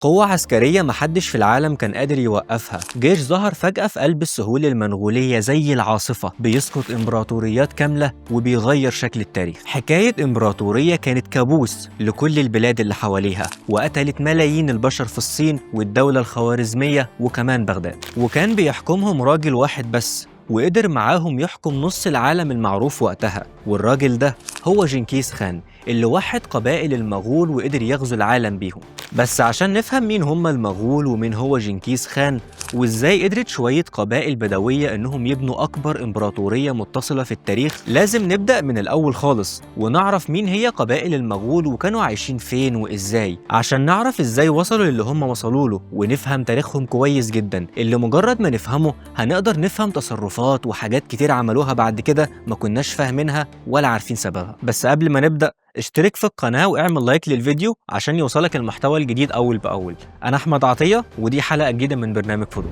قوة عسكرية محدش في العالم كان قادر يوقفها. جيش ظهر فجأة في قلب السهول المنغولية زي العاصفة، بيسقط إمبراطوريات كاملة وبيغير شكل التاريخ. حكاية إمبراطورية كانت كابوس لكل البلاد اللي حواليها، وقتلت ملايين البشر في الصين والدولة الخوارزمية وكمان بغداد. وكان بيحكمهم راجل واحد بس، وقدر معاهم يحكم نص العالم المعروف وقتها، والراجل ده هو جنكيز خان اللي وحد قبائل المغول وقدر يغزو العالم بيهم. بس عشان نفهم مين هم المغول ومين هو جنكيز خان وازاي قدرت شوية قبائل بدوية انهم يبنوا اكبر امبراطورية متصلة في التاريخ، لازم نبدأ من الاول خالص ونعرف مين هي قبائل المغول وكانوا عايشين فين وازاي، عشان نعرف ازاي وصلوا للي هم وصلوا له ونفهم تاريخهم كويس جدا، اللي مجرد ما نفهمه هنقدر نفهم تصرفات وحاجات كتير عملوها بعد كده ما كناش فاهمينها ولا عارفين سببها. بس قبل ما نبدأ اشترك في القناة واعمل لايك للفيديو عشان يوصلك المحتوى الجديد أول بأول. أنا أحمد عطية ودي حلقة جديدة من برنامج فضول.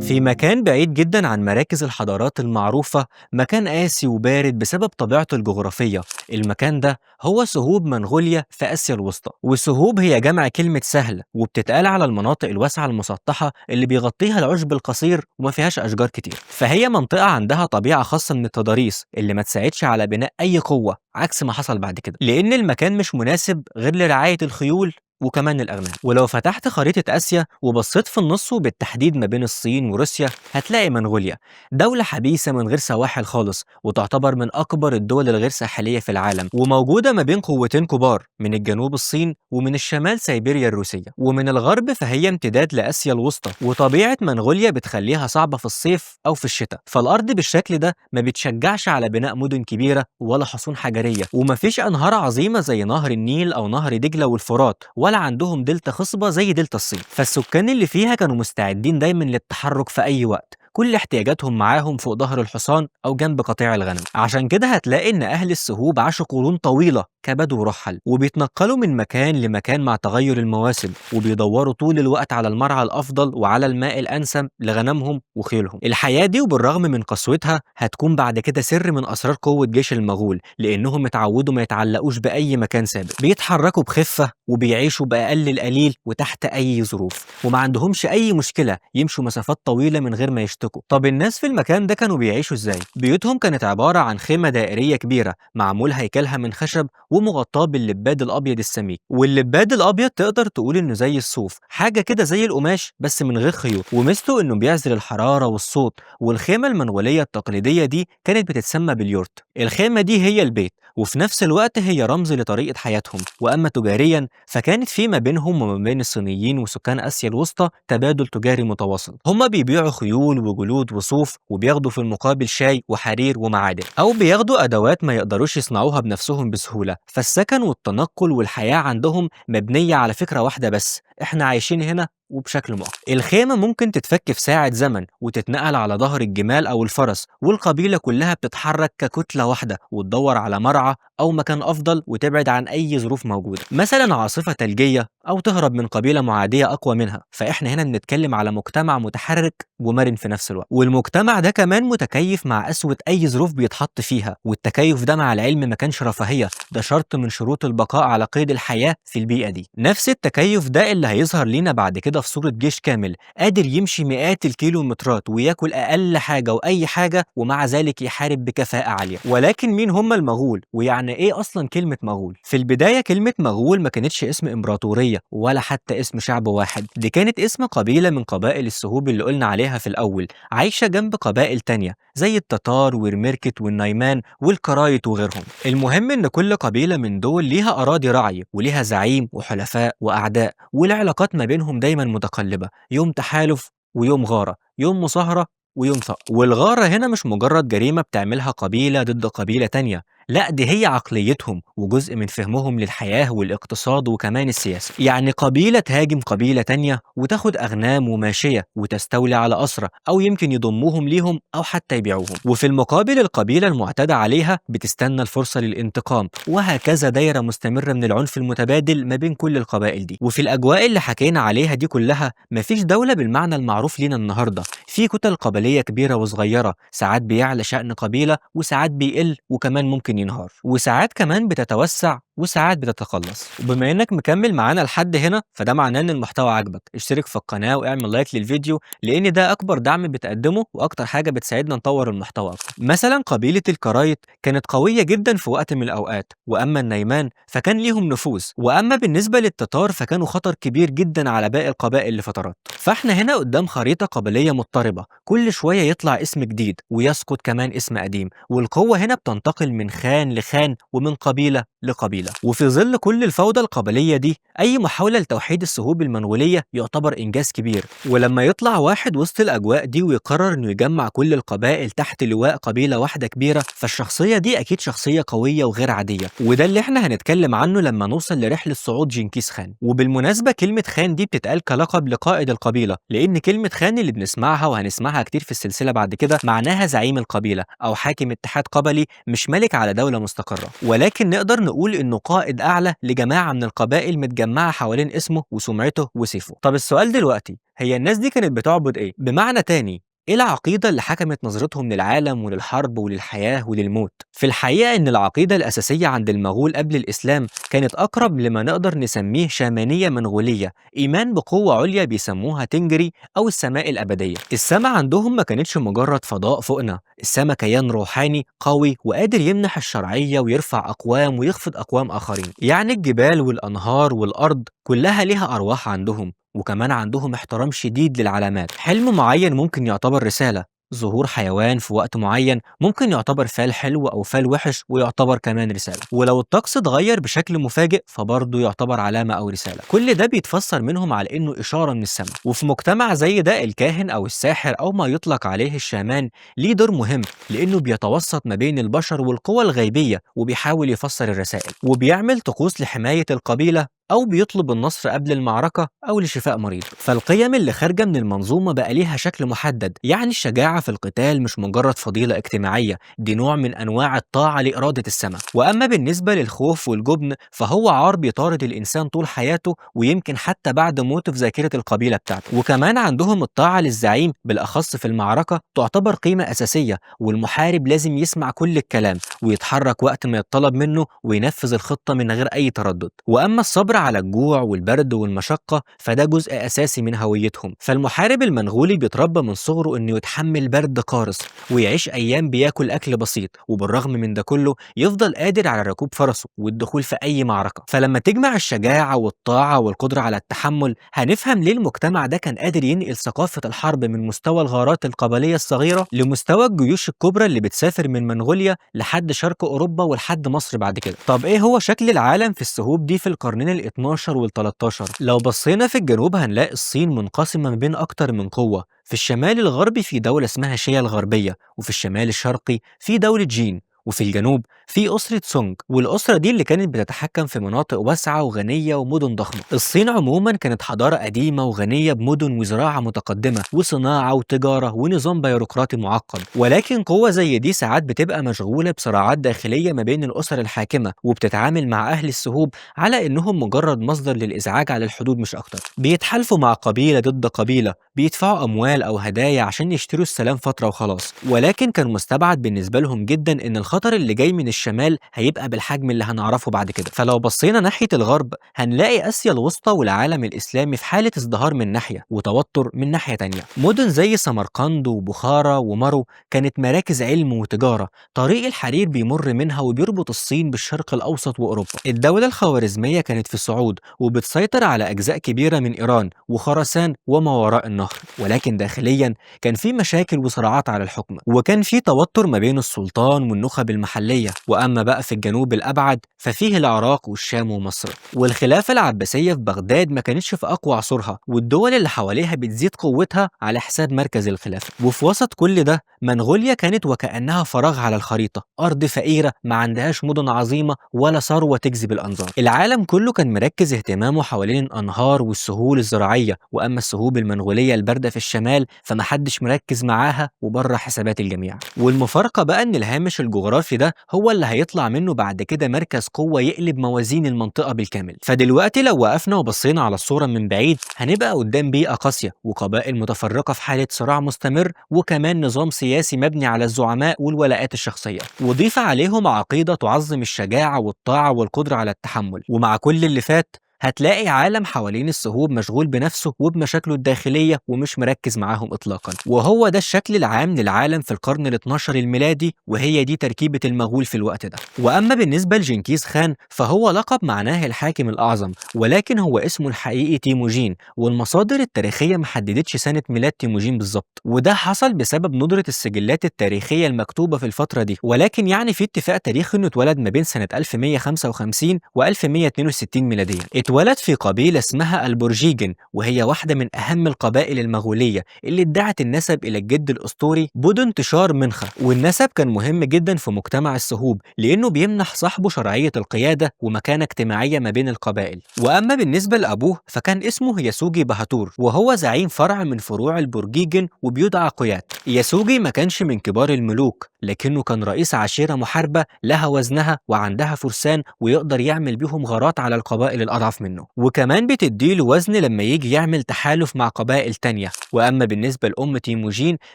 في مكان بعيد جدا عن مراكز الحضارات المعروفة، مكان قاسي وبارد بسبب طبيعته الجغرافية. المكان ده هو سهوب منغوليا في آسيا الوسطى. والسهوب هي جمع كلمة سهل، وبتتقال على المناطق الواسعة المسطحة اللي بيغطيها العشب القصير وما فيهاش أشجار كتير. فهي منطقة عندها طبيعة خاصة من التضاريس اللي ما تساعدش على بناء أي قوة، عكس ما حصل بعد كده، لأن المكان مش مناسب غير لرعاية الخيول وكمان الأغنام. ولو فتحت خريطة آسيا وبصيت في النص وبالتحديد ما بين الصين وروسيا هتلاقي منغوليا، دولة حبيسة من غير سواحل خالص، وتعتبر من أكبر الدول الغير ساحلية في العالم، وموجودة ما بين قوتين كبار، من الجنوب الصين ومن الشمال سيبيريا الروسية، ومن الغرب فهي امتداد لآسيا الوسطى. وطبيعة منغوليا بتخليها صعبة في الصيف أو في الشتاء، فالأرض بالشكل ده ما بتشجعش على بناء مدن كبيرة ولا حصون حجرية، ومفيش أنهار عظيمة زي نهر النيل أو نهر دجلة والفرات، ولا عندهم دلتا خصبة زي دلتا الصين. فالسكان اللي فيها كانوا مستعدين دايما للتحرك في أي وقت، كل احتياجاتهم معاهم فوق ظهر الحصان أو جنب قطيع الغنم. عشان كده هتلاقي إن أهل السهوب عاشوا قرون طويلة كبدو رحل، وبيتنقلوا من مكان لمكان مع تغير المواسم، وبيدوروا طول الوقت على المرعى الأفضل وعلى الماء الأنسب لغنمهم وخيلهم. الحياة دي وبالرغم من قسوتها هتكون بعد كده سر من أسرار قوة جيش المغول، لأنهم اتعودوا ما يتعلقوش بأي مكان ثابت، بيتحركوا بخفة وبيعيشوا بأقل القليل وتحت أي ظروف، وما عندهمش أي مشكلة يمشوا مسافات طويلة من غير ما يشتكوا. طب الناس في المكان ده كانوا بيعيشوا ازاي؟ بيوتهم كانت عبارة عن خيمة دائرية كبيرة معمول هيكلها من خشب ومغطاة باللباد الأبيض السميك. واللباد الأبيض تقدر تقول إنه زي الصوف، حاجة كده زي القماش بس من غير خيوط، وميزته إنه بيعزل الحرارة والصوت. والخيمة المنغولية التقليدية دي كانت بتتسمى باليورت. الخيمة دي هي البيت، وفي نفس الوقت هي رمز لطريقة حياتهم. وأما تجاريا فكانت في ما بينهم وما بين الصينيين وسكان آسيا الوسطى تبادل تجاري متواصل. هما بيبيعوا خيول وجلود وصوف، وبياخدوا في المقابل شاي وحرير ومعادن، أو بياخدوا أدوات ما يقدروش يصنعوها بنفسهم بسهولة. فالسكن والتنقل والحياة عندهم مبنية على فكرة واحدة بس، احنا عايشين هنا وبشكل مؤقت. الخيمة ممكن تتفك في ساعة زمن وتتنقل على ظهر الجمال أو الفرس، والقبيلة كلها بتتحرك ككتلة واحدة وتدور على مرعى أو مكان أفضل وتبعد عن أي ظروف موجودة، مثلا عاصفة ثلجية أو تهرب من قبيلة معادية أقوى منها. فإحنا هنا بنتكلم على مجتمع متحرك ومرن في نفس الوقت، والمجتمع ده كمان متكيف مع قسوة أي ظروف بيتحط فيها. والتكيف ده مع العلم ما كانش رفاهية، ده شرط من شروط البقاء على قيد الحياة في البيئة دي. نفس التكيف ده اللي هيظهر لينا بعد كده في صورة جيش كامل قادر يمشي مئات الكيلومترات وياكل أقل حاجة وأي حاجة، ومع ذلك يحارب بكفاءة عالية. ولكن مين هم المغول؟ ويعني إيه أصلا كلمة مغول؟ في البداية كلمة مغول ما كانتش اسم إمبراطورية ولا حتى اسم شعب واحد، دي كانت اسم قبيلة من قبائل السهوب اللي قلنا عليها في الأول، عايشة جنب قبائل تانية زي التتار والمركت والنيمان والكرايت وغيرهم. المهم إن كل قبيلة من دول ليها أراضي رعي وليها زعيم وحلفاء وأعداء، والعلاقات ما بينهم دايما متقلبة، يوم تحالف ويوم غارة، يوم مصاهرة ويوم ثأر. والغارة هنا مش مجرد جريمة بتعملها قبيلة ضد قبيلة تانية، لا، دي هي عقليتهم وجزء من فهمهم للحياة والاقتصاد وكمان السياسة. يعني قبيلة تهاجم قبيلة تانية وتاخد أغنام وماشية وتستولي على أسرى، أو يمكن يضموهم ليهم أو حتى يبيعوهم، وفي المقابل القبيلة المعتدى عليها بتستنى الفرصة للانتقام، وهكذا دايرة مستمرة من العنف المتبادل ما بين كل القبائل دي. وفي الأجواء اللي حكينا عليها دي كلها مفيش دولة بالمعنى المعروف لينا النهاردة، في كتل قبلية كبيرة وصغيرة، ساعات بيعلى شأن قبيلة وساعات بيقل وكمان ممكن ينهار، وساعات كمان بتتوسع وساعات بتتقلص. وبما انك مكمل معانا لحد هنا فده معناه ان المحتوى عجبك، اشترك في القناة واعمل لايك للفيديو لان ده اكبر دعم بتقدمه واكتر حاجة بتساعدنا نطور المحتوى اكتر. مثلا قبيلة الكرايت كانت قوية جدا في وقت من الاوقات، واما النيمان فكان ليهم نفوذ، واما بالنسبة للتتار فكانوا خطر كبير جدا على باقي القبائل لفترات. فاحنا هنا قدام خريطة قبلية مضطربة، كل شوية يطلع اسم جديد ويسقط كمان اسم قديم، والقوة هنا بتنتقل من خان لخان ومن قبيلة لقبيلة. وفي ظل كل الفوضى القبلية دي أي محاولة لتوحيد السهوب المنغولية يعتبر إنجاز كبير. ولما يطلع واحد وسط الأجواء دي ويقرر إنه يجمع كل القبائل تحت لواء قبيلة واحدة كبيرة، فالشخصية دي أكيد شخصية قوية وغير عادية، وده اللي احنا هنتكلم عنه لما نوصل لرحلة صعود جنكيز خان. وبالمناسبة كلمة خان دي بتتقال كلقب لقائد القبيلة، لأن كلمة خان اللي بنسمعها وهنسمعها كتير في السلسلة بعد كده معناها زعيم القبيلة أو حاكم اتحاد قبلي، مش ملك على دولة مستقرة، ولكن نقدر نقول إنه قائد أعلى لجماعة من القبائل متجمعة حوالين اسمه وسمعته وسيفه. طب السؤال دلوقتي، هي الناس دي كانت بتعبد إيه؟ بمعنى تاني، إيه العقيدة اللي حكمت نظرتهم للعالم وللحرب وللحياة وللموت؟ في الحقيقة إن العقيدة الأساسية عند المغول قبل الإسلام كانت أقرب لما نقدر نسميه شامانية منغولية، إيمان بقوة عليا بيسموها تنجري أو السماء الأبدية. السماء عندهم ما كانتش مجرد فضاء فوقنا، السماء كيان روحاني قوي وقادر يمنح الشرعية ويرفع أقوام ويخفض أقوام آخرين. يعني الجبال والأنهار والأرض كلها ليها أرواح عندهم، وكمان عندهم احترام شديد للعلامات. حلم معين ممكن يعتبر رسالة، ظهور حيوان في وقت معين ممكن يعتبر فال حلو أو فال وحش ويعتبر كمان رسالة، ولو الطقس اتغير بشكل مفاجئ فبرضه يعتبر علامة أو رسالة. كل ده بيتفسر منهم على إنه إشارة من السماء. وفي مجتمع زي ده الكاهن أو الساحر أو ما يطلق عليه الشامان ليه دور مهم، لأنه بيتوسط ما بين البشر والقوى الغيبية وبيحاول يفسر الرسائل، وبيعمل طقوس لحماية القبيلة أو بيطلب النصر قبل المعركة أو لشفاء مريض. فالقيم اللي خارجة من المنظومة بقى ليها شكل محدد، يعني الشجاعة في القتال مش مجرد فضيلة اجتماعية، دي نوع من أنواع الطاعة لإرادة السماء. وأما بالنسبة للخوف والجبن فهو عار بيطارد الإنسان طول حياته ويمكن حتى بعد موته في ذاكرة القبيلة بتاعته. وكمان عندهم الطاعة للزعيم بالأخص في المعركة تعتبر قيمة أساسية، والمحارب لازم يسمع كل الكلام ويتحرك وقت ما يطلب منه وينفذ الخطة من غير أي تردد. وأما الصبر على الجوع والبرد والمشقة فده جزء أساسي من هويتهم. فالمحارب المنغولي بيتربى من صغره إنه يتحمل برد قارس ويعيش أيام بياكل أكل بسيط، وبالرغم من ده كله يفضل قادر على ركوب فرسه والدخول في أي معركة. فلما تجمع الشجاعة والطاعة والقدرة على التحمل هنفهم ليه المجتمع ده كان قادر ينقل ثقافة الحرب من مستوى الغارات القبلية الصغيرة لمستوى الجيوش الكبرى اللي بتسافر من منغوليا لحد شرق أوروبا ولحد مصر بعد كده. طب إيه هو شكل العالم في السهوب دي في القرنين ال12 وال13؟ لو بصينا في الجنوب هنلاقي الصين منقسمة ما بين أكتر من قوة. في الشمال الغربي في دولة اسمها شيا الغربية، وفي الشمال الشرقي في دولة جين، وفي الجنوب في أسرة سونج، والأسرة دي اللي كانت بتتحكم في مناطق واسعة وغنية ومدن ضخمة. الصين عموما كانت حضارة قديمة وغنية بمدن وزراعة متقدمة وصناعة وتجارة ونظام بيروقراطي معقد، ولكن قوة زي دي ساعات بتبقى مشغولة بصراعات داخلية ما بين الأسر الحاكمة، وبتتعامل مع أهل السهوب على إنهم مجرد مصدر للإزعاج على الحدود مش أكتر. بيتحالفوا مع قبيلة ضد قبيلة، بيدفعوا أموال أو هدايا عشان يشتروا السلام فترة وخلاص. ولكن كان مستبعد بالنسبة لهم جدا إن الخطر اللي جاي من الشمال هيبقى بالحجم اللي هنعرفه بعد كده. فلو بصينا ناحية الغرب هنلاقي آسيا الوسطى والعالم الإسلامي في حالة ازدهار من ناحية وتوتر من ناحية تانية. مدن زي سمرقند وبخارى ومرو كانت مراكز علم وتجارة، طريق الحرير بيمر منها وبيربط الصين بالشرق الأوسط وأوروبا. الدولة الخوارزمية كانت في الصعود وبتسيطر على أجزاء كبيرة من إيران وخراسان وما وراء النهر، ولكن داخليا كان في مشاكل وصراعات على الحكم، وكان في توتر ما بين السلطان والنخب المحلية. وأما بقى في الجنوب الأبعد ففيه العراق والشام ومصر. والخلافة العباسية في بغداد ما كانتش في أقوى عصورها، والدول اللي حواليها بتزيد قوتها على حساب مركز الخلافة. وفي وسط كل ده منغوليا كانت وكأنها فراغ على الخريطة، أرض فقيرة ما عندهاش مدن عظيمة ولا ثروة تجذب الأنظار. العالم كله كان مركز اهتمامه حوالين الأنهار والسهول الزراعية، وأما السهوب المنغولية الباردة في الشمال فمحدش مركز معاها وبره حسابات الجميع. والمفارقة بقى إن الهامش الجغرافي ده هو اللي هيطلع منه بعد كده مركز قوة يقلب موازين المنطقة بالكامل. فدلوقتي لو وقفنا وبصينا على الصورة من بعيد هنبقى قدام بيئة قاسية وقبائل متفرقة في حالة صراع مستمر، وكمان نظام سياسي مبني على الزعماء والولاءات الشخصية، وضيف عليهم عقيدة تعظم الشجاعة والطاعة والقدرة على التحمل. ومع كل اللي فات هتلاقي عالم حوالين السهوب مشغول بنفسه وبمشاكله الداخلية ومش مركز معاهم إطلاقا. وهو ده الشكل العام للعالم في القرن ال12 الميلادي، وهي دي تركيبة المغول في الوقت ده. وأما بالنسبة لجنكيز خان فهو لقب معناه الحاكم الأعظم، ولكن هو اسمه الحقيقي تيموجين، والمصادر التاريخية ما حددتش سنة ميلاد تيموجين بالظبط، وده حصل بسبب ندرة السجلات التاريخية المكتوبة في الفترة دي. ولكن يعني في اتفاق تاريخي انه اتولد ما بين سنة 1155 و 1162 ميلاديا. اتولد في قبيلة اسمها البورجيجن، وهي واحدة من أهم القبائل المغولية اللي ادعت النسب إلى الجد الأسطوري بودن تشار منخا. والنسب كان مهم جدا في مجتمع السهوب لأنه بيمنح صاحبه شرعية القيادة ومكانة اجتماعية ما بين القبائل. وأما بالنسبة لأبوه فكان اسمه ياسوجي بهاتور، وهو زعيم فرع من فروع البورجيجن وبيدعى قيات. ياسوجي ما كانش من كبار الملوك، لكنه كان رئيس عشيرة محاربة لها وزنها وعندها فرسان ويقدر يعمل بيهم غارات على القبائل الأضعف منه، وكمان بتديله وزن لما يجي يعمل تحالف مع قبائل تانية. وأما بالنسبة لأم تيموجين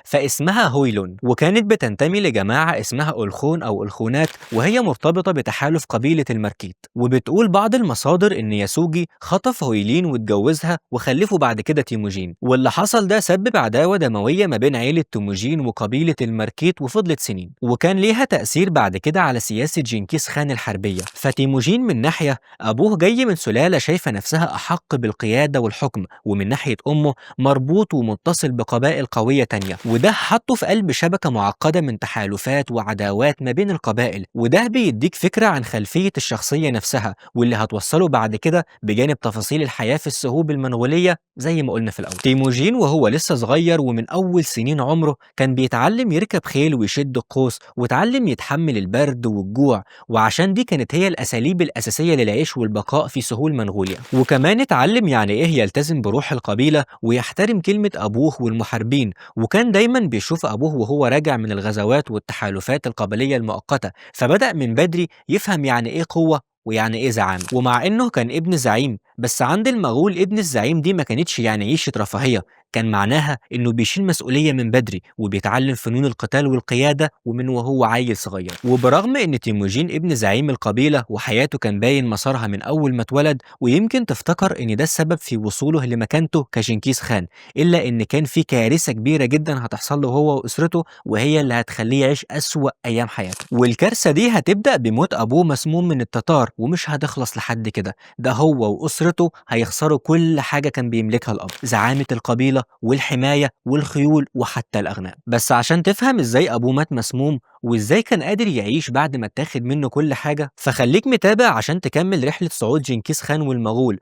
فاسمها هويلون، وكانت بتنتمي لجماعة اسمها ألخون أو ألخونات، وهي مرتبطة بتحالف قبيلة المركيت. وبتقول بعض المصادر إن ياسوجي خطف هويلين واتجوزها وخلفوا بعد كده تيموجين، واللي حصل ده سبب عداوة دموية ما بين عيلة تيموجين وقبيلة المركيت وفضلت سنين، وكان ليها تأثير بعد كده على سياسة جنكيز خان الحربية. فتيموجين من ناحية أبوه جاي من سلالة شايفة نفسها أحق بالقيادة والحكم، ومن ناحية أمه مربوط ومتصل بقبائل قوية تانية، وده حطه في قلب شبكة معقدة من تحالفات وعداوات ما بين القبائل. وده بيديك فكرة عن خلفية الشخصية نفسها واللي هتوصله بعد كده بجانب تفاصيل الحياة في السهوب المنغولية زي ما قلنا في الأول. تيموجين وهو لسه صغير ومن أول سنين عمره كان بيتعلم يركب خيل ويشد القوس، وتعلم يتحمل البرد والجوع، وعشان دي كانت هي الأساليب الأساسية للعيش والبقاء في سهول منغوليا. وكمان اتعلم يعني إيه يلتزم بروح القبيلة ويحترم كلمة أبوه والمحاربين، وكان دايما بيشوف أبوه وهو راجع من الغزوات والتحالفات القبلية المؤقتة، فبدأ من بدري يفهم يعني إيه قوة ويعني إيه زعامة. ومع إنه كان ابن زعيم، بس عند المغول ابن الزعيم دي ما كانتش يعني عيشة رفاهية، كان معناها إنه بيشيل مسؤولية من بدري وبيتعلم فنون القتال والقيادة ومن وهو عيل صغير. وبرغم إن تيموجين ابن زعيم القبيلة وحياته كان باين مسارها من أول ما اتولد، ويمكن تفتكر إن ده السبب في وصوله لمكانته كجنكيز خان، إلا إن كان في كارثة كبيرة جدا هتحصل له هو وأسرته، وهي اللي هتخليه يعيش أسوأ أيام حياته. والكارثة دي هتبدأ بموت أبوه مسموم من التتار، ومش هتخلص لحد كده، ده هو وأسرته هيخسروا كل حاجة كان بيملكها الأب، زعامة القبيلة والحماية والخيول وحتى الأغنام. بس عشان تفهم إزاي أبوه مات مسموم وإزاي كان قادر يعيش بعد ما اتاخد منه كل حاجة، فخليك متابع عشان تكمل رحلة صعود جنكيز خان والمغول.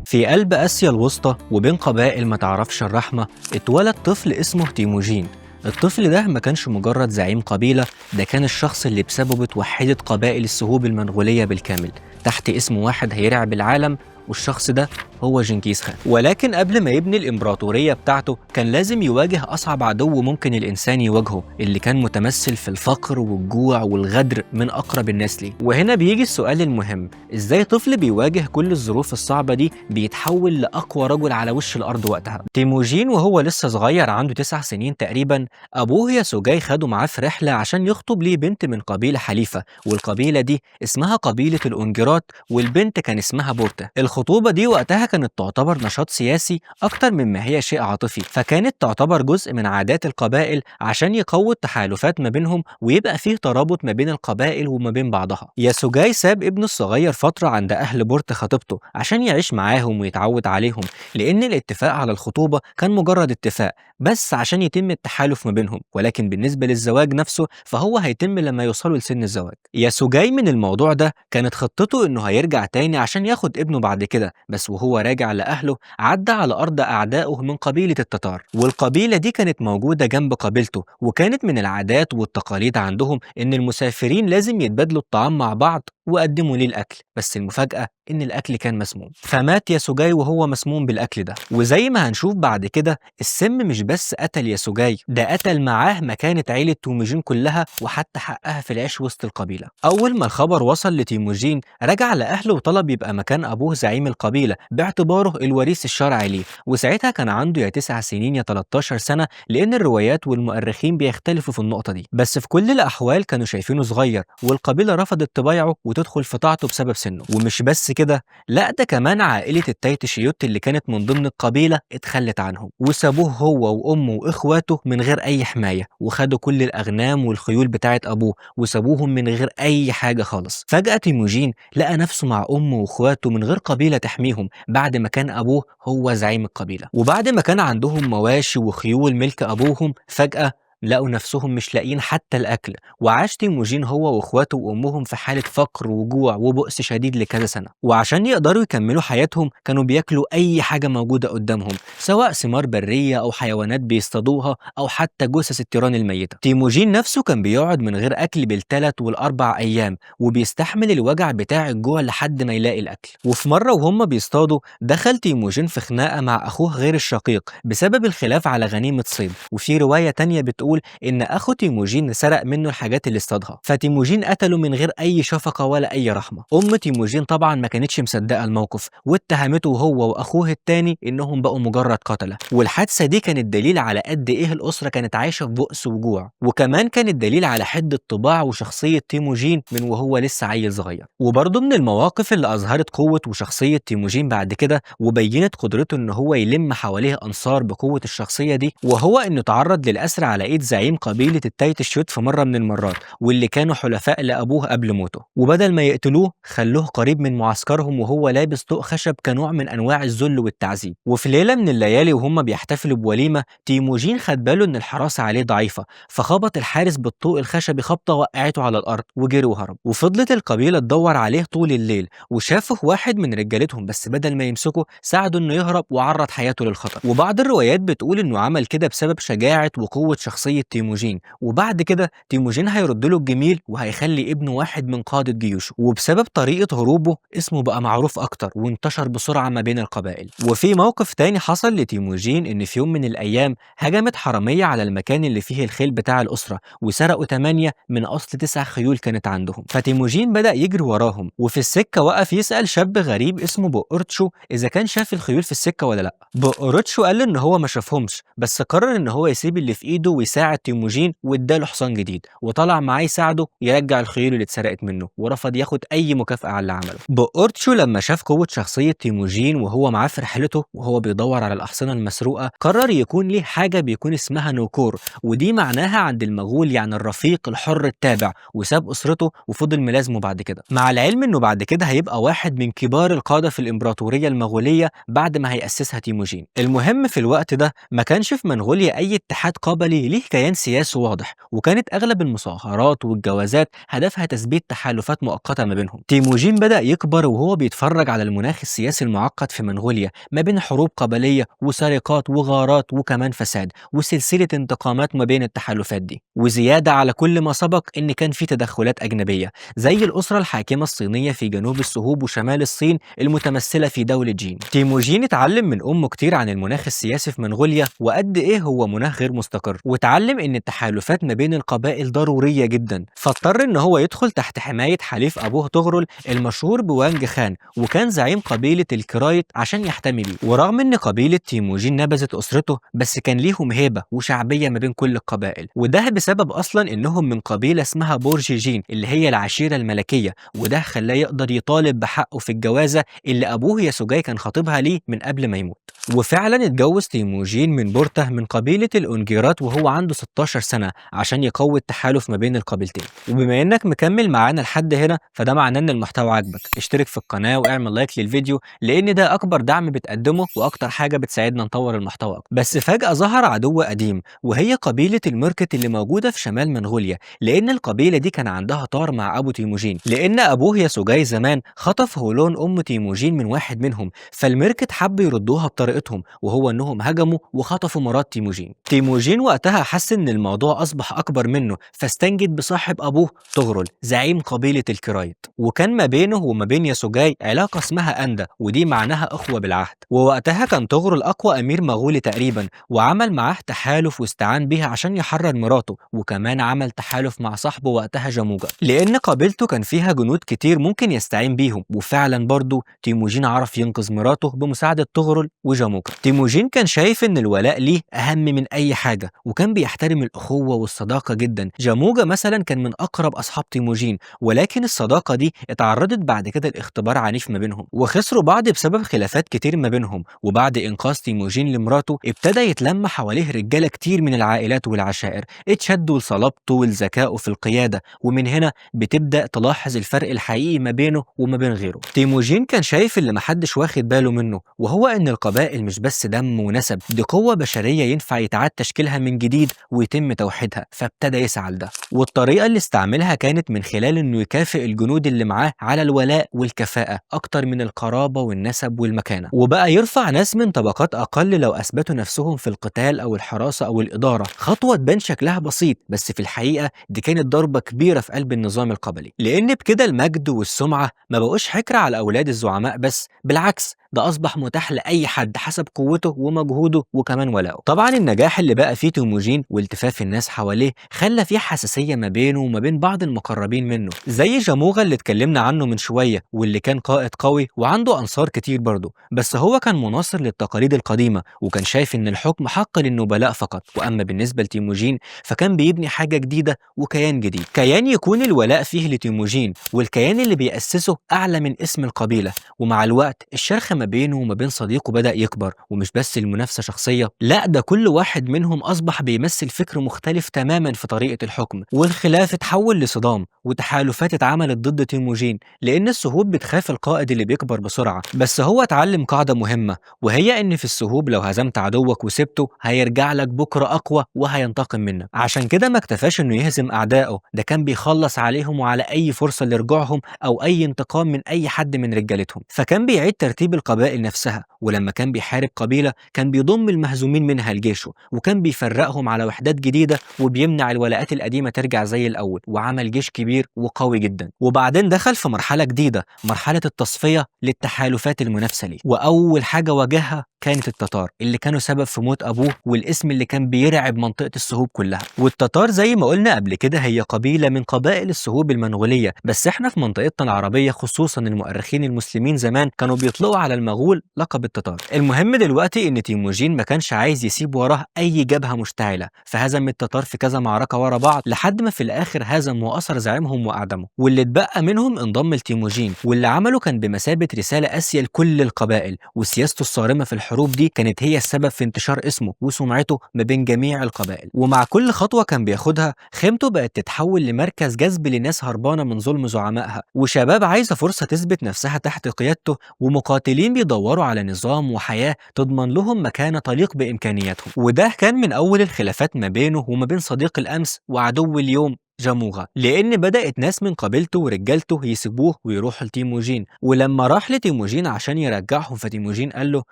في قلب آسيا الوسطى وبين قبائل ما تعرفش الرحمة اتولد طفل اسمه تيموجين. الطفل ده ما كانش مجرد زعيم قبيلة، ده كان الشخص اللي بسببه اتوحدت قبائل السهوب المنغولية بالكامل تحت اسم واحد هيرعب العالم، والشخص ده هو جنكيز خان. ولكن قبل ما يبني الإمبراطورية بتاعته كان لازم يواجه أصعب عدو ممكن الإنسان يواجهه، اللي كان متمثل في الفقر والجوع والغدر من أقرب الناس ليه. وهنا بيجي السؤال المهم، إزاي طفل بيواجه كل الظروف الصعبة دي بيتحول لأقوى رجل على وش الأرض وقتها؟ تيموجين وهو لسه صغير عنده 9 سنين تقريبا، أبوه ياسوجاي خده معاه في رحلة عشان يخطب ليه بنت من قبيلة حليفة، والقبيلة دي اسمها قبيلة الأونجرات، والبنت كان اسمها بورتا. الخطوبة دي وقتها كان كانت تعتبر نشاط سياسي أكتر مما هي شيء عاطفي، فكانت تعتبر جزء من عادات القبائل عشان يقووا التحالفات ما بينهم ويبقى فيه ترابط ما بين القبائل وما بين بعضها. ياسوجاي ساب ابنه الصغير فترة عند أهل بورت خطيبته عشان يعيش معاهم ويتعود عليهم، لأن الاتفاق على الخطوبة كان مجرد اتفاق بس عشان يتم التحالف ما بينهم، ولكن بالنسبة للزواج نفسه فهو هيتم لما يوصلوا لسن الزواج. ياسوجاي من الموضوع ده كانت خطته انه هيرجع تاني عشان ياخد ابنه بعد كده، بس وهو راجع لأهله عدى على أرض أعدائه من قبيلة التتار، والقبيلة دي كانت موجودة جنب قبيلته، وكانت من العادات والتقاليد عندهم إن المسافرين لازم يتبادلوا الطعام مع بعض وقدموا ليه الأكل، بس المفاجأة إن الأكل كان مسموم، فمات ياسوجاي وهو مسموم بالأكل ده. وزي ما هنشوف بعد كده السم مش بس قتل ياسوجاي، ده قتل معاه مكانة عيلة تيموجين كلها وحتى حقها في العيش وسط القبيلة. أول ما الخبر وصل لتيموجين رجع لأهله وطلب يبقى مكان أبوه زعيم القبيلة باعتباره الوريث الشرعي ليه، وساعتها كان عنده يا 9 سنين يا 13 سنة، لأن الروايات والمؤرخين بيختلفوا في النقطة دي، بس في كل الأحوال كانوا شايفينه صغير والقبيلة رفضت تبايعه وتدخل في طاعته بسبب سنة. ومش بس كده، لا ده كمان عائلة التيتشيوت اللي كانت من ضمن القبيلة اتخلت عنهم وسابوه هو وأمه وإخواته من غير أي حماية، وخدوا كل الأغنام والخيول بتاعت أبوه وسابوهم من غير أي حاجة خالص. فجأة تيموجين لقى نفسه مع أمه وإخواته من غير قبيلة تحميهم بعد ما كان أبوه هو زعيم القبيلة، وبعد ما كان عندهم مواشي وخيول ملك أبوهم فجأة لقوا نفسهم مش لاقيين حتى الأكل. وعاش تيموجين هو وإخواته وأمهم في حالة فقر وجوع وبؤس شديد لكذا سنة، وعشان يقدروا يكملوا حياتهم كانوا بياكلوا أي حاجة موجودة قدامهم، سواء ثمار برية أو حيوانات بيصطادوها أو حتى جثث التيران الميتة. تيموجين نفسه كان بيقعد من غير أكل بالثلاث والأربع أيام وبيستحمل الوجع بتاع الجوع لحد ما يلاقي الأكل. وفي مرة وهم بيصطادوا دخل تيموجين في خناقة مع أخوه غير الشقيق بسبب الخلاف على غنيمة صيد، وفي رواية تانية بتقول إن أخو تيموجين سرق منه الحاجات اللي اصطادها، فتيموجين قتله من غير أي شفقة ولا أي رحمة. أم تيموجين طبعا ما كانتش مصدقة الموقف واتهمته هو وأخوه التاني إنهم بقوا مجرد قتلة، والحادثة دي كانت دليل على قد إيه الأسرة كانت عايشة في بؤس وجوع، وكمان كانت دليل على حدة طباع وشخصية تيموجين من وهو لسه عيل صغير. وبرضه من المواقف اللي أظهرت قوة وشخصية تيموجين بعد كده وبينت قدرته إن هو يلم حواليه أنصار بقوة الشخصية دي، وهو إنه تعرض للأسر على إيد زعيم قبيلة التيتشيوت في مرة من المرات، واللي كانوا حلفاء لأبوه قبل موته، وبدل ما يقتلوه خلوه قريب من معسكرهم وهو لابس طوق خشب كنوع من أنواع الذل والتعذيب. وفي ليلة من الليالي وهم بيحتفلوا بوليمة، تيموجين خد باله إن الحراسة عليه ضعيفة، فخبط الحارس بالطوق الخشبي خبطة وقعته على الأرض وجري وهرب. وفضلت القبيلة تدور عليه طول الليل، وشافه واحد من رجالتهم بس بدل ما يمسكه ساعده إنه يهرب وعرض حياته للخطر. وبعض الروايات بتقول إنه عمل كده بسبب شجاعة وقوة شخصية تيموجين، وبعد كده تيموجين هيرد له الجميل وهيخلي ابنه واحد من قادة جيوشه، وبسبب طريقة هروبه اسمه بقى معروف أكتر وانتشر بسرعة ما بين القبائل. وفي موقف تاني حصل لتيموجين إن في يوم من الأيام هجمت حرامية على المكان اللي فيه الخيل بتاع الأسرة وسرقوا 8 من أصل 9 خيول كانت عندهم، فتيموجين بدأ يجري وراهم، وفي السكة وقف يسأل شاب غريب اسمه بؤرتشو إذا كان شاف الخيول في السكة ولا لأ. بؤرتشو قال له إن هو ما شافهمش، بس قرر إن هو يسيب اللي في إيده ويساعد تيموجين واداله حصان جديد وطلع معاه يساعده يرجع الخيول اللي اتسرقت منه، ورفض ياخد أي مكافأة على اللي عمله. بؤرتشو لما شاف قوة شخصية تيموجين وهو معاه في رحلته وهو بيدور على الأحصنة المسروقة، قرر يكون ليه حاجة بيكون اسمها نوكور، ودي معناها عند المغول يعني الرفيق الحر التابع، وساب أسرته وفضل ملازمه بعد كده. مع العلم إنه بعد كده هيبقى واحد من كبار القادة في الإمبراطورية المغولية بعد ما هيأسسها تيموجين. المهم في الوقت ده ما كانش في منغوليا أي اتحاد قبلي ليه كيان سياسي واضح، وكانت أغلب المصاهرات والجوازات هدفها تثبيت تحالفات مؤقتة ما بينهم. تيموجين بدأ يكبر وهو بيتفرج على المناخ السياسي المعقد في منغوليا ما بين حروب قبلية وسرقات وغارات وكمان فساد وسلسلة انتقامات ما بين التحالفات دي، وزيادة على كل ما سبق إن كان في تدخلات أجنبية زي الأسرة الحاكمة الصينية في جنوب السهوب وشمال الصين المتمثلة في دولة جين. تيموجين اتعلم من أمه كتير عن المناخ السياسي في منغوليا وقد إيه هو مناخ غير مستقر، واتعلم واتعلم إن التحالفات ما بين القبائل ضرورية جدا، فاضطر إن هو يدخل تحت حماية حليف أبوه طغرل المشهور بوانج خان، وكان زعيم قبيلة الكرايت عشان يحتمي بيه. ورغم إن قبيلة تيموجين نبذت أسرته، بس كان ليهم هيبة وشعبية ما بين كل القبائل، وده بسبب أصلا إنهم من قبيلة اسمها بورجيجين اللي هي العشيرة الملكية، وده خلاه يقدر يطالب بحقه في الجوازة اللي أبوه ياسوجاي كان خاطبها ليه من قبل ما يموت. وفعلا اتجوز تيموجين من بورته من قبيلة الأونجيرات وهو عنده 16 سنة عشان يقوي التحالف ما بين القبيلتين. وبما انك مكمل معانا لحد هنا فده معناه ان المحتوى عاجبك، اشترك في القناة واعمل لايك للفيديو لان ده اكبر دعم بتقدمه واكتر حاجة بتساعدنا نطور المحتوى أكتر. بس فجأة ظهر عدو قديم، وهي قبيلة المركت اللي موجودة في شمال منغوليا، لان القبيلة دي كان عندها طار مع ابو تيموجين، لان ابوه ياسوجاي زمان خطف هولون ام تيموجين من واحد منهم، فالمركت حب يردوها بطريقتهم، وهو انهم هجموا وخطفوا مرات تيموجين. تيموجين وقتها حس ان الموضوع اصبح اكبر منه، فاستنجد بصاحب ابوه طغرل زعيم قبيلة الكرايت، وكان ما بينه وما بين ياسوجاي علاقة اسمها أندا، ودي معناها اخوة بالعهد. ووقتها كان طغرل اقوى امير مغولي تقريبا، وعمل معاه تحالف واستعان بيه عشان يحرر مراته، وكمان عمل تحالف مع صاحبه وقتها جاموجا، لان قبيلته كان فيها جنود كتير ممكن يستعين بيهم. وفعلا برضه تيموجين عرف ينقذ مراته بمساعدة طغرل وجاموجا. تيموجين كان شايف ان الولاء ليه اهم من اي حاجة، وكان بيحترم الاخوة والصداقة جدا. جاموجا مثلا كان من اقرب اصحاب تيموجين، ولكن الصداقة دي اتعرضت بعد كده لاختبار عنيف ما بينهم، وخسروا بعض بسبب خلافات كتير ما بينهم. وبعد انقاذ تيموجين لمراته ابتدى يتلم حواليه رجالة كتير من العائلات والعشائر، اتشدوا لصلابته ولذكائه في القيادة، ومن هنا بتبدأ تلاحظ الفرق الحقيقي ما بينه وما بين غيره. تيموجين كان شايف اللي محدش واخد باله منه، وهو ان القبائل مش بس دم ونسب، دي قوة بشرية ينفع يتعاد تشكيلها من جديد ويتم توحيدها، فابتدى يسعى لده. والطريقة اللي استعملها كانت من خلال انه يكافئ الجنود اللي معاه على الولاء والكفاءة اكتر من القرابة والنسب والمكانة، وبقى يرفع ناس من طبقات اقل لو اثبتوا نفسهم في القتال او الحراسة او الإدارة. خطوة تبان شكلها بسيط، بس في الحقيقة دي كانت ضربة كبيرة في قلب النظام القبلي، لأن بكده المجد والسمعة ما بقوش حكر على أولاد الزعماء بس، بالعكس ده أصبح متاح لأي حد حسب قوته ومجهوده وكمان ولائه. طبعا النجاح اللي بقى فيه تيموجين والتفاف الناس حواليه خلى فيه حساسية ما بينه وما بين بعض المقربين منه، زي جاموغا اللي اتكلمنا عنه من شوية، واللي كان قائد قوي وعنده أنصار كتير برضه، بس هو كان مناصر للتقاليد القديمة وكان شايف إن الحكم حق للنبلاء فقط. وأما بالنسبة لتيموجين فكان بيبني حاجة جديدة وكيان جديد، كيان يكون الولاء فيه لتيموجين، والكيان اللي بيأسسه أعلى من اسم القبيلة. ومع الوقت الشرخ ما بينه وما بين صديقه بدأ يكبر، ومش بس المنافسة شخصية، لا ده كل واحد منهم أصبح بيمثل فكر مختلف تماما في طريقة الحكم، والخلاف اتحول لصدام وتحالفات اتعملت ضد تيموجين، لأن السهوب بتخاف القائد اللي بيكبر بسرعة. بس هو اتعلم قاعدة مهمة، وهي إن في السهوب لو هزمت عدوك وسبته هيرجع لك بكرة أقوى وهينتقم منك. عشان كده ما اكتفاش إنه يهزم أعدائه، ده كان بيخلص عليهم وعلى أي فرصة لرجوعهم أو أي انتقام من أي حد من رجالتهم. فكان بيعيد ترتيب القبائل نفسها، ولما كان بيحارب قبيلة كان بيضم المهزومين منها لجيشه، وكان بيفرقهم على وحدات جديدة وبيمنع الولاءات القديمة ترجع زي الأول، وعمل جيش كبير وقوي جدا. وبعدين دخل في مرحلة جديدة، مرحلة التصفية للتحالفات المنافسة ليه. وأول حاجة واجهها كانت التتار اللي كانوا سبب في موت أبوه، والاسم اللي كان بيرعب منطقة السهوب كلها. والتتار زي ما قلنا قبل كده هي قبيلة من قبائل السهوب المنغولية، بس احنا في منطقتنا العربية خصوصا المؤرخين المسلمين زمان كانوا بيطلقوا على المغول لقب التتار. المهم دلوقتي ان تيموجين ما كانش عايز يسيب وراه اي جبهة مشتعلة، فهزم التتار في كذا معركة ورا بعض لحد ما في الاخر هزم وأسر زعيمهم واعدمه، واللي اتبقى منهم انضم لتيموجين. واللي عمله كان بمثابة رسالة قاسية لكل القبائل، وسياسته الصارمة في الحروب دي كانت هي السبب في انتشار اسمه وسمعته ما بين جميع القبائل. ومع كل خطوة كان بياخدها خيمته بقت تتحول لمركز جذب لناس هربانة من ظلم زعمائها، وشباب عايزة فرصة تثبت نفسها تحت قيادته، ومقاتلين بيدوروا على نظام وحياة تضمن لهم مكانة تليق بإمكانياتهم. وده كان من أول الخلافات ما بينه وما بين صديق الأمس وعدو اليوم جاموغا، لأن بدأت ناس من قبيلته ورجالته يسيبوه ويروحوا لتيموجين. ولما راح لتيموجين عشان يرجعهم، فتيموجين قال له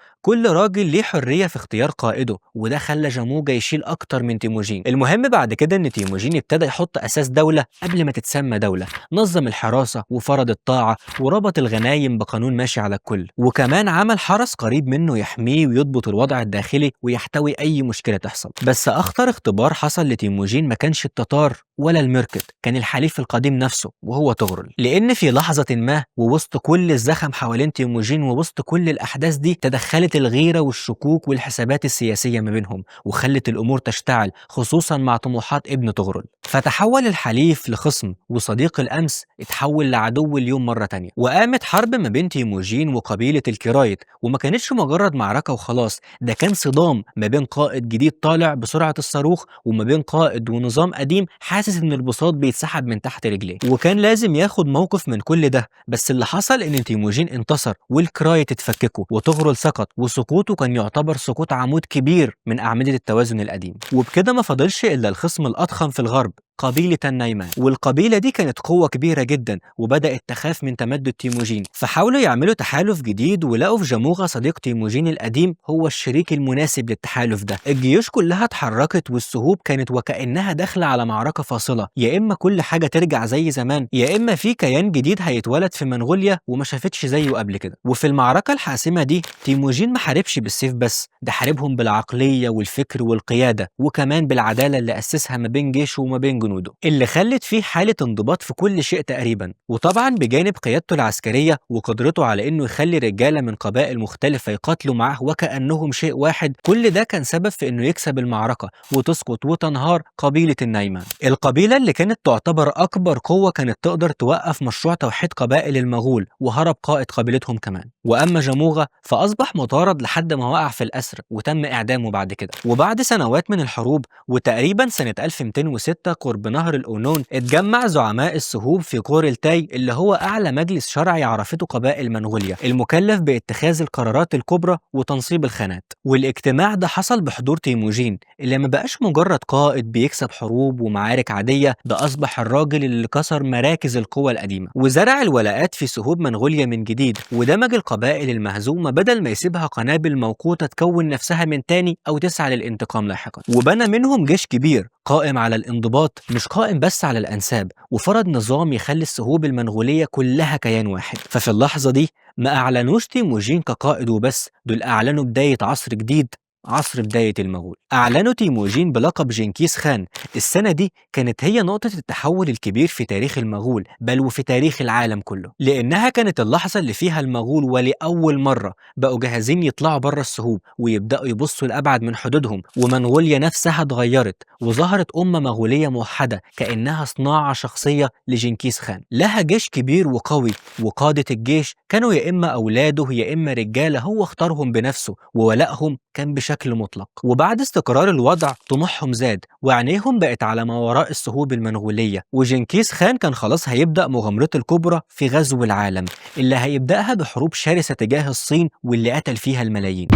كل راجل ليه حرية في اختيار قائده، وده خلى جاموجا يشيل أكتر من تيموجين. المهم بعد كده إن تيموجين ابتدى يحط أساس دولة قبل ما تتسمى دولة، نظم الحراسة وفرض الطاعة وربط الغنايم بقانون ماشي على الكل، وكمان عمل حرس قريب منه يحميه ويضبط الوضع الداخلي ويحتوي أي مشكلة تحصل. بس أخطر اختبار حصل لتيموجين ما كانش التتار ولا المركت، كان الحليف القديم نفسه وهو طغرل. لأن في لحظة ما ووسط كل الزخم حوالين تيموجين ووسط كل الأحداث دي، تدخلت الغيرة والشكوك والحسابات السياسية ما بينهم وخلت الأمور تشتعل، خصوصا مع طموحات ابن طغرل. فتحول الحليف لخصم، وصديق الأمس اتحول لعدو اليوم مرة تانية. وقامت حرب ما بين تيموجين وقبيلة الكرايت، وما كانتش مجرد معركة وخلاص، ده كان صدام ما بين قائد جديد طالع بسرعة الصاروخ وما بين قائد ونظام قديم حاسس ان البساط بيتسحب من تحت رجليه، وكان لازم ياخد موقف من كل ده. بس اللي حصل ان تيموجين انتصر والكرايت اتفككوا وطغرل سقط، وسقوطه كان يعتبر سقوط عمود كبير من أعمدة التوازن القديم. وبكده ما فاضلش إلا الخصم الأضخم في الغرب، قبيلة النيمان. والقبيلة دي كانت قوة كبيرة جدا، وبدأت تخاف من تمدد تيموجين، فحاولوا يعملوا تحالف جديد، ولقوا في جاموغا صديق تيموجين القديم هو الشريك المناسب للتحالف ده. الجيوش كلها اتحركت، والسهوب كانت وكأنها داخلة على معركة فاصلة، يا إما كل حاجة ترجع زي زمان، يا إما في كيان جديد هيتولد في منغوليا وما شافتش زيه قبل كده. وفي المعركة الحاسمة دي تيموجين ما حاربش بالسيف بس، ده حاربهم بالعقلية والفكر والقيادة، وكمان بالعدالة اللي أسسها ما بين جيشه وما بين جنوده، اللي خلت فيه حالة انضباط في كل شيء تقريبا. وطبعا بجانب قيادته العسكرية وقدرته على انه يخلي رجالة من قبائل مختلفة يقاتلوا معاه وكأنهم شيء واحد، كل ده كان سبب في انه يكسب المعركة وتسقط وتنهار قبيلة النايمان. القبيلة اللي كانت تعتبر أكبر قوة كانت تقدر توقف مشروع توحيد قبائل المغول، وهرب قائد قبيلتهم كمان. وأما جاموغا فأصبح مطارد لحد ما وقع في الأسر وتم إعدامه بعد كده. وبعد سنوات من الحروب وتقريبا سنة 1206 قرب نهر الأونون، اتجمع زعماء السهوب في قورلتاي، اللي هو أعلى مجلس شرعي عرفته قبائل منغوليا، المكلف باتخاذ القرارات الكبرى وتنصيب الخانات. والاجتماع ده حصل بحضور تيموجين، اللي ما بقاش مجرد قائد بيكسب حروب ومعارك عادية، ده أصبح الراجل اللي كسر مراكز القوى القديمة وزرع الولاءات في سهوب منغوليا من جديد، ودمج القبائل المهزومة بدل ما يسيبها قنابل موقوتة تكون نفسها من تاني أو تسعى للانتقام لاحقا. وبنى منهم جيش كبير قائم على الانضباط، مش قائم بس على الأنساب، وفرض نظام يخلي السهوب المنغولية كلها كيان واحد. ففي اللحظة دي ما أعلنوش تيموجين كقائد وبس، دول أعلنوا بداية عصر جديد، عصر بداية المغول. أعلنوا تيموجين بلقب جنكيز خان. السنة دي كانت هي نقطة التحول الكبير في تاريخ المغول، بل وفي تاريخ العالم كله، لأنها كانت اللحظة اللي فيها المغول ولأول مرة بقوا جاهزين يطلعوا بره السهوب ويبدأوا يبصوا لأبعد من حدودهم. ومنغوليا نفسها اتغيرت، وظهرت أمة مغولية موحدة كأنها صناعة شخصية لجنكيز خان، لها جيش كبير وقوي، وقادة الجيش كانوا يا إما أولاده يا إما رجالة هو اختارهم بنفسه، وولائهم كان بشكل مطلق. وبعد استقرار الوضع طموحهم زاد، وعينيهم بقت على ما وراء السهوب المنغولية. وجنكيز خان كان خلاص هيبدأ مغامرته الكبرى في غزو العالم، اللي هيبدأها بحروب شرسة تجاه الصين واللي قتل فيها الملايين.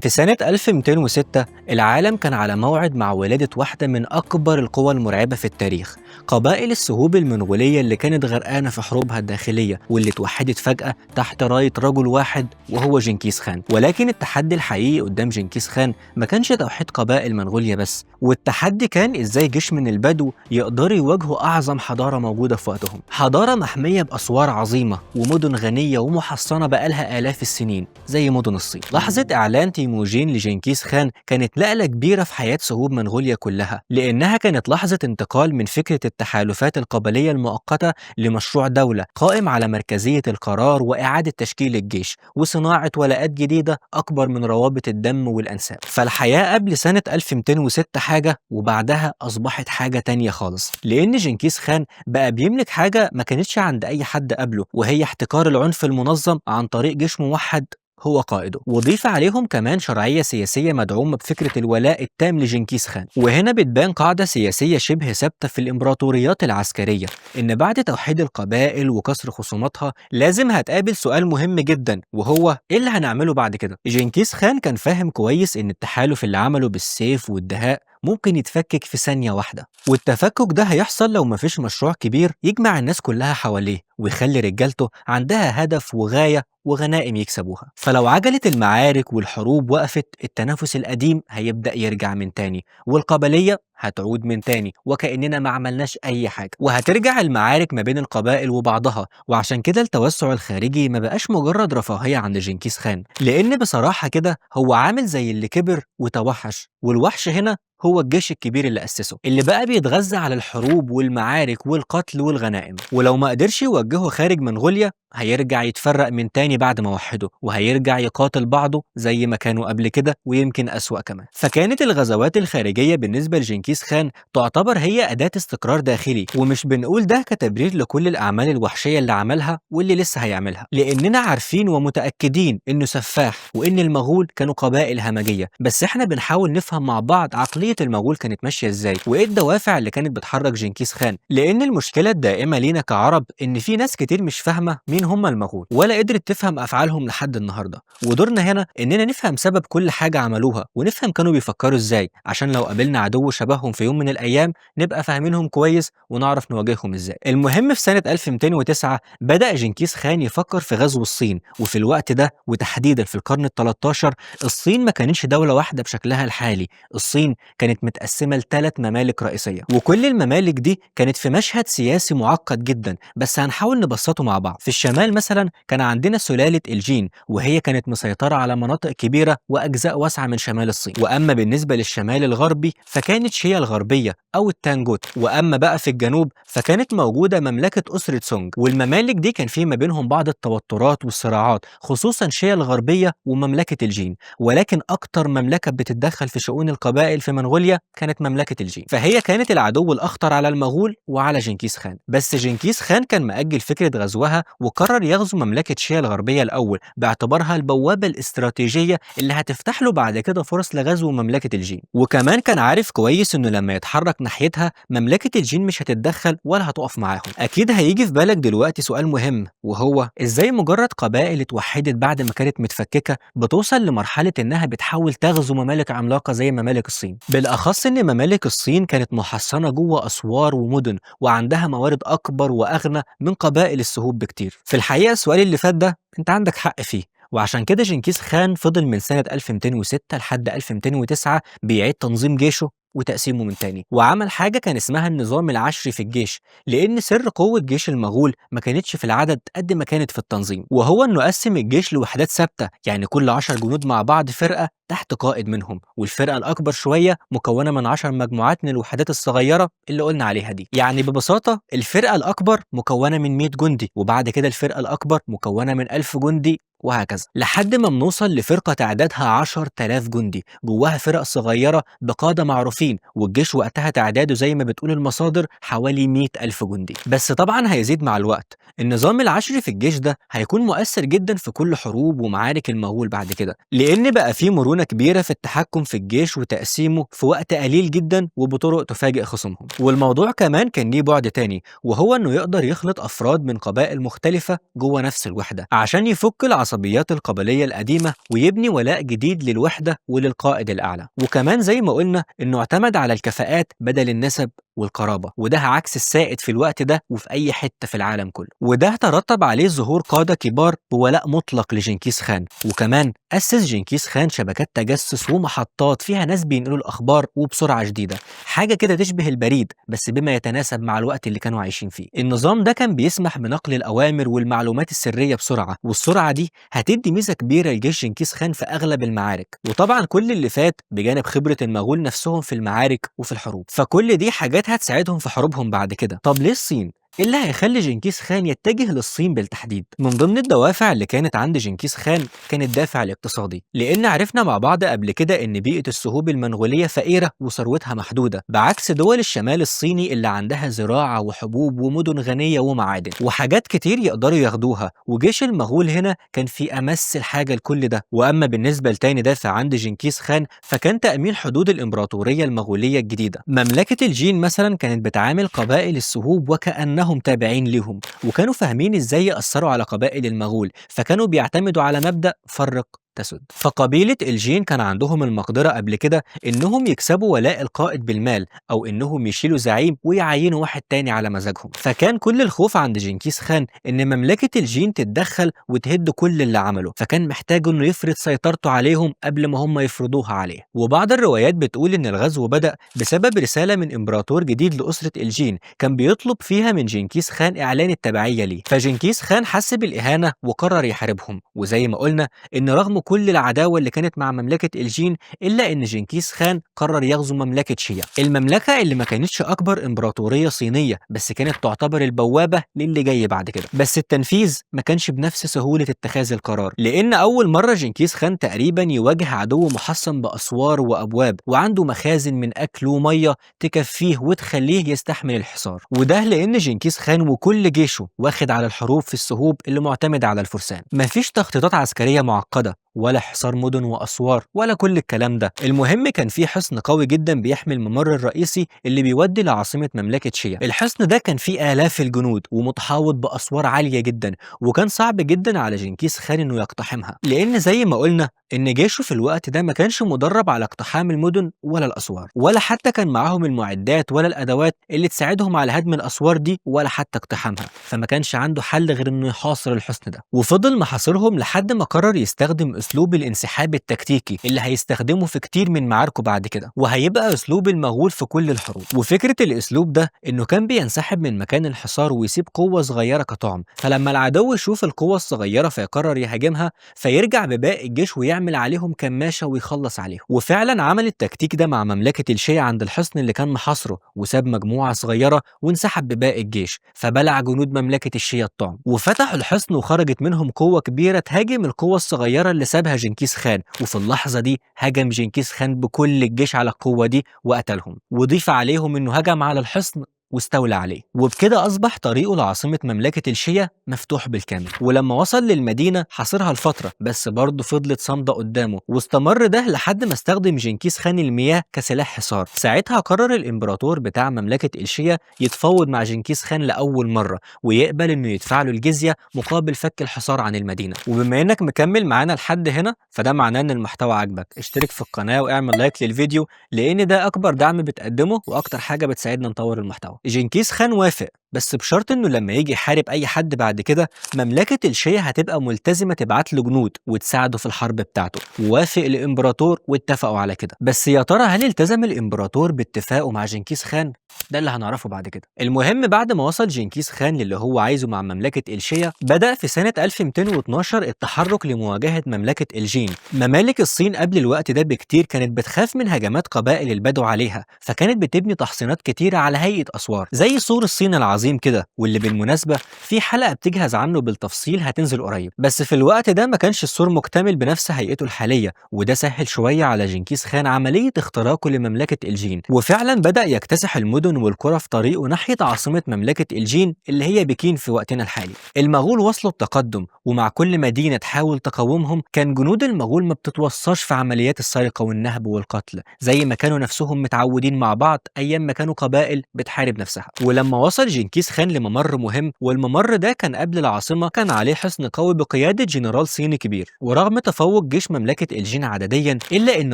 في سنة 1206 العالم كان على موعد مع ولادة واحدة من أكبر القوى المرعبة في التاريخ، قبائل السهوب المنغولية اللي كانت غرقانة في حروبها الداخلية واللي اتوحدت فجأة تحت راية رجل واحد وهو جنكيز خان. ولكن التحدي الحقيقي قدام جنكيز خان ما كانش توحيد قبائل منغوليا بس، والتحدي كان إزاي جيش من البدو يقدروا يواجهوا أعظم حضارة موجودة في وقتهم، حضارة محمية بأسوار عظيمة ومدن غنية ومحصنة بقالها آلاف السنين زي مدن الصين. لحظة إعلان تيموجين لجنكيز خان كانت نقلة كبيرة في حياة سهوب منغوليا كلها، لأنها كانت لحظة انتقال من فكرة التحالفات القبلية المؤقتة لمشروع دولة قائم على مركزية القرار وإعادة تشكيل الجيش وصناعة ولاءات جديدة أكبر من روابط الدم والأنساب. فالحياة قبل سنة 1206 حاجة، وبعدها أصبحت حاجة تانية خالص، لأن جنكيز خان بقى بيملك حاجة ما كانتش عند أي حد قبله، وهي احتكار العنف المنظم عن طريق جيش موحد هو قائده، وضيف عليهم كمان شرعية سياسية مدعومة بفكرة الولاء التام لجنكيز خان. وهنا بتبان قاعدة سياسية شبه ثابتة في الإمبراطوريات العسكرية، إن بعد توحيد القبائل وكسر خصوماتها لازم هتقابل سؤال مهم جدا، وهو إيه اللي هنعمله بعد كده؟ جنكيز خان كان فاهم كويس إن التحالف اللي عمله بالسيف والدهاء ممكن يتفكك في ثانية واحدة، والتفكك ده هيحصل لو مفيش مشروع كبير يجمع الناس كلها حواليه ويخلي رجالته عندها هدف وغاية وغنائم يكسبوها. فلو عجلة المعارك والحروب وقفت، التنافس القديم هيبدأ يرجع من تاني، والقبلية هتعود من تاني وكأننا ما عملناش أي حاجة، وهترجع المعارك ما بين القبائل وبعضها. وعشان كده التوسع الخارجي ما بقاش مجرد رفاهية عند جنكيز خان، لأن بصراحة كده هو عامل زي اللي كبر وتوحش، والوحش هنا هو الجيش الكبير اللي أسسه، اللي بقى بيتغذى على الحروب والمعارك والقتل والغنائم. ولو ما قدرش يوجهه خارج منغوليا هيرجع يتفرق من تاني بعد ما وحده، وهيرجع يقاتل بعضه زي ما كانوا قبل كده ويمكن أسوأ كمان. فكانت الغزوات الخارجية بالنسبة لجنكيز خان تعتبر هي أداة استقرار داخلي، ومش بنقول ده كتبرير لكل الأعمال الوحشية اللي عملها واللي لسه هيعملها، لأننا عارفين ومتأكدين إنه سفاح وإن المغول كانوا قبائل همجية، بس إحنا بنحاول نفهم مع بعض عقلية المغول كانت ماشية إزاي وإيه الدوافع اللي كانت بتحرك جنكيز خان. لأن المشكلة الدائمة لينا كعرب إن في ناس كتير مش فاهمة مين هم المغول ولا قدرت تفهم أفعالهم لحد النهاردة، ودورنا هنا إننا نفهم سبب كل حاجة عملوها ونفهم كانوا بيفكروا إزاي، عشان لو قابلنا عدو شبههم في يوم من الأيام نبقى فاهمينهم كويس ونعرف نواجههم إزاي. المهم في سنة 1209 بدأ جنكيز خان يفكر في غزو الصين، وفي الوقت ده وتحديدا في القرن ال13 الصين ما كانتش دولة واحدة بشكلها الحالي، الصين كانت متقسمة لثلاث ممالك رئيسية، وكل الممالك دي كانت في مشهد سياسي معقد جدا، بس هنحاول نبسطه مع بعض. في الشمال مثلا كان عندنا سلالة الجين، وهي كانت مسيطرة على مناطق كبيرة وأجزاء واسعة من شمال الصين. وأما بالنسبة للشمال الغربي فكانت شيا الغربية أو التانجوت. وأما بقى في الجنوب فكانت موجودة مملكة أسرة سونج، والممالك دي كان في ما بينهم بعض التوترات والصراعات، خصوصا شيا الغربية ومملكة الجين. ولكن أكتر مملكة بتتدخل في شؤون القبائل في منغوليا كانت مملكة الجين، فهي كانت العدو الأخطر على المغول وعلى جنكيز خان. بس جنكيز خان كان مأجل فكرة غزوها وقرر يغزو مملكة شيا الغربية الأول باعتبارها البوابة الاستراتيجية اللي هتفتح له بعد كده فرص لغزو مملكة الجين. وكمان كان عارف كويس إنه لما يتحرك ناحيتها مملكة الجين مش هتتدخل ولا هتقف معاهم. أكيد هيجي في بالك دلوقتي سؤال مهم، وهو إزاي مجرد قبائل اتوحدت بعد ما كانت متفككة بتوصل لمرحلة إنها بتحاول تغزو ممالك عملاقة زي ممالك الصين؟ بالأخص إن ممالك الصين كانت محصنة جوه أسوار ومدن وعندها موارد أكبر وأغنى من قبائل السهوب بكتير. في الحقيقة السؤال اللي فات ده أنت عندك حق فيه، وعشان كده جنكيز خان فضل من سنة 1206 لحد 1209 بيعيد تنظيم جيشه وتقسيمه من تاني، وعمل حاجة كان اسمها النظام العشري في الجيش، لأن سر قوة جيش المغول ما كانتش في العدد قد ما كانت في التنظيم، وهو إنه قسم الجيش لوحدات ثابتة، يعني كل 10 جنود مع بعض فرقة تحت قائد منهم، والفرقة الأكبر شوية مكونة من 10 مجموعات من الوحدات الصغيرة اللي قلنا عليها دي. يعني ببساطة الفرقة الأكبر مكونة من 100 جندي، وبعد كده الفرقة الأكبر مكونة من 1000 جندي، وهكذا لحد ما بنوصل لفرقة تعدادها 10,000 جندي جواها فرق صغيرة بقادة معروفين، والجيش وقتها تعداده زي ما بتقول المصادر حوالي 100,000 جندي. بس طبعا هيزيد مع الوقت. النظام العشري في الجيش ده هيكون مؤثر جدا في كل حروب ومعارك المغول بعد كده، لأن بقى فيه مرونة كبيرة في التحكم في الجيش وتقسيمه في وقت قليل جدا وبطرق تفاجئ خصومهم. والموضوع كمان كان ليه بعد تاني، وهو انه يقدر يخلط افراد من قبائل مختلفة جوه نفس الوحدة عشان يفك العصبيات القبلية القديمة ويبني ولاء جديد للوحدة وللقائد الأعلى. وكمان زي ما قلنا انه اعتمد على الكفاءات بدل النسب والقرابة، وده عكس السائد في الوقت ده وفي أي حتة في العالم كله. وده ترتب عليه ظهور قادة كبار بولاء مطلق لجنكيز خان. وكمان أسس جنكيز خان شبكات تجسس ومحطات فيها ناس بينقلوا الأخبار وبسرعة شديدة، حاجة كده تشبه البريد بس بما يتناسب مع الوقت اللي كانوا عايشين فيه. النظام ده كان بيسمح بنقل الأوامر والمعلومات السرية بسرعة، والسرعة دي هتدي ميزة كبيرة لجيش جنكيز خان في أغلب المعارك. وطبعا كل اللي فات بجانب خبرة المغول نفسهم في المعارك وفي الحروب، فكل دي حاجات هتساعدهم في حروبهم بعد كده. طب ليه الصين؟ إيه اللي هيخلي جنكيز خان يتجه للصين بالتحديد؟ من ضمن الدوافع اللي كانت عند جنكيز خان كان الدافع الاقتصادي، لأن عرفنا مع بعض قبل كده إن بيئة السهوب المنغولية فقيرة وثروتها محدودة، بعكس دول الشمال الصيني اللي عندها زراعة وحبوب ومدن غنية ومعادن وحاجات كتير يقدروا ياخدوها، وجيش المغول هنا كان في أمس الحاجة لكل ده. وأما بالنسبة لتاني دافع عند جنكيز خان فكان تأمين حدود الإمبراطورية المغولية الجديدة. مملكة الجين مثلا كانت بتعامل قبائل السهوب وكأنهم تابعين ليهم، وكانوا فاهمين ازاي يأثروا على قبائل المغول، فكانوا بيعتمدوا على مبدأ فرق تسد. فقبيلة الجين كان عندهم المقدرة قبل كده إنهم يكسبوا ولاء القائد بالمال، أو إنهم يشيلوا زعيم ويعينوا واحد تاني على مزاجهم. فكان كل الخوف عند جنكيز خان إن مملكة الجين تتدخل وتهد كل اللي عمله، فكان محتاج إنه يفرض سيطرته عليهم قبل ما هم يفرضوها عليه. وبعض الروايات بتقول إن الغزو بدأ بسبب رسالة من إمبراطور جديد لأسرة الجين كان بيطلب فيها من جنكيز خان إعلان التبعية ليه. فجنكيز خان حس بالإهانة وقرر يحاربهم. وزي ما قلنا إن رغم كل العداوة اللي كانت مع مملكة الجين، إلا إن جنكيز خان قرر يغزو مملكة شيا، المملكة اللي ما كانتش أكبر إمبراطورية صينية بس كانت تعتبر البوابة للي جاي بعد كده. بس التنفيذ ما كانش بنفس سهولة اتخاذ القرار، لأن أول مرة جنكيز خان تقريبا يواجه عدو محصن بأسوار وأبواب وعنده مخازن من أكل ومية تكفيه وتخليه يستحمل الحصار. وده لأن جنكيز خان وكل جيشه واخد على الحروب في السهوب اللي معتمد على الفرسان. مفيش تخطيطات عسكرية معقدة ولا حصار مدن وأسوار ولا كل الكلام ده. المهم كان في حصن قوي جدا بيحمي الممر الرئيسي اللي بيودي لعاصمة مملكة شيا. الحصن ده كان فيه آلاف الجنود ومتحوط بأسوار عالية جدا، وكان صعب جدا على جنكيز خان انه يقتحمها، لأن زي ما قلنا ان جيشه في الوقت ده ما كانش مدرب على اقتحام المدن ولا الأسوار، ولا حتى كان معاهم المعدات ولا الأدوات اللي تساعدهم على هدم الأسوار دي ولا حتى اقتحامها. فما كانش عنده حل غير انه يحاصر الحصن ده، وفضل محاصرهم لحد ما قرر يستخدم اسلوب الانسحاب التكتيكي اللي هيستخدمه في كتير من معاركه بعد كده، وهيبقى اسلوب المغول في كل الحروب. وفكرة الاسلوب ده انه كان بينسحب من مكان الحصار ويسيب قوة صغيرة كطعم، فلما العدو يشوف القوة الصغيرة فيقرر يهاجمها، فيرجع بباقي الجيش ويعمل عليهم كماشة ويخلص عليهم. وفعلا عمل التكتيك ده مع مملكة الشيع عند الحصن اللي كان محاصره، وساب مجموعة صغيرة وانسحب بباقي الجيش، فبلع جنود مملكة الشيع الطعم وفتحوا الحصن، وخرجت منهم قوة كبيرة تهاجم القوة الصغيرة اللي سابها جنكيز خان. وفي اللحظة دي هجم جنكيز خان بكل الجيش على القوة دي وقتلهم، وضيف عليهم انه هجم على الحصن واستولى عليه. وبكده أصبح طريقه لعاصمة مملكة الشيا مفتوح بالكامل. ولما وصل للمدينة حاصرها لفترة، بس برضه فضلت صامدة قدامه، واستمر ده لحد ما استخدم جنكيز خان المياه كسلاح حصار. ساعتها قرر الإمبراطور بتاع مملكة الشيا يتفاوض مع جنكيز خان لأول مرة، ويقبل إنه يدفع له الجزية مقابل فك الحصار عن المدينة. وبما إنك مكمل معانا لحد هنا فده معناه إن المحتوى عجبك. اشترك في القناة واعمل لايك للفيديو، لأن ده أكبر دعم بتقدمه وأكتر حاجة بتساعدنا نطور المحتوى. جنكيز خان وافق، بس بشرط انه لما يجي يحارب اي حد بعد كده مملكة الشيا هتبقى ملتزمة تبعت له جنود وتساعده في الحرب بتاعته. ووافق الامبراطور واتفقوا على كده. بس يا ترى هل التزم الامبراطور باتفاقه مع جنكيز خان؟ ده اللي هنعرفه بعد كده. المهم بعد ما وصل جنكيز خان للي هو عايزه مع مملكة الشيا، بدأ في سنة 1212 التحرك لمواجهة مملكة الجين. ممالك الصين قبل الوقت ده بكتير كانت بتخاف من هجمات قبائل البدو عليها، فكانت بتبني تحصينات كتيرة على هيئة أسوار زي سور الصين العظيم كده، واللي بالمناسبة في حلقة بتجهز عنه بالتفصيل هتنزل قريب. بس في الوقت ده ما كانش السور مكتمل بنفس هيئته الحالية، وده سهل شوية على جنكيز خان عملية اختراقه لمملكة الجين. وفعلا بدأ يكتسح المدن والقرى في طريقه ناحية عاصمة مملكة الجين اللي هي بكين في وقتنا الحالي. المغول وصلوا التقدم، ومع كل مدينة تحاول تقاومهم كان جنود المغول ما بتتوصاش في عمليات السرقة والنهب والقتل زي ما كانوا نفسهم متعودين مع بعض أيام ما كانوا قبائل بتحارب نفسها. ولما وصل جنكيز خان لممر مهم، والممر ده كان قبل العاصمة، كان عليه حصن قوي بقيادة جنرال صيني كبير. ورغم تفوق جيش مملكة الجين عدديا، إلا إن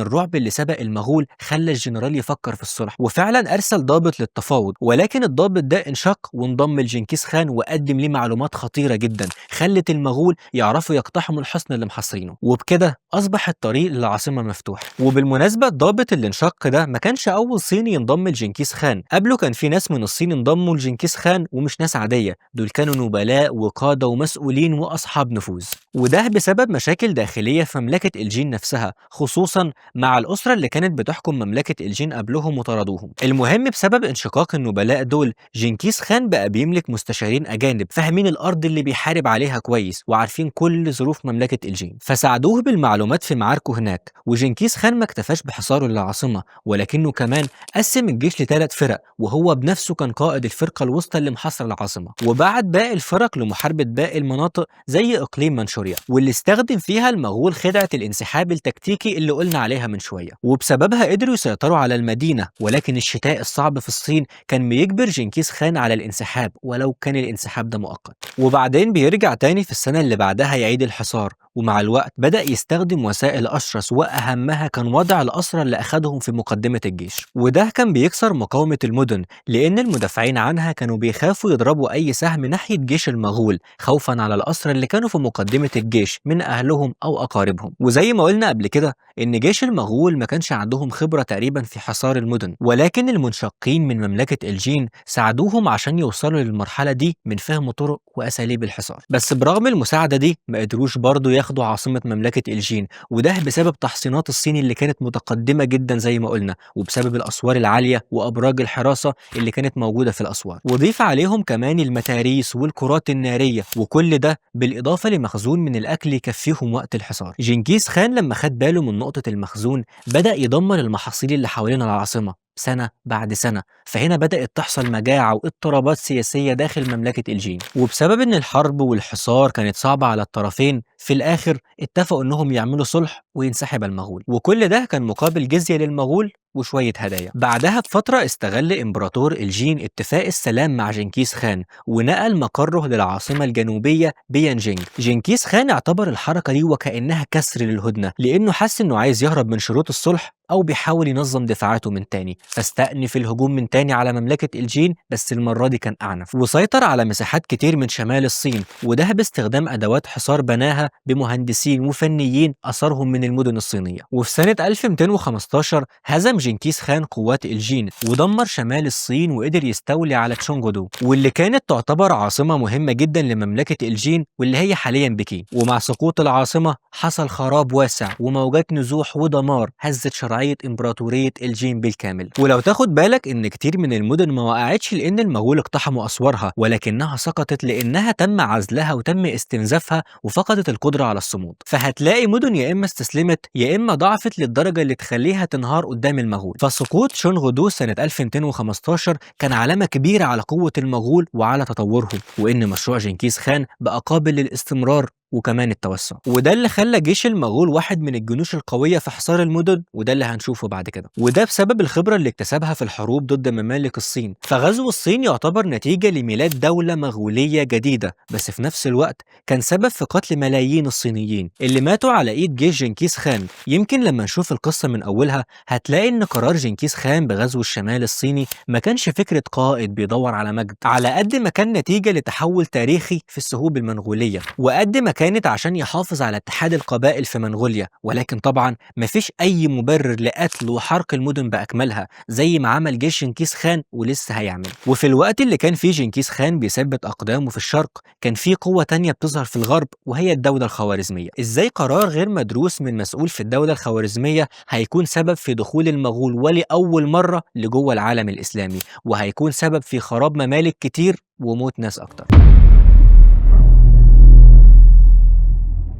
الرعب اللي سبق المغول خلى الجنرال يفكر في الصلح، وفعلا أرسل ضابط للتفاوض. ولكن الضابط ده انشق وانضم لجنكيز خان وقدم ليه معلومات خطيرة جدا خلت المغول يعرفوا يقتحموا الحصن اللي محاصرينه، وبكده أصبح الطريق للعاصمة مفتوح. وبالمناسبة الضابط اللي انشق ده ما كانش أول صيني ينضم لجنكيز خان، قبله كان في ناس من الصين انضموا لجنكيز خان، ومش ناس عادية، دول كانوا نبلاء وقادة ومسؤولين وأصحاب نفوذ. وده بسبب مشاكل داخلية في مملكة الجين نفسها، خصوصا مع الأسرة اللي كانت بتحكم مملكة الجين قبلهم وطردوهم. المهم بسبب انشقاق النبلاء دول، جنكيز خان بقى بيملك مستشارين أجانب فاهمين الأرض اللي بيحارب عليها كويس وعارفين كل ظروف مملكة الجين، فساعدوه بالمعلومات في معاركه هناك. وجنكيز خان ما اكتفاش بحصاره للعاصمة، ولكنه كمان قسم الجيش لثلاث فرق، وهو بنفسه كان قائد الفرقة الوسطى الوسطى اللي محاصرة العاصمة، وبعت باقي الفرق لمحاربة باقي المناطق زي إقليم منشوريا، واللي استخدم فيها المغول خدعة الانسحاب التكتيكي اللي قلنا عليها من شوية، وبسببها قدروا يسيطروا على المدينة. ولكن الشتاء الصعب في الصين كان بيجبر جنكيز خان على الانسحاب ولو كان الانسحاب ده مؤقت. وبعدين بيرجع تاني في السنة اللي بعدها يعيد الحصار، ومع الوقت بدأ يستخدم وسائل أشرس، وأهمها كان وضع الأسرى اللي أخدهم في مقدمة الجيش، وده كان بيكسر مقاومة المدن لأن المدافعين عنها كانوا بيخافوا يضربوا أي سهم ناحية جيش المغول خوفا على الأسرى اللي كانوا في مقدمة الجيش من أهلهم أو أقاربهم. وزي ما قلنا قبل كده إن جيش المغول ما كانش عندهم خبرة تقريبا في حصار المدن، ولكن المنشقين من مملكة الجين ساعدوهم عشان يوصلوا للمرحلة دي من فهم طرق وأساليب الحصار. بس برغم المساعدة دي ما قدروش برضو ياخدوا عاصمة مملكة الجين، وده بسبب تحصينات الصين اللي كانت متقدمة جدا زي ما قلنا، وبسبب الأسوار العالية وأبراج الحراسة اللي كانت موجودة في الأسوار، وضيف عليهم كمان المتاريس والكرات النارية، وكل ده بالإضافة لمخزون من الأكل يكفيهم وقت الحصار. جنكيز خان لما خد باله من نقطة المخزون بدأ يدمر المحاصيل اللي حوالين العاصمة سنة بعد سنة، فهنا بدأت تحصل مجاعة واضطرابات سياسية داخل مملكة الجين. وبسبب إن الحرب والحصار كانت صعبة على الطرفين، في الآخر اتفقوا إنهم يعملوا صلح وينسحب المغول، وكل ده كان مقابل جزية للمغول وشوية هدايا. بعدها بفترة استغل إمبراطور الجين اتفاق السلام مع جنكيز خان ونقل مقره للعاصمة الجنوبية بيانجينج. جنكيز خان اعتبر الحركة دي وكأنها كسر للهدنة، لأنه حس إنه عايز يهرب من شروط الصلح أو بيحاول ينظم دفاعاته من تاني، فاستأنف الهجوم من تاني على مملكة الجين، بس المرة دي كان أعنف، وسيطر على مساحات كتير من شمال الصين، وده باستخدام أدوات حصار بناها بمهندسين وفنيين أثرهم من المدن الصينية. وفي سنة 1215 هزم جنكيز خان قوات الجين ودمر شمال الصين وقدر يستولي على تشونغدو، واللي كانت تعتبر عاصمة مهمة جدا لمملكة الجين واللي هي حاليا بكين. ومع سقوط العاصمة حصل خراب واسع وموجات نزوح ودمار هزت شرعية إمبراطورية الجين بالكامل. ولو تاخد بالك إن كتير من المدن ما وقعتش لأن المغول اقتحموا أسوارها، ولكنها سقطت لأنها تم عزلها وتم استنزافها وفقدت القدرة على الصمود. فهتلاقي مدن يا إما استسلمت يا إما ضعفت للدرجة اللي تخليها تنهار قدام المغول. فسقوط شونغدو سنة 1215 كان علامة كبيرة على قوة المغول وعلى تطورهم، وإن مشروع جنكيز خان بقى قابل للاستمرار وكمان التوسع، وده اللي خلى جيش المغول واحد من الجنوش القوية في حصار المدن، وده اللي هنشوفه بعد كده، وده بسبب الخبرة اللي اكتسبها في الحروب ضد ممالك الصين. فغزو الصين يعتبر نتيجة لميلاد دولة مغولية جديدة، بس في نفس الوقت كان سبب في قتل ملايين الصينيين اللي ماتوا على ايد جيش جنكيز خان. يمكن لما نشوف القصة من أولها هتلاقي إن قرار جنكيز خان بغزو الشمال الصيني ما كانش فكرة قائد بيدور على مجد، على قد ما كان نتيجة لتحول تاريخي في السهوب المنغولية، وقد ما كانت عشان يحافظ على اتحاد القبائل في منغوليا. ولكن طبعا مفيش أي مبرر لقتل وحرق المدن بأكملها زي ما عمل جيش جنكيز خان ولسه هيعمل. وفي الوقت اللي كان فيه جنكيز خان بيثبت أقدامه في الشرق، كان في قوة تانية بتظهر في الغرب وهي الدولة الخوارزمية. إزاي قرار غير مدروس من مسؤول في الدولة الخوارزمية هيكون سبب في دخول المغول ولأول مرة لجوه العالم الإسلامي، وهيكون سبب في خراب ممالك كتير وموت ناس أكتر؟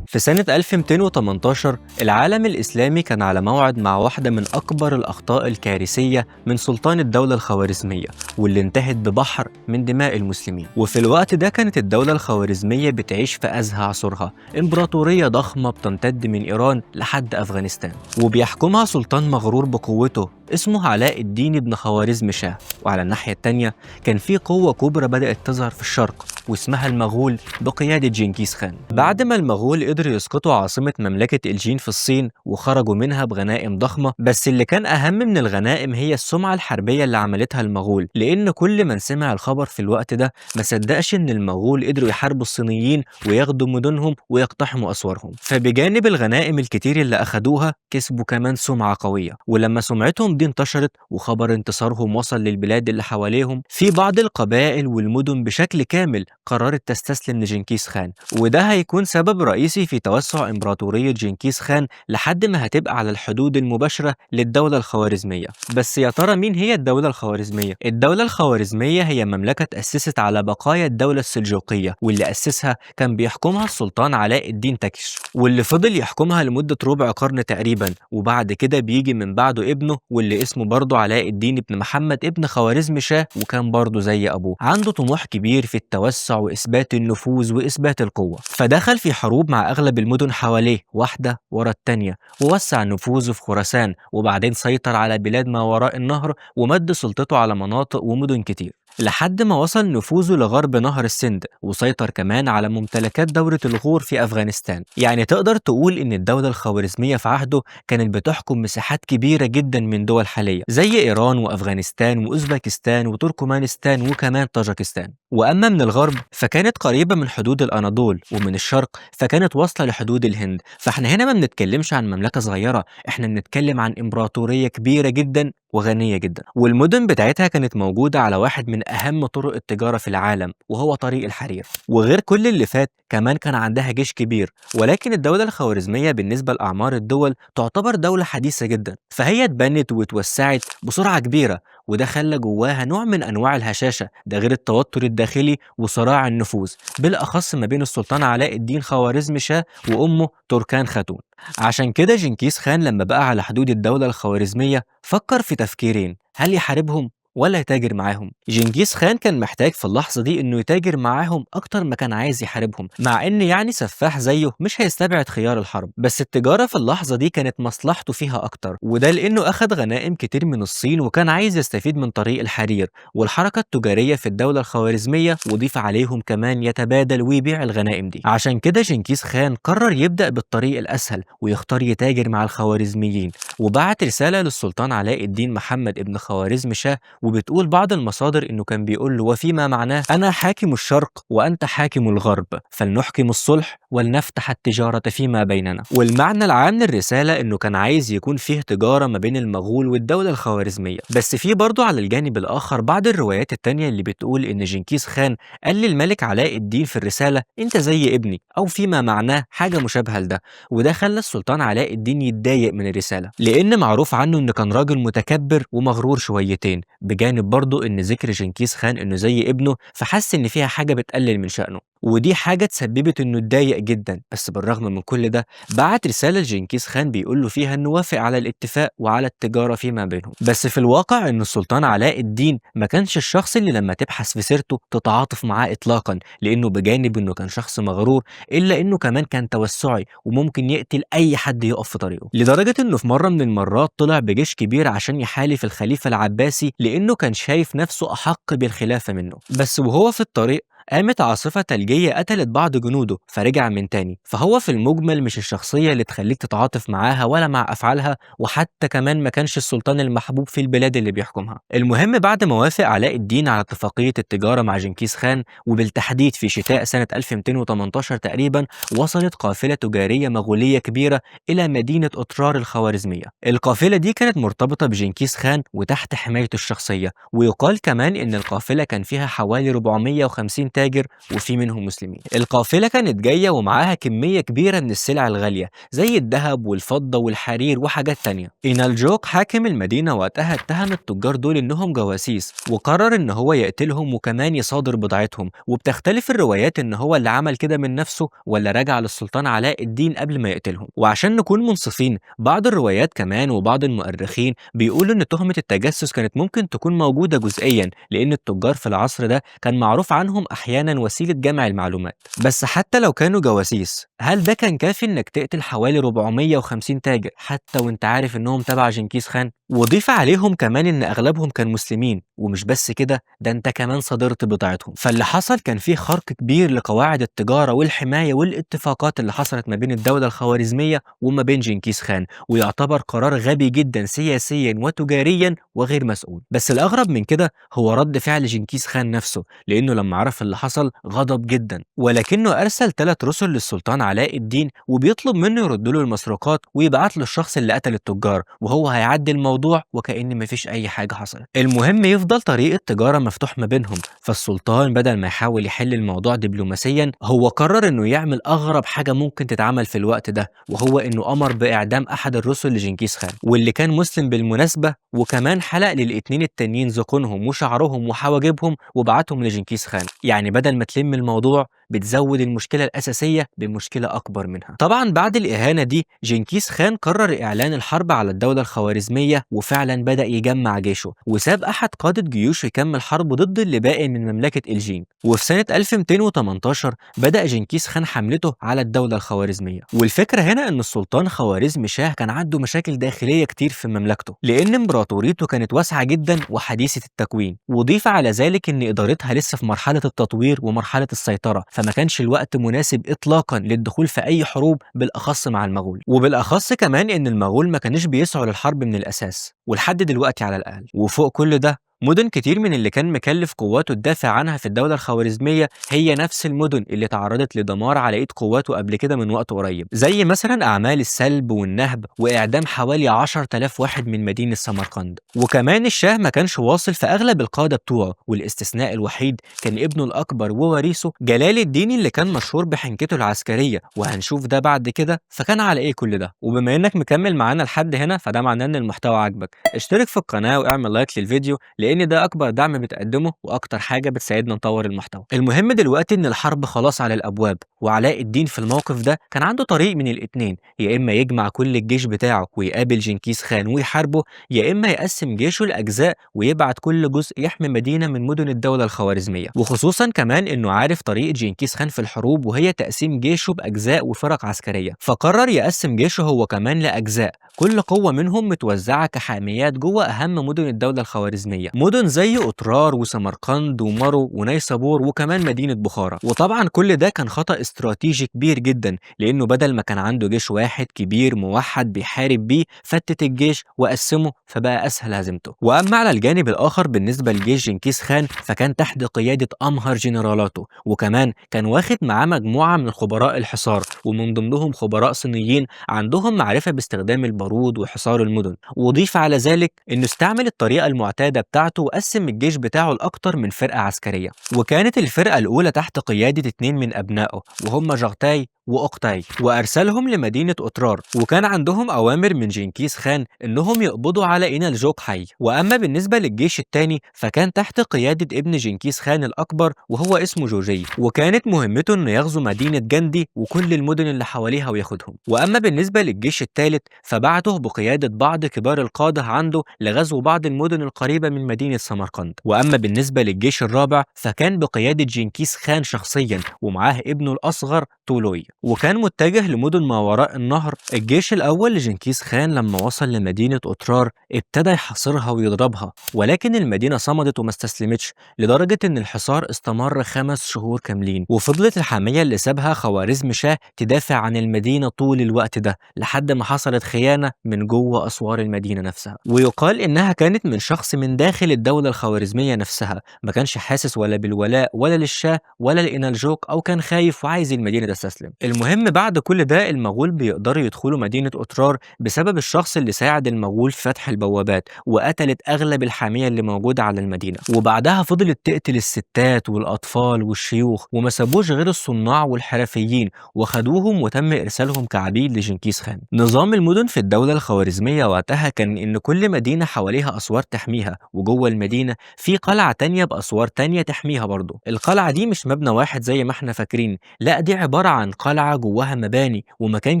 في سنة 1218 العالم الإسلامي كان على موعد مع واحدة من أكبر الأخطاء الكارثية من سلطان الدولة الخوارزمية، واللي انتهت ببحر من دماء المسلمين. وفي الوقت ده كانت الدولة الخوارزمية بتعيش في أزهى عصورها، إمبراطورية ضخمة بتمتد من إيران لحد أفغانستان، وبيحكمها سلطان مغرور بقوته اسمه علاء الدين بن خوارزم شاه. وعلى الناحية التانية كان في قوة كبرى بدأت تظهر في الشرق واسمها المغول بقيادة جنكيز خان. بعد ما المغول قدروا يسقطوا عاصمة مملكة الجين في الصين وخرجوا منها بغنائم ضخمة، بس اللي كان أهم من الغنائم هي السمعة الحربية اللي عملتها المغول، لأن كل من سمع الخبر في الوقت ده ما صدقش إن المغول قدروا يحاربوا الصينيين وياخدوا مدنهم ويقتحموا أسوارهم. فبجانب الغنائم الكتير اللي أخدوها كسبوا كمان سمعة قوية، ولما سمعتهم دي انتشرت وخبر انتصارهم وصل للبلاد اللي حواليهم، في بعض القبائل والمدن بشكل كامل قررت تستسلم لجنكيز خان، وده هيكون سبب رئيسي في توسع إمبراطورية جنكيز خان لحد ما هتبقى على الحدود المباشرة للدولة الخوارزمية. بس يا ترى مين هي الدولة الخوارزمية؟ الدولة الخوارزمية هي مملكة تأسست على بقايا الدولة السلجوقية، واللي أسسها كان بيحكمها السلطان علاء الدين تكش، واللي فضل يحكمها لمدة ربع قرن تقريبا، وبعد كده بيجي من بعده ابنه واللي واللي اسمه برضه علاء الدين ابن محمد ابن خوارزمشاه، وكان برضه زي أبوه عنده طموح كبير في التوسع وإثبات النفوذ وإثبات القوة. فدخل في حروب مع أغلب المدن حواليه واحدة ورا التانية، ووسع نفوذه في خراسان، وبعدين سيطر على بلاد ما وراء النهر ومد سلطته على مناطق ومدن كتير، لحد ما وصل نفوذه لغرب نهر السند، وسيطر كمان على ممتلكات دولة الغور في أفغانستان. يعني تقدر تقول إن الدولة الخوارزمية في عهده كانت بتحكم مساحات كبيرة جدا من دول حالية زي إيران وأفغانستان وأوزبكستان وتركمانستان وكمان طاجكستان. وأما من الغرب فكانت قريبة من حدود الأناضول، ومن الشرق فكانت واصلة لحدود الهند. فاحنا هنا ما بنتكلمش عن مملكة صغيرة، احنا بنتكلم عن إمبراطورية كبيرة جدا وغنية جدا، والمدن بتاعتها كانت موجودة على واحد من أهم طرق التجارة في العالم وهو طريق الحرير. وغير كل اللي فات كمان كان عندها جيش كبير. ولكن الدولة الخوارزمية بالنسبة لأعمار الدول تعتبر دولة حديثة جدا، فهي اتبنت واتوسعت بسرعة كبيرة، وده خلى جواها نوع من أنواع الهشاشة، ده غير التوتر الداخلي وصراع النفوذ بالأخص ما بين السلطان علاء الدين خوارزم شاه وأمه تركان خاتون. عشان كده جنكيز خان لما بقى على حدود الدولة الخوارزمية فكر في تفكيرين: هل يحاربهم ولا يتاجر معاهم؟ جنكيز خان كان محتاج في اللحظة دي انه يتاجر معاهم اكتر ما كان عايز يحاربهم، مع ان يعني سفاح زيه مش هيستبعد خيار الحرب، بس التجارة في اللحظة دي كانت مصلحته فيها اكتر، وده لانه اخد غنائم كتير من الصين وكان عايز يستفيد من طريق الحرير والحركة التجارية في الدولة الخوارزمية، وضيف عليهم كمان يتبادل ويبيع الغنائم دي. عشان كده جنكيز خان قرر يبدأ بالطريق الاسهل ويختار يتاجر مع الخوارزميين، وبعت رسالة للسلطان علاء الدين محمد ابن خوارزم شاه، وبتقول بعض المصادر انه كان بيقول له وفيما معناه: انا حاكم الشرق وانت حاكم الغرب، فلنحكم الصلح ولنفتح التجارة فيما بيننا. والمعنى العام للرسالة انه كان عايز يكون فيه تجارة ما بين المغول والدولة الخوارزمية. بس في برضه على الجانب الاخر بعض الروايات التانية اللي بتقول ان جنكيز خان قال للملك علاء الدين في الرسالة: انت زي ابني، او فيما معناه حاجة مشابهة لده، وده خلى السلطان علاء الدين يتضايق من الرسالة، لان معروف عنه انه كان راجل متكبر ومغرور شويتين، بجانب برضه ان ذكر جنكيز خان انه زي ابنه فحس ان فيها حاجة بتقلل من شأنه، ودي حاجة تسببت انه اتضايق جدا. بس بالرغم من كل ده بعت رسالة لجنكيز خان بيقول له فيها انه وافق على الاتفاق وعلى التجارة فيما بينهم. بس في الواقع ان السلطان علاء الدين ما كانش الشخص اللي لما تبحث في سيرته تتعاطف معاه اطلاقا، لانه بجانب انه كان شخص مغرور الا انه كمان كان توسعي وممكن يقتل اي حد يقف في طريقه، لدرجة انه في مرة من المرات طلع بجيش كبير عشان يحالف الخليفة العباسي لانه كان شايف نفسه احق بالخلافة منه. بس وهو في الطريق قامت عاصفة ثلجية قتلت بعض جنوده فرجع من تاني. فهو في المجمل مش الشخصية اللي تخليك تتعاطف معاها ولا مع أفعالها، وحتى كمان ما كانش السلطان المحبوب في البلاد اللي بيحكمها. المهم بعد ما وافق علاء الدين على اتفاقية التجارة مع جنكيز خان، وبالتحديد في شتاء سنة 1218 تقريبا، وصلت قافلة تجارية مغولية كبيرة إلى مدينة أطرار الخوارزمية. القافلة دي كانت مرتبطة بجنكيز خان وتحت حمايته الشخصية، ويقال كمان إن القافلة كان فيها حوالي 450 تاجر وفي منهم مسلمين. القافلة كانت جاية ومعاها كمية كبيرة من السلع الغالية زي الذهب والفضة والحرير وحاجات تانية. إينالجوك حاكم المدينة وقتها اتهم التجار دول إنهم جواسيس، وقرر إن هو يقتلهم وكمان يصادر بضاعتهم. وبتختلف الروايات إن هو اللي عمل كده من نفسه ولا رجع للسلطان علاء الدين قبل ما يقتلهم. وعشان نكون منصفين، بعض الروايات كمان وبعض المؤرخين بيقولوا إن تهمة التجسس كانت ممكن تكون موجودة جزئيا، لأن التجار في العصر ده كان معروف عنهم أحيانا وسيلة جمع المعلومات. بس حتى لو كانوا جواسيس، هل ده كان كافي إنك تقتل حوالي 450 تاجر حتى وانت عارف إنهم تبع جنكيز خان؟ وضيف عليهم كمان إن أغلبهم كان مسلمين، ومش بس كده، ده انت كمان صادرت بضاعتهم. فاللي حصل كان فيه خرق كبير لقواعد التجارة والحماية والاتفاقات اللي حصلت ما بين الدولة الخوارزمية وما بين جنكيز خان، ويعتبر قرار غبي جدا سياسيا وتجاريا وغير مسؤول. بس الأغرب من كده هو رد فعل جنكيز خان نفسه، لأنه لما عرف اللي حصل غضب جدا، ولكنه أرسل 3 رسل للسلطان علاء الدين وبيطلب منه يرد له المسروقات ويبعت له الشخص اللي قتل التجار، وهو هيعدي الموضوع وكأن مفيش أي حاجة حصلت. المهم يفضل طريق التجارة مفتوح ما بينهم. فالسلطان بدل ما يحاول يحل الموضوع دبلوماسيا، هو قرر انه يعمل أغرب حاجة ممكن تتعمل في الوقت ده، وهو انه أمر بإعدام أحد الرسل لجنكيز خان، واللي كان مسلم بالمناسبة، وكمان حلق للاتنين التانيين ذقونهم وشعرهم وحواجبهم وبعتهم لجنكيز خان. يعني بدل ما تلم الموضوع بتزود المشكلة الأساسية بمشكلة أكبر منها. طبعا بعد الإهانة دي جنكيز خان قرر إعلان الحرب على الدولة الخوارزمية، وفعلا بدأ يجمع جيشه وساب أحد قادة جيوشه يكمل حربه ضد اللي باقي من مملكة إلجين. وفي سنة 1218 بدأ جنكيز خان حملته على الدولة الخوارزمية. والفكرة هنا إن السلطان خوارزم شاه كان عنده مشاكل داخلية كتير في مملكته، لأن إمبراطوريته كانت واسعة جدا وحديثة التكوين، وضيف على ذلك إن إدارتها لسه في مرحلة التطوير ومرحلة السيطرة، فما كانش الوقت مناسب إطلاقا للدخول في أي حروب بالأخص مع المغول، وبالأخص كمان إن المغول ما كانوش بيسعوا للحرب من الأساس ولحد دلوقتي على الأقل. وفوق كل ده مدن كتير من اللي كان مكلف قواته تدافع عنها في الدولة الخوارزمية هي نفس المدن اللي تعرضت لدمار على ايد قواته قبل كده من وقت قريب، زي مثلا أعمال السلب والنهب وإعدام حوالي 10,000 واحد من مدينة سمرقند. وكمان الشاه ما كانش واصل في أغلب القادة بتوعه، والاستثناء الوحيد كان ابنه الأكبر ووريثه جلال الدين اللي كان مشهور بحنكته العسكرية، وهنشوف ده بعد كده. فكان على إيه كل ده؟ وبما إنك مكمل معانا لحد هنا فده معناه إن المحتوى عاجبك، اشترك في القناة واعمل لايك للفيديو لان ده اكبر دعم بتقدمه واكتر حاجة بتساعدنا نطور المحتوى. المهم دلوقتي ان الحرب خلاص على الابواب، وعلاء الدين في الموقف ده كان عنده طريق من الاتنين، يا اما يجمع كل الجيش بتاعه ويقابل جنكيز خان ويحاربه، يا اما يقسم جيشه لاجزاء ويبعت كل جزء يحمي مدينة من مدن الدولة الخوارزمية. وخصوصا كمان انه عارف طريقه جنكيز خان في الحروب وهي تقسيم جيشه باجزاء وفرق عسكرية، فقرر يقسم جيشه هو كمان لاجزاء، كل قوة منهم متوزعة كحاميات جوه اهم مدن الدولة الخوارزمية، مدن زي أطرار وسمرقند ومرو ونيسابور وكمان مدينة بخارى. وطبعا كل ده كان خطأ استراتيجي كبير جدا، لأنه بدل ما كان عنده جيش واحد كبير موحد بيحارب بيه، فتت الجيش وقسمه فبقى أسهل هزيمته. وأما على الجانب الآخر بالنسبة لجيش جنكيز خان فكان تحت قيادة أمهر جنرالاته، وكمان كان واخد معاه مجموعة من خبراء الحصار، ومن ضمنهم خبراء صينيين عندهم معرفة باستخدام البارود وحصار المدن. وضيف على ذلك إنه استعمل الطريقة المعتادة بتاعته وقسم الجيش بتاعه لأكتر من فرقة عسكرية، وكانت الفرقة الأولى تحت قيادة 2 من أبنائه وهم جغتاي وأقتاي، وأرسلهم لمدينة أطرار، وكان عندهم أوامر من جنكيز خان إنهم يقبضوا على إينالجوك حي. وأما بالنسبة للجيش الثاني فكان تحت قيادة ابن جنكيز خان الأكبر وهو اسمه جوجي، وكانت مهمته إنه يغزو مدينة جندي وكل المدن اللي حواليها وياخدهم. وأما بالنسبة للجيش الثالث فبعته بقيادة بعض كبار القادة عنده لغزو بعض المدن القريبة من مدينة سمرقند. وأما بالنسبة للجيش الرابع فكان بقيادة جنكيز خان شخصيا ومعاه ابنه الأصغر تولوي، وكان متجه لمدن ما وراء النهر. الجيش الأول لجنكيز خان لما وصل لمدينة أطرار ابتدى يحاصرها ويضربها، ولكن المدينة صمدت وما استسلمتش، لدرجة إن الحصار استمر 5 شهور كاملين، وفضلت الحامية اللي سابها خوارزم شاه تدافع عن المدينة طول الوقت ده لحد ما حصلت خيانة من جوه أسوار المدينة نفسها. ويقال إنها كانت من شخص من داخل الدولة الخوارزمية نفسها، ما كانش حاسس ولا بالولاء ولا للشاه ولا لإنالجوك، أو كان خايف وعايز المدينة تستسلم. المهم بعد كل ده المغول بيقدروا يدخلوا مدينة أطرار بسبب الشخص اللي ساعد المغول في فتح البوابات وقتلت أغلب الحامية اللي موجودة على المدينة، وبعدها فضلت تقتل الستات والأطفال والشيوخ وما سابوش غير الصناع والحرفيين، وخدوهم وتم إرسالهم كعبيد لجنكيز خان. نظام المدن في الدولة الخوارزمية وقتها كان إن كل مدينة حواليها أسوار تحميها، وجوه المدينة في قلعة تانية بأسوار تانية تحميها برضه. القلعة دي مش مبنى واحد زي ما احنا فاكرين، لا دي عبارة عن قلعة جواها مباني ومكان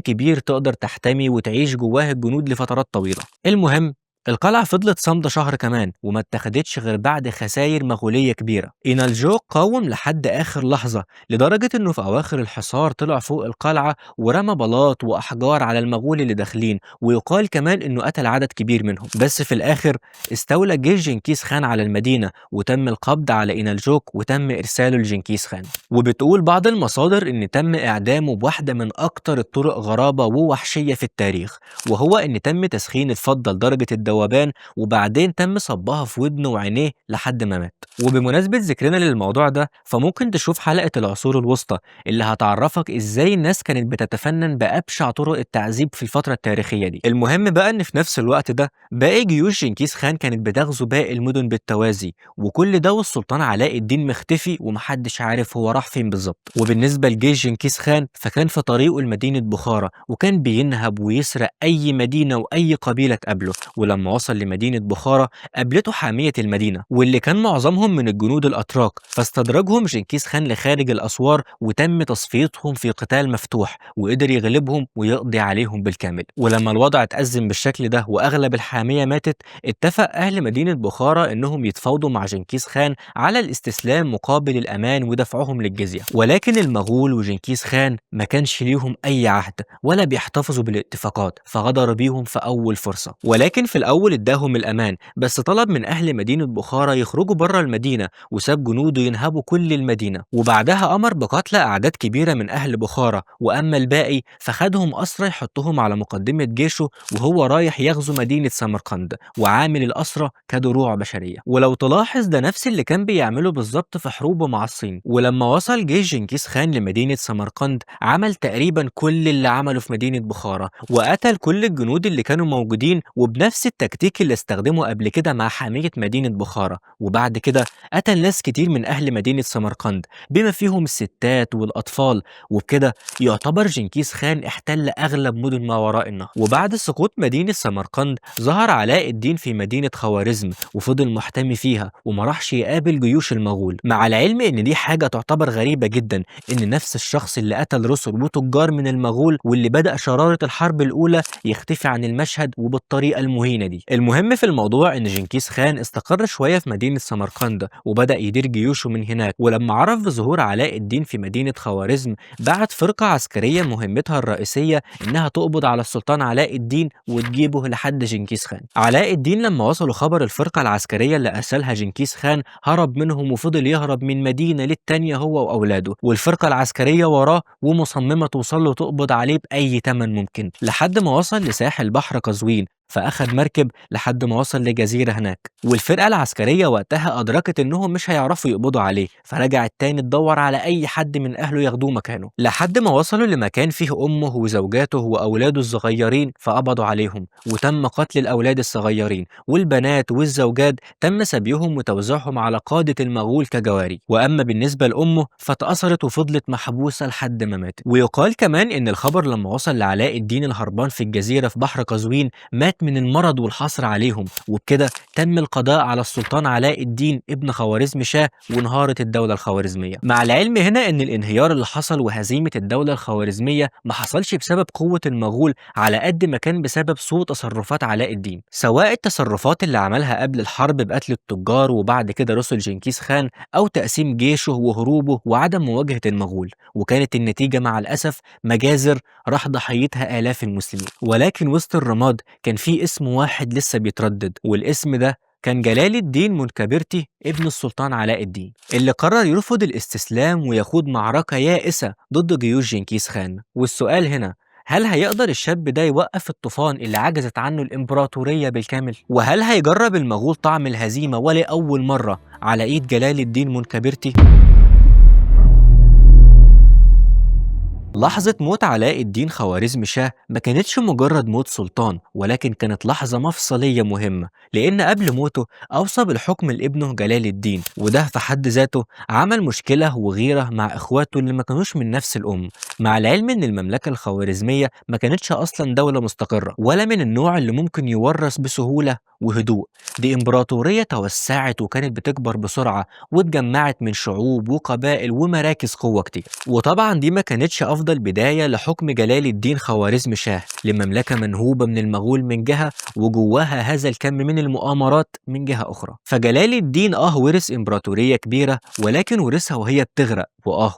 كبير تقدر تحتمي وتعيش جواه الجنود لفترات طويلة. المهم القلعة فضلت صامدة شهر كمان وما اتخذتش غير بعد خسائر مغولية كبيرة. إينالجوك قاوم لحد آخر لحظة، لدرجة إنه في أواخر الحصار طلع فوق القلعة ورمى بلاط وأحجار على المغول اللي داخلين، ويقال كمان إنه قتل عدد كبير منهم. بس في الآخر استولى جيش جنكيز خان على المدينة وتم القبض على إينالجوك وتم إرساله لجنكيز خان. وبتقول بعض المصادر إن تم إعدامه بواحدة من أكتر الطرق غرابة ووحشية في التاريخ، وهو إن تم تسخين الفضة لدرجة الذوبان وبعدين تم صبها في ودنه وعينيه لحد ما مات. وبمناسبة ذكرنا للموضوع ده فممكن تشوف حلقة العصور الوسطى اللي هتعرفك ازاي الناس كانت بتتفنن بأبشع طرق التعذيب في الفترة التاريخية دي. المهم بقى ان في نفس الوقت ده باقي جيوش جنكيز خان كانت بتغزو باقي المدن بالتوازي، وكل ده والسلطان علاء الدين مختفي ومحدش عارف هو راح فين بالظبط. وبالنسبة لجيش جنكيز خان فكان في طريقه لمدينة بخارى، وكان بينهب ويسرق أي مدينة وأي قبيلة تقابله، ولما ولما وصل لمدينة بخارى قابلته حامية المدينة واللي كان معظمهم من الجنود الأتراك، فاستدرجهم جنكيز خان لخارج الأسوار وتم تصفيتهم في قتال مفتوح، وقدر يغلبهم ويقضي عليهم بالكامل. ولما الوضع اتأزم بالشكل ده وأغلب الحامية ماتت، اتفق أهل مدينة بخارى إنهم يتفاوضوا مع جنكيز خان على الاستسلام مقابل الأمان ودفعهم للجزية. ولكن المغول وجنكيز خان ما كانش ليهم أي عهد ولا بيحتفظوا بالاتفاقات، فغدروا بيهم في أول فرصة. ولكن في الأول اداهم الأمان، بس طلب من أهل مدينة بخارى يخرجوا بره المدينة، وساب جنوده ينهبوا كل المدينة. وبعدها أمر بقتل أعداد كبيرة من أهل بخارى، وأما الباقي فخدهم أسرى يحطهم على مقدمة جيشه وهو رايح يغزو مدينة سمرقند، وعامل الأسرى كدروع بشرية. ولو تلاحظ ده نفس اللي كان بيعمله بالظبط في حروبه مع الصين. ولما وصل جيش جنكيز خان لمدينة سمرقند عمل تقريبا كل اللي عمله في مدينة بخارى، وقتل كل الجنود اللي كانوا موجودين، وبنفس التكتيك اللي استخدمه قبل كده مع حامية مدينة بخارى. وبعد كده قتل ناس كتير من أهل مدينة سمرقند بما فيهم الستات والأطفال، وبكده يعتبر جنكيز خان احتل أغلب مدن ما وراء النهر. وبعد سقوط مدينة سمرقند ظهر علاء الدين في مدينة خوارزم وفضل محتمي فيها وما راحش يقابل جيوش المغول، مع العلم ان دي حاجة تعتبر غريبة جدا، ان نفس الشخص اللي قتل رسل وتجار من المغول واللي بدأ شرارة الحرب الأولى يختفي عن المشهد وبالطريقة المهينة دي. المهم في الموضوع ان جنكيز خان استقر شوية في مدينة سمرقند وبدأ يدير جيوشه من هناك. ولما عرف بظهور علاء الدين في مدينة خوارزم بعت فرقة عسكرية مهمتها الرئيسية انها تقبض على السلطان علاء الدين وتجيبه لحد جنكيز خان. علاء الدين لما وصلوا خبر الفرقة العسكرية اللي أرسلها جنكيز خان هرب منهم وفضل يهرب من مدينة للتانية هو وأولاده، والفرقة العسكرية وراه ومصممة توصل له تقبض عليه بأي تمن ممكن، لحد ما وصل لساحل بحر قزوين، فأخد مركب لحد ما وصل لجزيرة هناك. والفرقة العسكرية وقتها أدركت إنهم مش هيعرفوا يقبضوا عليه، فرجعت تاني تدور على أي حد من أهله ياخدوه مكانه، لحد ما وصلوا لمكان فيه أمه وزوجاته وأولاده الصغيرين فقبضوا عليهم، وتم قتل الأولاد الصغيرين والبنات والزوجات، تم سبيهم وتوزيعهم على قادة المغول كجواري. وأما بالنسبة لأمه فتأثرت وفضلت محبوسة لحد ما ماتت. ويقال كمان إن الخبر لما وصل لعلاء الدين الهربان في الجزيرة في بحر قزوين مات من المرض والحصر عليهم، وبكده تم القضاء على السلطان علاء الدين ابن خوارزم شاه وانهارت الدولة الخوارزمية. مع العلم هنا ان الانهيار اللي حصل وهزيمة الدولة الخوارزمية ما حصلش بسبب قوة المغول على قد ما كان بسبب سوء تصرفات علاء الدين، سواء التصرفات اللي عملها قبل الحرب بقتل التجار وبعد كده رسل جنكيز خان، او تقسيم جيشه وهروبه وعدم مواجهة المغول. وكانت النتيجة مع الأسف مجازر راح ضحيتها آلاف المسلمين. ولكن وسط الرماد كان في اسم واحد لسه بيتردد، والاسم ده كان جلال الدين منكبرتي ابن السلطان علاء الدين، اللي قرر يرفض الاستسلام ويخوض معركة يائسة ضد جيوش جنكيز خان. والسؤال هنا، هل هيقدر الشاب ده يوقف الطوفان اللي عجزت عنه الإمبراطورية بالكامل؟ وهل هيجرب المغول طعم الهزيمة ولأول مرة على إيد جلال الدين منكبرتي؟ لحظة موت علاء الدين خوارزم شاه ما كانتش مجرد موت سلطان، ولكن كانت لحظة مفصلية مهمة، لأن قبل موته أوصى بالحكم لابنه جلال الدين، وده في حد ذاته عمل مشكلة وغيرة مع إخواته اللي ما كانوش من نفس الأم. مع العلم إن المملكة الخوارزمية ما كانتش أصلا دولة مستقرة ولا من النوع اللي ممكن يورث بسهولة وهدوء، دي إمبراطورية توسعت وكانت بتكبر بسرعة واتجمعت من شعوب وقبائل ومراكز قوة كتير. وطبعا دي ما كانتش أفضل بداية لحكم جلال الدين خوارزم شاه لمملكة منهوبة من المغول من جهة، وجواها هذا الكم من المؤامرات من جهة أخرى. فجلال الدين ورث إمبراطورية كبيرة، ولكن ورثها وهي بتغرق،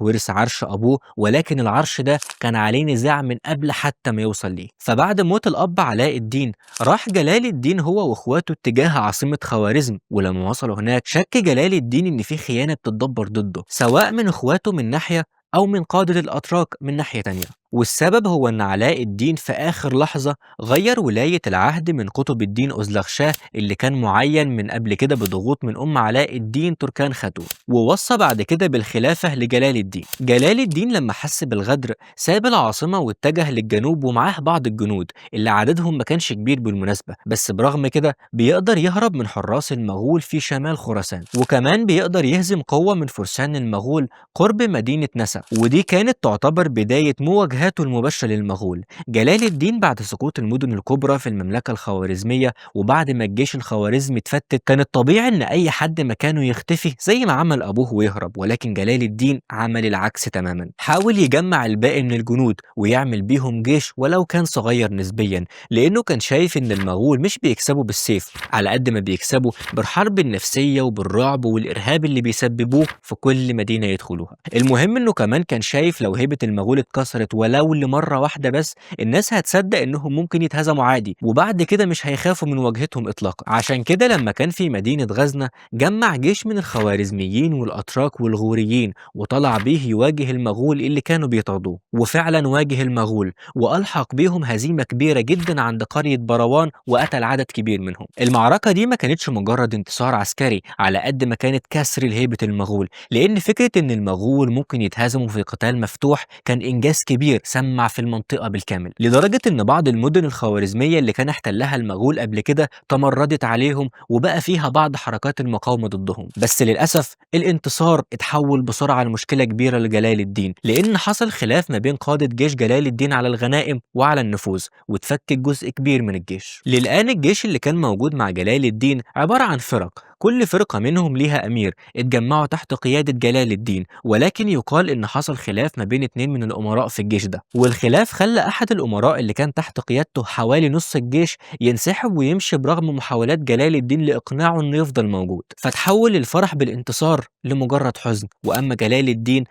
ورث عرش أبوه، ولكن العرش ده كان عليه نزاع من قبل حتى ما يوصل ليه. فبعد موت الأب علاء الدين راح جلال الدين هو واخواته اتجاه عاصمة خوارزم، ولما وصلوا هناك شك جلال الدين إن في خيانة بتتدبر ضده، سواء من اخواته من ناحية أو من قادة الأتراك من ناحية تانية. والسبب هو أن علاء الدين في آخر لحظة غير ولاية العهد من قطب الدين أوزلغشاه اللي كان معين من قبل كده بضغوط من أم علاء الدين تركان خاتون، ووصى بعد كده بالخلافة لجلال الدين. جلال الدين لما حس بالغدر ساب العاصمة واتجه للجنوب ومعاه بعض الجنود اللي عددهم ما كانش كبير بالمناسبة، بس برغم كده بيقدر يهرب من حراس المغول في شمال خراسان، وكمان بيقدر يهزم قوة من فرسان المغول قرب مدينة نسا، ودي كانت تعتبر بداية مواجهات مواجهاته المباشرة للمغول. جلال الدين بعد سقوط المدن الكبرى في المملكة الخوارزمية وبعد ما الجيش الخوارزمي اتفتت، كان الطبيعي ان اي حد مكانه يختفي زي ما عمل ابوه ويهرب، ولكن جلال الدين عمل العكس تماما. حاول يجمع الباقي من الجنود ويعمل بيهم جيش ولو كان صغير نسبيا، لانه كان شايف ان المغول مش بيكسبوا بالسيف على قد ما بيكسبوا بالحرب النفسية وبالرعب والارهاب اللي بيسببوه في كل مدينة يدخلوها. المهم انه كمان كان شايف لو هيبة المغول اتكسرت ولو لمرة واحدة بس، الناس هتصدق انهم ممكن يتهزموا عادي، وبعد كده مش هيخافوا من واجهتهم اطلاقا. عشان كده لما كان في مدينة غزنة جمع جيش من الخوارزميين والاتراك والغوريين وطلع بيه يواجه المغول اللي كانوا بيطاردوه، وفعلا واجه المغول والحق بيهم هزيمة كبيرة جدا عند قرية بروان وقتل عدد كبير منهم. المعركة دي ما كانتش مجرد انتصار عسكري على قد ما كانت كسر لهيبة المغول، لأن فكرة إن المغول ممكن يتهزموا في قتال مفتوح كان إنجاز كبير سمع في المنطقة بالكامل، لدرجة إن بعض المدن الخوارزمية اللي كان احتلها المغول قبل كده تمردت عليهم وبقى فيها بعض حركات المقاومة ضدهم. بس للأسف الانتصار اتحول بسرعة لمشكلة كبيرة لجلال الدين، لأن حصل خلاف ما بين قادة جيش جلال الدين على الغنائم وعلى النفوذ، وتفكك جزء كبير من الجيش. للآن الجيش اللي كان موجود مع جلال الدين عبارة عن فرق، كل فرقة منهم ليها أمير، اتجمعوا تحت قيادة جلال الدين، ولكن يقال إن حصل خلاف ما بين 2 من الأمراء في الجيش ده، والخلاف خلى أحد الأمراء اللي كان تحت قيادته حوالي نص الجيش ينسحب ويمشي برغم محاولات جلال الدين لإقناعه إنه يفضل موجود. فتحول الفرح بالانتصار لمجرد حزن. وأما جلال الدين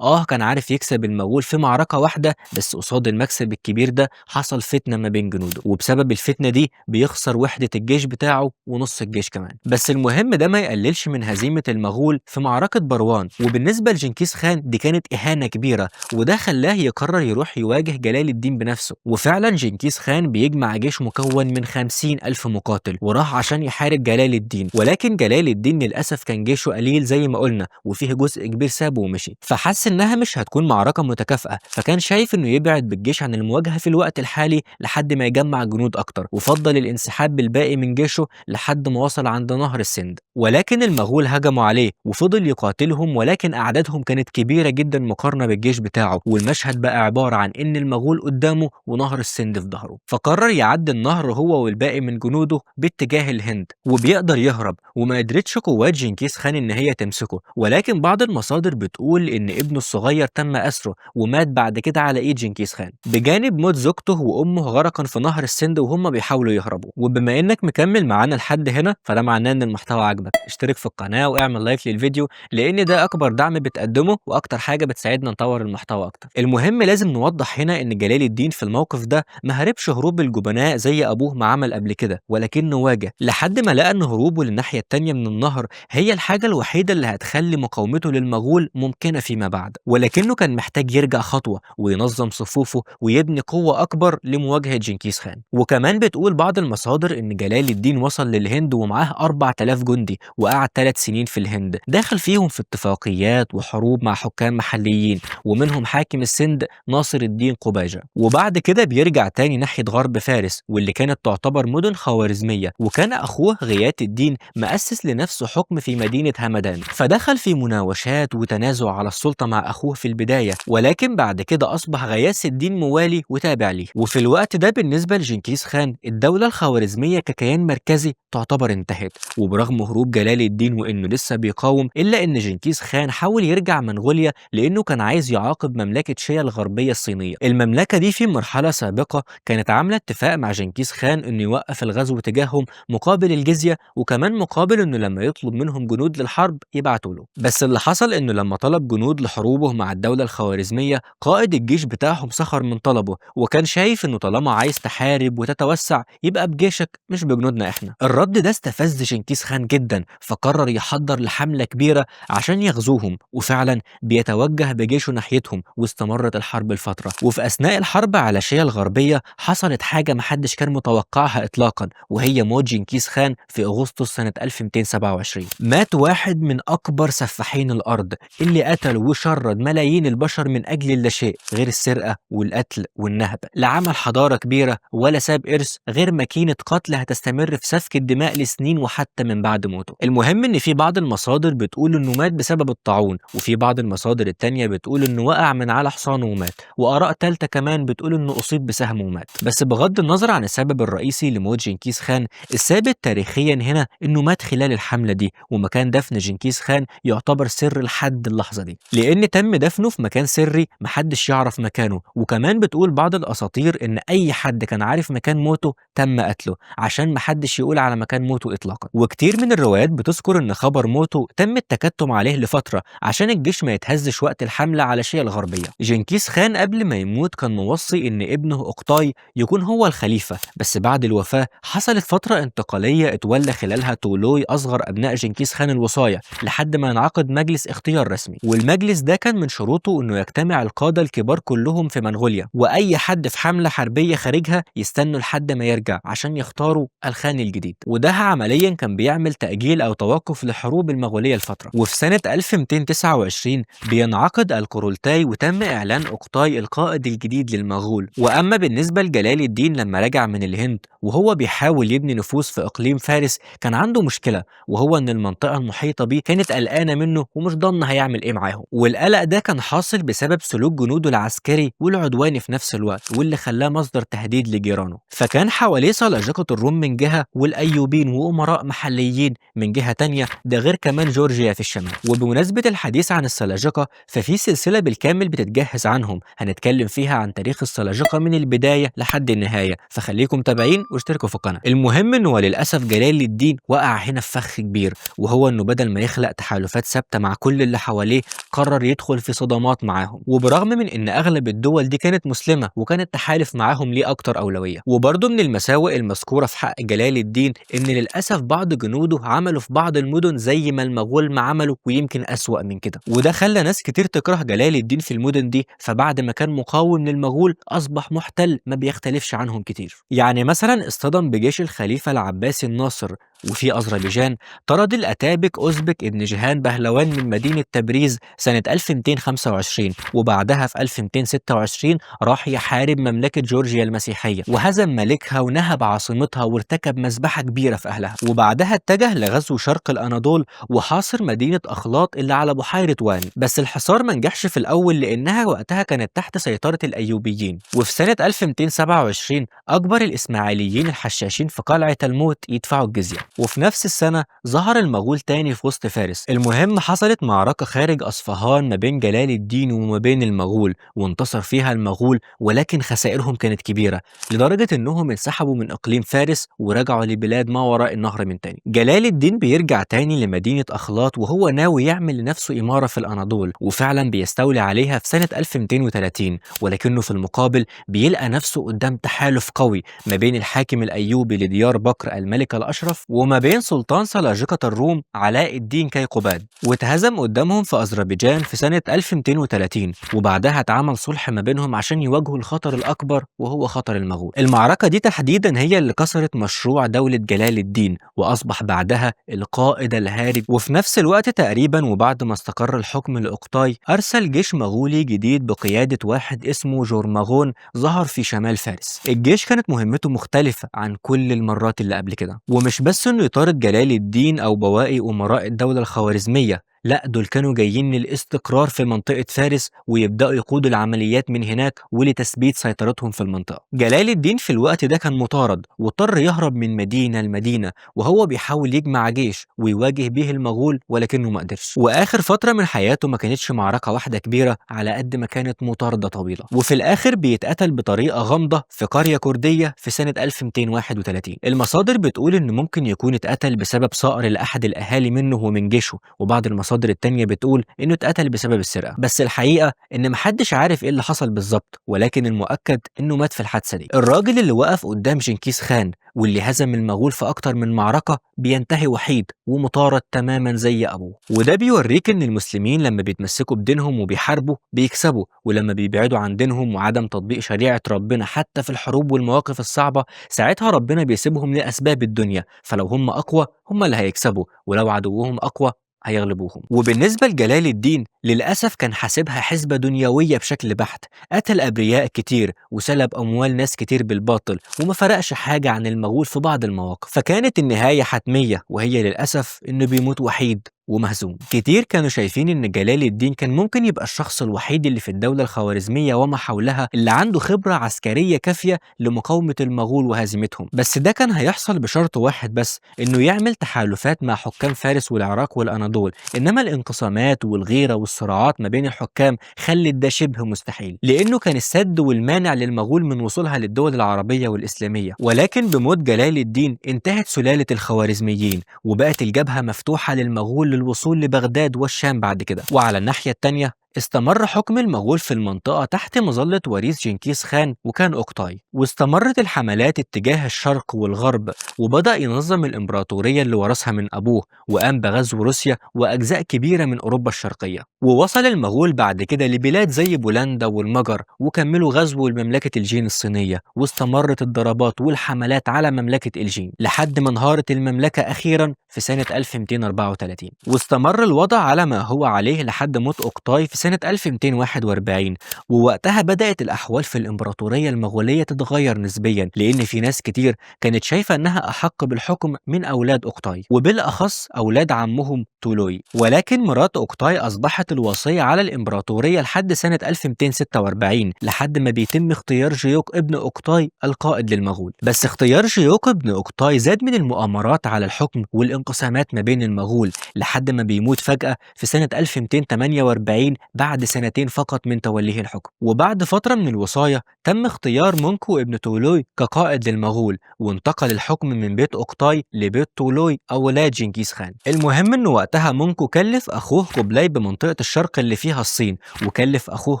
كان عارف يكسب المغول في معركة واحدة، بس قصاد المكسب الكبير ده حصل فتنة ما بين جنوده، وبسبب الفتنة دي بيخسر وحدة الجيش بتاعه ونص الجيش كمان. بس المهم ده ما يقللش من هزيمة المغول في معركة بروان، وبالنسبة لجنكيز خان دي كانت إهانة كبيرة، وده خلاه يقرر يروح يواجه جلال الدين بنفسه. وفعلا جنكيز خان بيجمع جيش مكون من 50,000 مقاتل وراح عشان يحارب جلال الدين، ولكن جلال الدين للأسف كان جيشه قليل زي ما قلنا، وفيه جزء كبير سابه ومشي، فحس إنها مش هتكون معركة متكافئة، فكان شايف إنه يبعد بالجيش عن المواجهة في الوقت الحالي لحد ما يجمع جنود أكتر، وفضل الانسحاب بالباقي من جيشه لحد ما وصل عند نهر السند. ولكن المغول هجموا عليه وفضل يقاتلهم، ولكن أعدادهم كانت كبيرة جدا مقارنة بالجيش بتاعه، والمشهد بقى عبارة عن إن المغول قدامه ونهر السند في ظهره، فقرر يعدي النهر هو والباقي من جنوده باتجاه الهند، وبيقدر يهرب، وما قدرتش قوات جنكيز خان إن هي تمسكه. ولكن بعض المصادر بتقول إن ابنه الصغير تم أسره ومات بعد كده على إيد جنكيز خان، بجانب موت زوجته وأمه غرقا في نهر السند وهم بيحاولوا يهربوا. وبما إنك مكمل معانا لحد هنا فده معناه إن المحتوى عجبك، اشترك في القناة واعمل لايك للفيديو لأن ده أكبر دعم بتقدمه وأكتر حاجة بتساعدنا نطور المحتوى أكتر. المهم لازم نوضح هنا إن جلال الدين في الموقف ده ما هربش هروب الجبناء زي أبوه ما عمل قبل كده، ولكنه واجه لحد ما لقى إن هروبه للناحية التانية من النهر هي الحاجة الوحيدة اللي هتخلي مقاومته للمغول ممكنة فيما بعد، ولكنه كان محتاج يرجع خطوة وينظم صفوفه ويبني قوة أكبر لمواجهة جنكيز خان. وكمان بتقول بعض المصادر إن جلال الدين وصل للهند ومعاه 4000 جندي وقعد 3 سنين في الهند، داخل فيهم في اتفاقيات وحروب مع حكام محليين ومنهم حاكم السند ناصر الدين قباجة. وبعد كده بيرجع تاني ناحية غرب فارس واللي كانت تعتبر مدن خوارزمية، وكان أخوه غياث الدين مؤسس لنفسه حكم في مدينة همدان، فدخل في مناوشات وتنازع على السلطة مع أخوه في البداية، ولكن بعد كده أصبح غياث الدين موالي وتابع ليه. وفي الوقت ده بالنسبة لجنكيز خان الدولة الخوارزمية ككيان مركزي تعتبر انتهت، وبرغم هروب جلال الدين وإنه لسه بيقاوم، إلا إن جنكيز خان حاول يرجع منغوليا لأنه كان عايز يعاقب مملكة شيا الغربية الصينية. المملكة دي في مرحلة سابقة كانت عاملة اتفاق مع جنكيز خان إنه يوقف الغزو تجاههم مقابل الجزية، وكمان مقابل إنه لما يطلب منهم جنود للحرب يبعتوا له. بس اللي حصل إنه لما طلب جنود لحروبه مع الدولة الخوارزمية قائد الجيش بتاعهم سخر من طلبه، وكان شايف إنه طالما عايز تحارب وتتوسع يبقى بجيشك مش بجنودنا إحنا. الرد ده استفز جنكيز خان جدا، فقرر يحضر لحملة كبيرة عشان يغزوهم، وفعلا بيتوجه بجيشه ناحيتهم، واستمرت الحرب لفترة. وفي أثناء الحرب على شيا الغربية حصلت حاجة محدش كان متوقعها إطلاقا، وهي موت جنكيز خان في أغسطس سنة 1227. مات واحد من أكبر سفاحين الأرض اللي قتل وشرد ملايين البشر من أجل اللاشيء غير السرقة والقتل والنهب، لا عمل حضارة كبيرة ولا ساب إرث غير ماكينة قتل هتستمر في سفك الدماء لسنين وحتى من بعد موته. موته. المهم إن في بعض المصادر بتقول إنه مات بسبب الطاعون، وفي بعض المصادر التانية بتقول إنه وقع من على حصانه ومات، وآراء تالتة كمان بتقول إنه أصيب بسهم ومات. بس بغض النظر عن السبب الرئيسي لموت جنكيز خان، الثابت تاريخيا هنا إنه مات خلال الحملة دي، ومكان دفن جنكيز خان يعتبر سر لحد اللحظة دي، لأن تم دفنه في مكان سري محدش يعرف مكانه. وكمان بتقول بعض الأساطير إن أي حد كان عارف مكان موته تم قتله عشان محدش يقول على مكان موته إطلاقا. وكتير من الروايات بتذكر إن خبر موته تم التكتم عليه لفترة عشان الجيش ما يتهزش وقت الحملة على شيا الغربية. جنكيز خان قبل ما يموت كان موصي إن ابنه أوقطاي يكون هو الخليفة، بس بعد الوفاة حصلت فترة انتقالية اتولى خلالها تولوي أصغر أبناء جنكيز خان الوصاية لحد ما ينعقد مجلس اختيار رسمي. والمجلس ده كان من شروطه إنه يجتمع القادة الكبار كلهم في منغوليا، وأي حد في حملة حربية خارجها يستنوا لحد ما يرجع عشان يختاروا الخان الجديد. وده عمليا كان بيعمل تأجيل أو توقف لحروب المغولية لفترة. وفي سنة 1229 بينعقد القرولتاي وتم إعلان أوقطاي القائد الجديد للمغول. وأما بالنسبة لجلال الدين لما رجع من الهند وهو بيحاول يبني نفوذ في إقليم فارس، كان عنده مشكلة، وهو إن المنطقة المحيطة بيه كانت قلقانة منه ومش ضامنة هيعمل إيه معاهم. والقلق ده كان حاصل بسبب سلوك جنوده العسكري والعدواني في نفس الوقت، واللي خلاه مصدر تهديد لجيرانه. فكان حواليه سلاجقة الروم من جهة، والأيوبين وأمراء محليين من جهة تانية، ده غير كمان جورجيا في الشمال. وبمناسبة الحديث عن السلاجقة، ففي سلسلة بالكامل بتتجهز عنهم هنتكلم فيها عن تاريخ السلاجقة من البداية لحد النهاية، فخليكم متابعين واشتركوا في القناة. المهم انه وللأسف جلال الدين وقع هنا في فخ كبير، وهو انه بدل ما يخلق تحالفات ثابتة مع كل اللي حواليه قرر يدخل في صدامات معاهم. وبرغم من ان اغلب الدول دي كانت مسلمة وكان التحالف معاهم ليه اكتر أولوية. وبرضه من المساوئ المذكورة في حق جلال الدين ان للأسف بعض جنوده عملوا في بعض المدن زي ما المغول ما عملوا، ويمكن أسوأ من كده، وده خلى ناس كتير تكره جلال الدين في المدن دي. فبعد ما كان مقاوم للمغول أصبح محتل ما بيختلفش عنهم كتير. يعني مثلا اصطدم بجيش الخليفة العباسي الناصر، وفي أذربيجان طرد الأتابك أوزبك ابن جهان بهلوان من مدينة تبريز سنة 1225، وبعدها في 1226 راح يحارب مملكة جورجيا المسيحية وهزم ملكها ونهب عاصمتها وارتكب مذبحة كبيرة في أهلها. وبعدها اتجه لغزو شرق الأناضول وحاصر مدينة أخلاط اللي على بحيرة وان، بس الحصار ما نجحش في الأول لأنها وقتها كانت تحت سيطرة الأيوبيين. وفي سنة 1227 أجبر الإسماعيليين الحشاشين في قلعة الموت يدفعوا الجزية. وفي نفس السنة ظهر المغول تاني في وسط فارس. المهم حصلت معركة خارج أصفهان ما بين جلال الدين وما بين المغول، وانتصر فيها المغول، ولكن خسائرهم كانت كبيرة لدرجة إنهم انسحبوا من إقليم فارس ورجعوا لبلاد ما وراء النهر من تاني. جلال الدين بيرجع تاني لمدينة أخلاط وهو ناوي يعمل لنفسه إمارة في الأناضول، وفعلا بيستولي عليها في سنة 1230، ولكنه في المقابل بيلقى نفسه قدام تحالف قوي ما بين الحاكم الأيوبي لديار بكر الملك الأشرف وما بين سلطان سلاجقة الروم علاء الدين كيقوباد، واتهزم قدامهم في أذربيجان في سنة 1230، وبعدها اتعمل صلح ما بينهم عشان يواجهوا الخطر الأكبر وهو خطر المغول. المعركة دي تحديدا هي اللي كسرت مشروع دولة جلال الدين، وأصبح بعدها القائد الهارب. وفي نفس الوقت تقريبا وبعد ما استقر الحكم لأوقطاي، أرسل جيش مغولي جديد بقيادة واحد اسمه جورماغون ظهر في شمال فارس. الجيش كانت مهمته مختلفة عن كل المرات اللي قبل كده، ومش بس انه يطارد جلال الدين او بواقي امراء الدولة الخوارزمية، لا دول كانوا جايين للاستقرار في منطقة فارس ويبدأوا يقودوا العمليات من هناك ولتثبيت سيطرتهم في المنطقة. جلال الدين في الوقت ده كان مطارد واضطر يهرب من مدينة لمدينة وهو بيحاول يجمع جيش ويواجه به المغول، ولكنه ما قدرش. وآخر فترة من حياته ما كانتش معركة واحدة كبيرة على قد ما كانت مطاردة طويلة. وفي الآخر بيتقتل بطريقة غامضة في قرية كردية في سنة 1231. المصادر بتقول إن ممكن يكون اتقتل بسبب صقر لأحد الأهالي منه ومن جيشه، وبعض المصادر التانية بتقول انه اتقتل بسبب السرقة. بس الحقيقة ان محدش عارف ايه اللي حصل بالظبط، ولكن المؤكد انه مات في الحادثة دي. الراجل اللي وقف قدام جنكيز خان واللي هزم المغول في اكتر من معركة بينتهي وحيد ومطارد تماما زي ابوه. وده بيوريك ان المسلمين لما بيتمسكوا بدينهم وبيحاربوا بيكسبوا، ولما بيبعدوا عن دينهم وعدم تطبيق شريعة ربنا حتى في الحروب والمواقف الصعبة، ساعتها ربنا بيسيبهم لأسباب الدنيا. فلو هم اقوى هم اللي هيكسبوا، ولو عدوهم اقوى هيغلبوهم. وبالنسبة لجلال الدين للأسف كان حاسبها حسبة دنيوية بشكل بحت، قتل أبرياء كتير وسلب أموال ناس كتير بالباطل، وما فرقش حاجة عن المغول في بعض المواقف. فكانت النهاية حتمية، وهي للأسف إنه بيموت وحيد ومهزوم. كتير كانوا شايفين إن جلال الدين كان ممكن يبقى الشخص الوحيد اللي في الدولة الخوارزمية وما حولها اللي عنده خبرة عسكرية كافية لمقاومة المغول وهزيمتهم، بس ده كان هيحصل بشرط واحد بس، إنه يعمل تحالفات مع حكام فارس والعراق والأناضول. إنما الانقسامات والغيرة والصراعات ما بين الحكام خلت ده شبه مستحيل، لأنه كان السد والمانع للمغول من وصولها للدول العربية والإسلامية. ولكن بموت جلال الدين انتهت سلالة الخوارزميين، وبقت الجبهة مفتوحة للمغول للوصول لبغداد والشام بعد كده. وعلى الناحية التانية استمر حكم المغول في المنطقة تحت مظلة وريث جنكيز خان وكان أوقطاي، واستمرت الحملات اتجاه الشرق والغرب، وبدأ ينظم الإمبراطورية اللي ورثها من أبوه، وقام بغزو روسيا وأجزاء كبيرة من أوروبا الشرقية. ووصل المغول بعد كده لبلاد زي بولندا والمجر، وكملوا غزو لمملكة الجين الصينية، واستمرت الضربات والحملات على مملكة الجين لحد ما انهارت المملكة أخيرا في سنة 1234. واستمر الوضع على ما هو عليه لحد موت أوقطاي في سنة 1241، ووقتها بدأت الأحوال في الإمبراطورية المغولية تتغير نسبيا، لأن في ناس كتير كانت شايفة أنها أحق بالحكم من أولاد أوقطاي، وبالأخص أولاد عمهم تولوي. ولكن مرات أوقطاي أصبحت الوصية على الإمبراطورية لحد سنة 1246، لحد ما بيتم اختيار جيوك ابن أوقطاي القائد للمغول. بس اختيار جيوك ابن أوقطاي زاد من المؤامرات على الحكم والانقسامات ما بين المغول، لحد ما بيموت فجأة في سنة 1248 بعد سنتين فقط من توليه الحكم. وبعد فترة من الوصاية تم اختيار مونكو ابن تولوي كقائد للمغول، وانتقل الحكم من بيت أوقطاي لبيت تولوي أولاد جنكيز خان. المهم إنه وقتها مونكو كلف أخوه قبلاي بمنطقة الشرق اللي فيها الصين، وكلف أخوه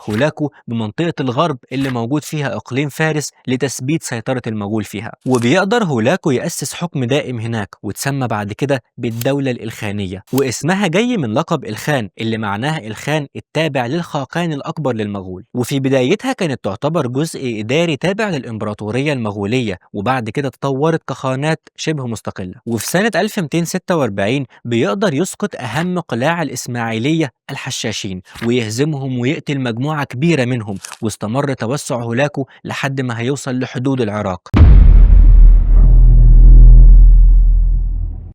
هولاكو بمنطقة الغرب اللي موجود فيها إقليم فارس لتثبيت سيطرة المغول فيها. وبيقدر هولاكو يأسس حكم دائم هناك، وتسمى بعد كده بالدولة الإلخانية، واسمها جاي من لقب إلخان اللي معناها إلخان التابع للخاقان الأكبر للمغول. وفي بدايتها كانت تعتبر جزء إداري تابع للإمبراطورية المغولية، وبعد كده تطورت كخانات شبه مستقلة. وفي سنة 1246 بيقدر يسقط أهم قلاع الإسماعيلية الحشاشين ويهزمهم ويقتل مجموعة كبيرة منهم، واستمر توسع هولاكو لحد ما هيوصل لحدود العراق.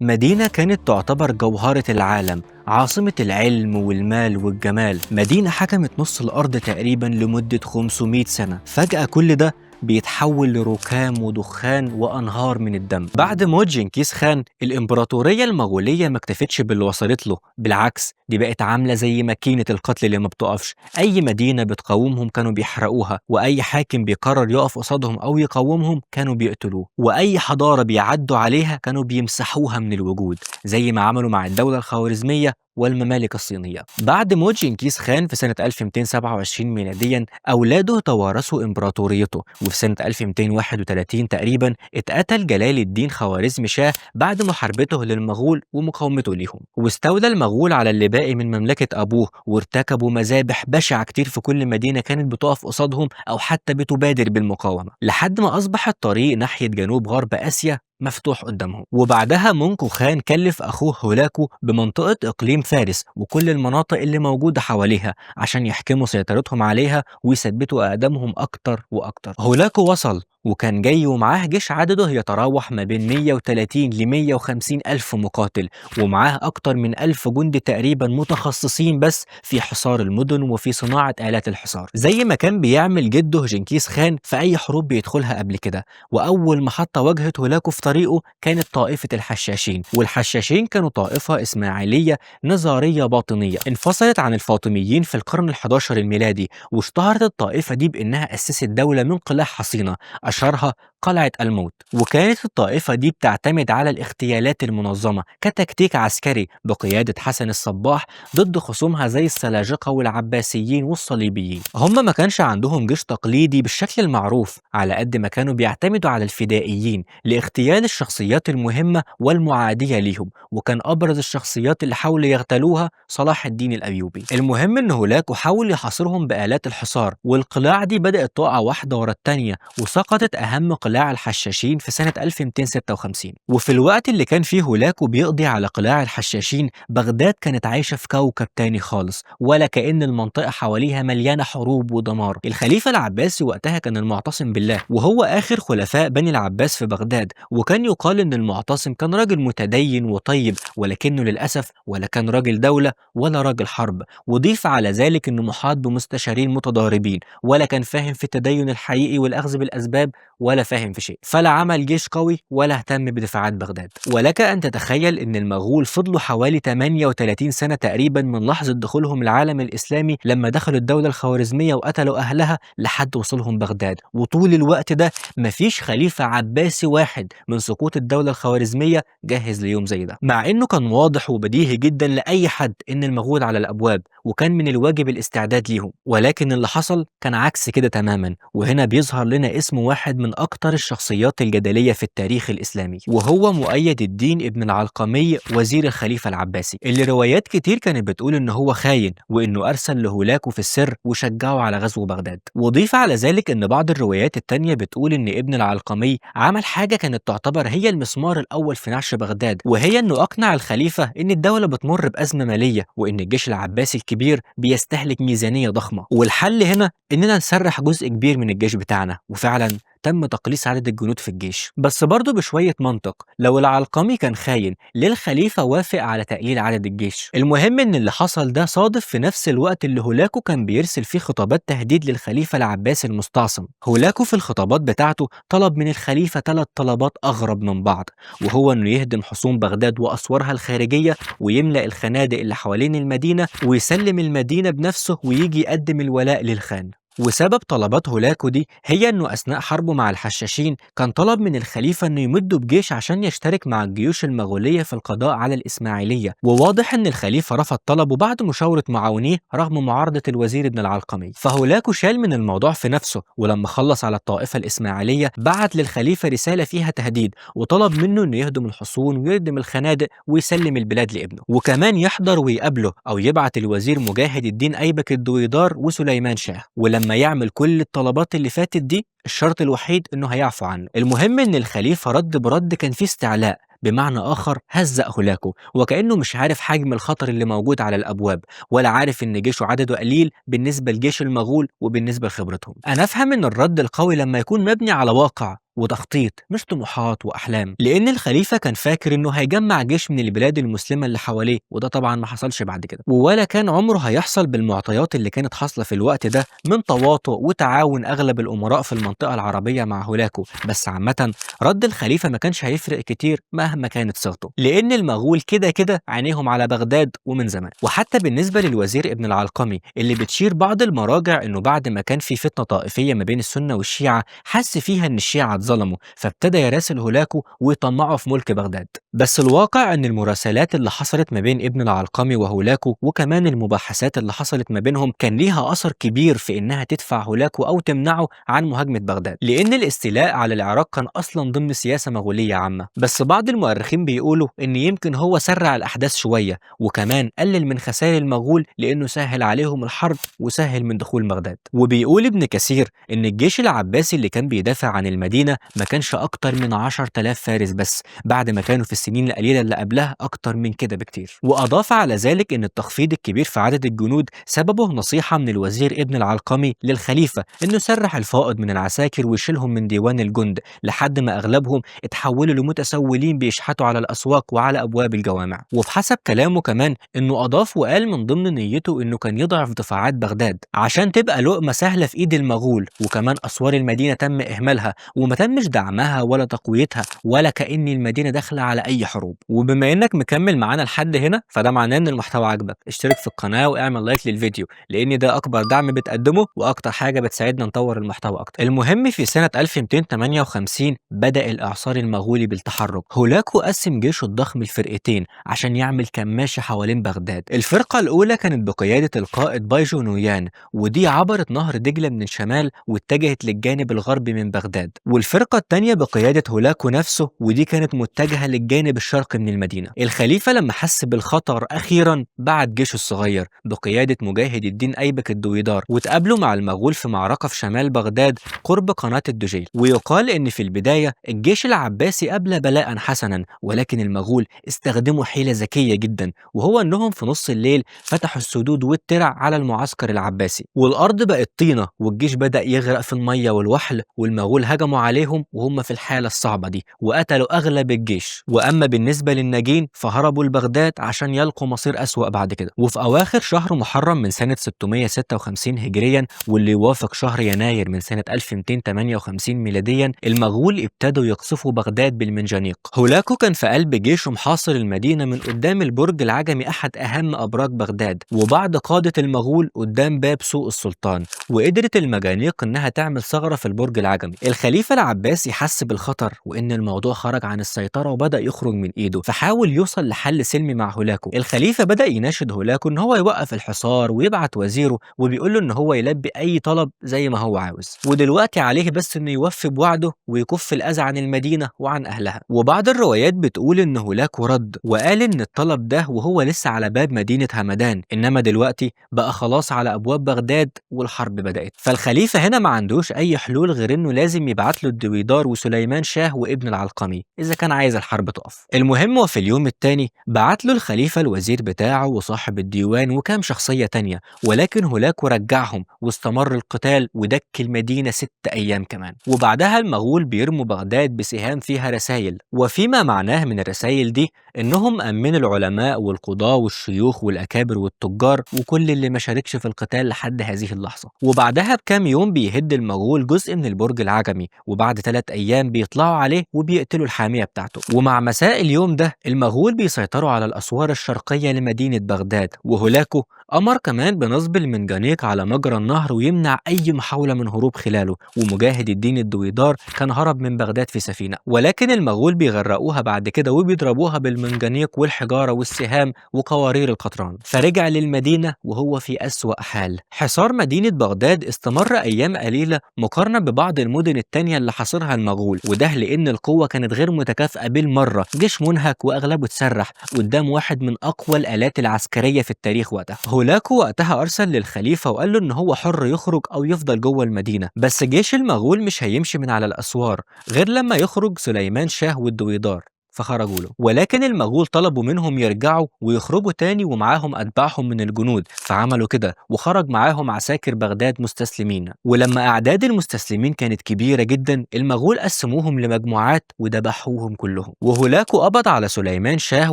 مدينة كانت تعتبر جوهرة العالم، عاصمة العلم والمال والجمال، مدينة حكمت نص الأرض تقريبا لمدة 500 سنة. فجأة كل ده بيتحول لركام ودخان وأنهار من الدم. بعد موت جنكيز خان الإمبراطورية المغولية ما اكتفتش باللي وصلت له، بالعكس دي بقت عاملة زي ماكينة القتل اللي ما بتقفش. أي مدينة بتقاومهم كانوا بيحرقوها، وأي حاكم بيقرر يقف قصادهم أو يقاومهم كانوا بيقتلوه، وأي حضارة بيعدوا عليها كانوا بيمسحوها من الوجود، زي ما عملوا مع الدولة الخوارزمية والممالك الصينية. بعد موت جنكيز خان في سنة 1227 ميلاديا أولاده توارثوا إمبراطوريته، وفي سنة 1231 تقريبا اتقتل جلال الدين خوارزم شاه بعد محاربته للمغول ومقاومته ليهم. واستولى المغول على اللي باقي من مملكة أبوه، وارتكبوا مذابح بشعة كتير في كل مدينة كانت بتقف قصادهم أو حتى بتبادر بالمقاومة، لحد ما أصبح الطريق ناحية جنوب غرب آسيا مفتوح قدامهم. وبعدها مونكو خان كلف أخوه هولاكو بمنطقة إقليم فارس وكل المناطق اللي موجودة حواليها عشان يحكموا سيطرتهم عليها ويثبتوا أقدامهم أكتر وأكتر. هولاكو وصل وكان جاي ومعاه جيش عدده يتراوح ما بين 130 ل 150 ألف مقاتل، ومعاه أكتر من 1000 جندي تقريبا متخصصين بس في حصار المدن وفي صناعة آلات الحصار، زي ما كان بيعمل جده جنكيز خان في أي حروب بيدخلها قبل كده. وأول محطة واجهت هولاكو في طريقه كانت طائفة الحشاشين، والحشاشين كانوا طائفة إسماعيلية نزارية باطنية انفصلت عن الفاطميين في القرن ال11 الميلادي، واشتهرت الطائفة دي بأنها أسست دولة من قلاع حصينة أشهرها قلعة الموت. وكانت الطائفة دي بتعتمد على الاغتيالات المنظمة كتكتيك عسكري بقيادة حسن الصباح ضد خصومها زي السلاجقة والعباسيين والصليبيين. هم ما كانش عندهم جيش تقليدي بالشكل المعروف، على قد ما كانوا بيعتمدوا على الفدائيين لاغتيال الشخصيات المهمة والمعادية ليهم، وكان أبرز الشخصيات اللي حاولوا يغتالوها صلاح الدين الأيوبي. المهم إن هولاكو حاول يحاصرهم بآلات الحصار، والقلاع دي بدأت تقع واحدة ورا التانية، وسقطت أهم قلاع الحشاشين في سنة 1256. وفي الوقت اللي كان فيه هولاكو بيقضي على قلاع الحشاشين، بغداد كانت عايشة في كوكب تاني خالص، ولا كأن المنطقة حواليها مليانة حروب ودمار. الخليفة العباسي وقتها كان المعتصم بالله، وهو آخر خلفاء بني العباس في بغداد. وكان يقال إن المعتصم كان راجل متدين وطيب، ولكنه للأسف ولا كان راجل دولة ولا راجل حرب. وضيف على ذلك إنه محاط بمستشارين متضاربين، ولا كان فاهم في التدين الحقيقي والأخذ بالأسباب، ولا فاهم في شيء، فلا عمل جيش قوي ولا اهتم بدفاعات بغداد. ولك أن تتخيل إن المغول فضلوا حوالي 38 سنة تقريبا من لحظة دخولهم العالم الإسلامي لما دخلوا الدولة الخوارزمية وقتلوا أهلها لحد وصولهم بغداد. وطول الوقت ده مفيش خليفة عباسي واحد من سقوط الدولة الخوارزمية جهز ليوم زي ده، مع إنه كان واضح وبديهي جدا لأي حد إن المغول على الأبواب وكان من الواجب الاستعداد ليهم، ولكن اللي حصل كان عكس كده تماما. وهنا بيظهر لنا اسم واحد من أكتر الشخصيات الجدلية في التاريخ الإسلامي، وهو مؤيد الدين ابن العلقمي وزير الخليفة العباسي، اللي روايات كتير كانت بتقول إن هو خاين وإنه أرسل لهولاكو في السر وشجعه على غزو بغداد. وضيف على ذلك إن بعض الروايات التانية بتقول إن ابن العلقمي عمل حاجة كانت تعتبر هي المسمار الأول في نعش بغداد، وهي إنه أقنع الخليفة إن الدولة بتمر بأزمة مالية وإن الجيش العباسي الكبير بيستهلك ميزانية ضخمة، والحل هنا إننا نسرح جزء كبير من الجيش بتاعنا. وفعلا تم تقليص عدد الجنود في الجيش. بس برضه بشوية منطق، لو العلقمي كان خاين ليه الخليفة وافق على تقليل عدد الجيش؟ المهم ان اللي حصل ده صادف في نفس الوقت اللي هولاكو كان بيرسل فيه خطابات تهديد للخليفة العباسي المستعصم. هولاكو في الخطابات بتاعته طلب من الخليفة 3 طلبات أغرب من بعض، وهو انه يهدم حصون بغداد وأسوارها الخارجية، ويملأ الخنادق اللي حوالين المدينة، ويسلم المدينة بنفسه، ويجي يقدم الولاء للخان. وسبب طلبات هولاكو دي هي انه اثناء حربه مع الحشاشين كان طلب من الخليفه انه يمده بجيش عشان يشترك مع الجيوش المغوليه في القضاء على الاسماعيليه، وواضح ان الخليفه رفض طلبه بعد مشاوره معاونيه رغم معارضه الوزير ابن العلقمي. فهولاكو شال من الموضوع في نفسه، ولما خلص على الطائفه الاسماعيليه بعت للخليفه رساله فيها تهديد، وطلب منه انه يهدم الحصون ويردم الخنادق ويسلم البلاد لابنه، وكمان يحضر ويقابله او يبعت الوزير مجاهد الدين ايبك الدويدار وسليمان شاه. ولما يعمل كل الطلبات اللي فاتت دي الشرط الوحيد انه هيعفو عنه. المهم ان الخليفة رد برد كان فيه استعلاء، بمعنى آخر هزأ هولاكو، وكأنه مش عارف حجم الخطر اللي موجود على الأبواب، ولا عارف إن جيشه عدده قليل بالنسبة لجيش المغول وبالنسبة لخبرتهم. أنا أفهم إن الرد القوي لما يكون مبني على واقع وتخطيط، مش طموحات وأحلام، لأن الخليفة كان فاكر إنه هيجمع جيش من البلاد المسلمة اللي حواليه، وده طبعا ما حصلش بعد كده، ولا كان عمره هيحصل بالمعطيات اللي كانت حاصلة في الوقت ده من تواطؤ وتعاون أغلب الأمراء في المنطقة العربية مع هولاكو. بس عامة رد الخليفة ما كانش هيفرق كتير مهما كانت صيغته، لأن المغول كده كده عينيهم على بغداد ومن زمان. وحتى بالنسبة للوزير ابن العلقمي اللي بتشير بعض المراجع إنه بعد ما كان في فتنة طائفية ما بين السنة والشيعة حس فيها إن الشيعة اتظلموا، فابتدى يراسل هولاكو ويطمعه في ملك بغداد. بس الواقع ان المراسلات اللي حصلت ما بين ابن العلقمي وهولاكو وكمان المباحثات اللي حصلت ما بينهم كان ليها اثر كبير في انها تدفع هولاكو او تمنعه عن مهاجمة بغداد، لان الاستيلاء على العراق كان اصلا ضمن سياسة مغولية عامة. بس بعض المؤرخين بيقولوا ان يمكن هو سرع الاحداث شوية، وكمان قلل من خسائر المغول لانه سهل عليهم الحرب وسهل من دخول بغداد. وبيقول ابن كثير ان الجيش العباسي اللي كان بيدافع عن المدينة ما كانش أكتر من 10,000 فارس بس، بعد ما كانوا في السنين القليلة اللي قبلها أكتر من كده بكتير. وأضاف على ذلك إن التخفيض الكبير في عدد الجنود سببه نصيحة من الوزير ابن العلقمي للخليفة إنه سرح الفائض من العساكر ويشيلهم من ديوان الجند، لحد ما أغلبهم اتحولوا لمتسولين بيشحتوا على الأسواق وعلى أبواب الجوامع. وبحسب كلامه كمان إنه أضاف وقال من ضمن نيته إنه كان يضعف دفاعات بغداد عشان تبقى لقمة سهلة في إيد المغول، وكمان أسوار المدينة تم إهمالها وما تمش دعمها ولا تقويتها، ولا كأن المدينة داخلة على أي حروب. وبما إنك مكمل معانا لحد هنا فده معناه إن المحتوى عجبك، اشترك في القناة واعمل لايك للفيديو، لأن ده أكبر دعم بتقدمه وأكتر حاجة بتساعدنا نطور المحتوى أكتر. المهم في سنة 1258 بدأ الإعصار المغولي بالتحرك. هولاكو قسم جيشه الضخم لفرقتين عشان يعمل كماشة حوالين بغداد. الفرقة الأولى كانت بقيادة القائد بايجو نويان، ودي عبرت نهر دجلة من الشمال واتجهت للجانب الغربي من بغداد. والفرقة الثانية بقيادة هولاكو نفسه، ودي كانت متجهة للجانب الجانب الشرقي من المدينة. الخليفة لما حس بالخطر أخيرا بعت جيشه الصغير بقيادة مجاهد الدين أيبك الدويدار، وتقابلوا مع المغول في معركة في شمال بغداد قرب قناة الدجيل. ويقال إن في البداية الجيش العباسي أبلى بلاء حسنا، ولكن المغول استخدموا حيلة ذكية جدا، وهو إنهم في نص الليل فتحوا السدود والترع على المعسكر العباسي، والأرض بقت طينة والجيش بدأ يغرق في المية والوحل، والمغول هجموا عليهم وهم في الحالة الصعبة دي وقتلوا أغلب الجيش. وأما بالنسبة للناجين فهربوا لبغداد عشان يلقوا مصير أسوأ بعد كده. وفي أواخر شهر محرم من سنة 656 هجريا، واللي يوافق شهر يناير من سنة 1258 ميلاديا، المغول ابتدوا يقصفوا بغداد بالمنجنيق. هولاكو كان في قلب جيشه محاصر المدينة من قدام البرج العجمي أحد أهم أبراج بغداد، وبعض قادة المغول قدام باب سوق السلطان، وقدرت المجانيق إنها تعمل ثغرة في البرج العجمي. الخليفة العباسي حس بالخطر وإن الموضوع خرج عن السيطرة وبدأ يخرج من إيده، فحاول يوصل لحل سلمي مع هولاكو. الخليفة بدأ يناشد هولاكو إن هو يوقف الحصار ويبعت وزيره، وبيقول له إن هو يلبي أي طلب زي ما هو عاوز، ودلوقتي عليه بس إنه يوفي بوعده ويكف الأذى عن المدينة وعن أهلها. وبعض الروايات بتقول إن هولاكو رد وقال إن الطلب ده وهو لسه على باب مدينة همدان، إنما دلوقتي بقى خلاص على أبواب بغداد والحرب بدأت. فالخليفة هنا ما عندوش أي حلول غير إنه لازم يبعت له الدويدار وسليمان شاه وابن العلقمي إذا كان عايز الحرب تقف. المهم وفي اليوم الثاني بعت له الخليفة الوزير بتاعه وصاحب الديوان وكام شخصية تانية، ولكن هولاكو رجعهم واستمر القتال ودك المدينة 6 أيام كمان. وبعدها المغول بيرموا بغداد بسهام فيها رسائل، وفيما معناه من الرسائل دي إنهم أمنوا العلماء والقضاة والشيوخ والأكابر والتجار وكل اللي ما شاركش في القتال لحد هذه اللحظة. وبعدها بكام يوم بيهد المغول جزء من البرج العجمي، وبعد 3 أيام بيطلعوا عليه وبيقتلوا الحامية بتاعته. ومع مساء اليوم ده المغول بيسيطروا على الأسوار الشرقية لمدينة بغداد، وهولاكو أمر كمان بنصب المنجنيق على مجرى النهر ويمنع أي محاولة من هروب خلاله. ومجاهد الدين الدويدار كان هرب من بغداد في سفينة، ولكن المغول بيغرقوها بعد كده وبيضربوها بالمنجنيق والحجارة والسهام وقوارير القطران، فرجع للمدينة وهو في أسوأ حال. حصار مدينة بغداد استمر أيام قليلة مقارنة ببعض المدن التانية اللي حاصرها المغول، وده لأن القوة كانت غير متكافئة بالمرة، جيش منهك وأغلبه اتسرح قدام واحد من أقوى الآلات العسكرية في التاريخ وقتها. هولاكو وقتها أرسل للخليفة وقال له إن هو حر يخرج أو يفضل جوه المدينة، بس جيش المغول مش هيمشي من على الأسوار غير لما يخرج سليمان شاه والدويدار، فخرجوا له. ولكن المغول طلبوا منهم يرجعوا ويخرجوا تاني ومعاهم أتباعهم من الجنود، فعملوا كده وخرج معاهم عساكر بغداد مستسلمين. ولما أعداد المستسلمين كانت كبيرة جدا المغول قسموهم لمجموعات وذبحوهم كلهم. وهولاكو قبض على سليمان شاه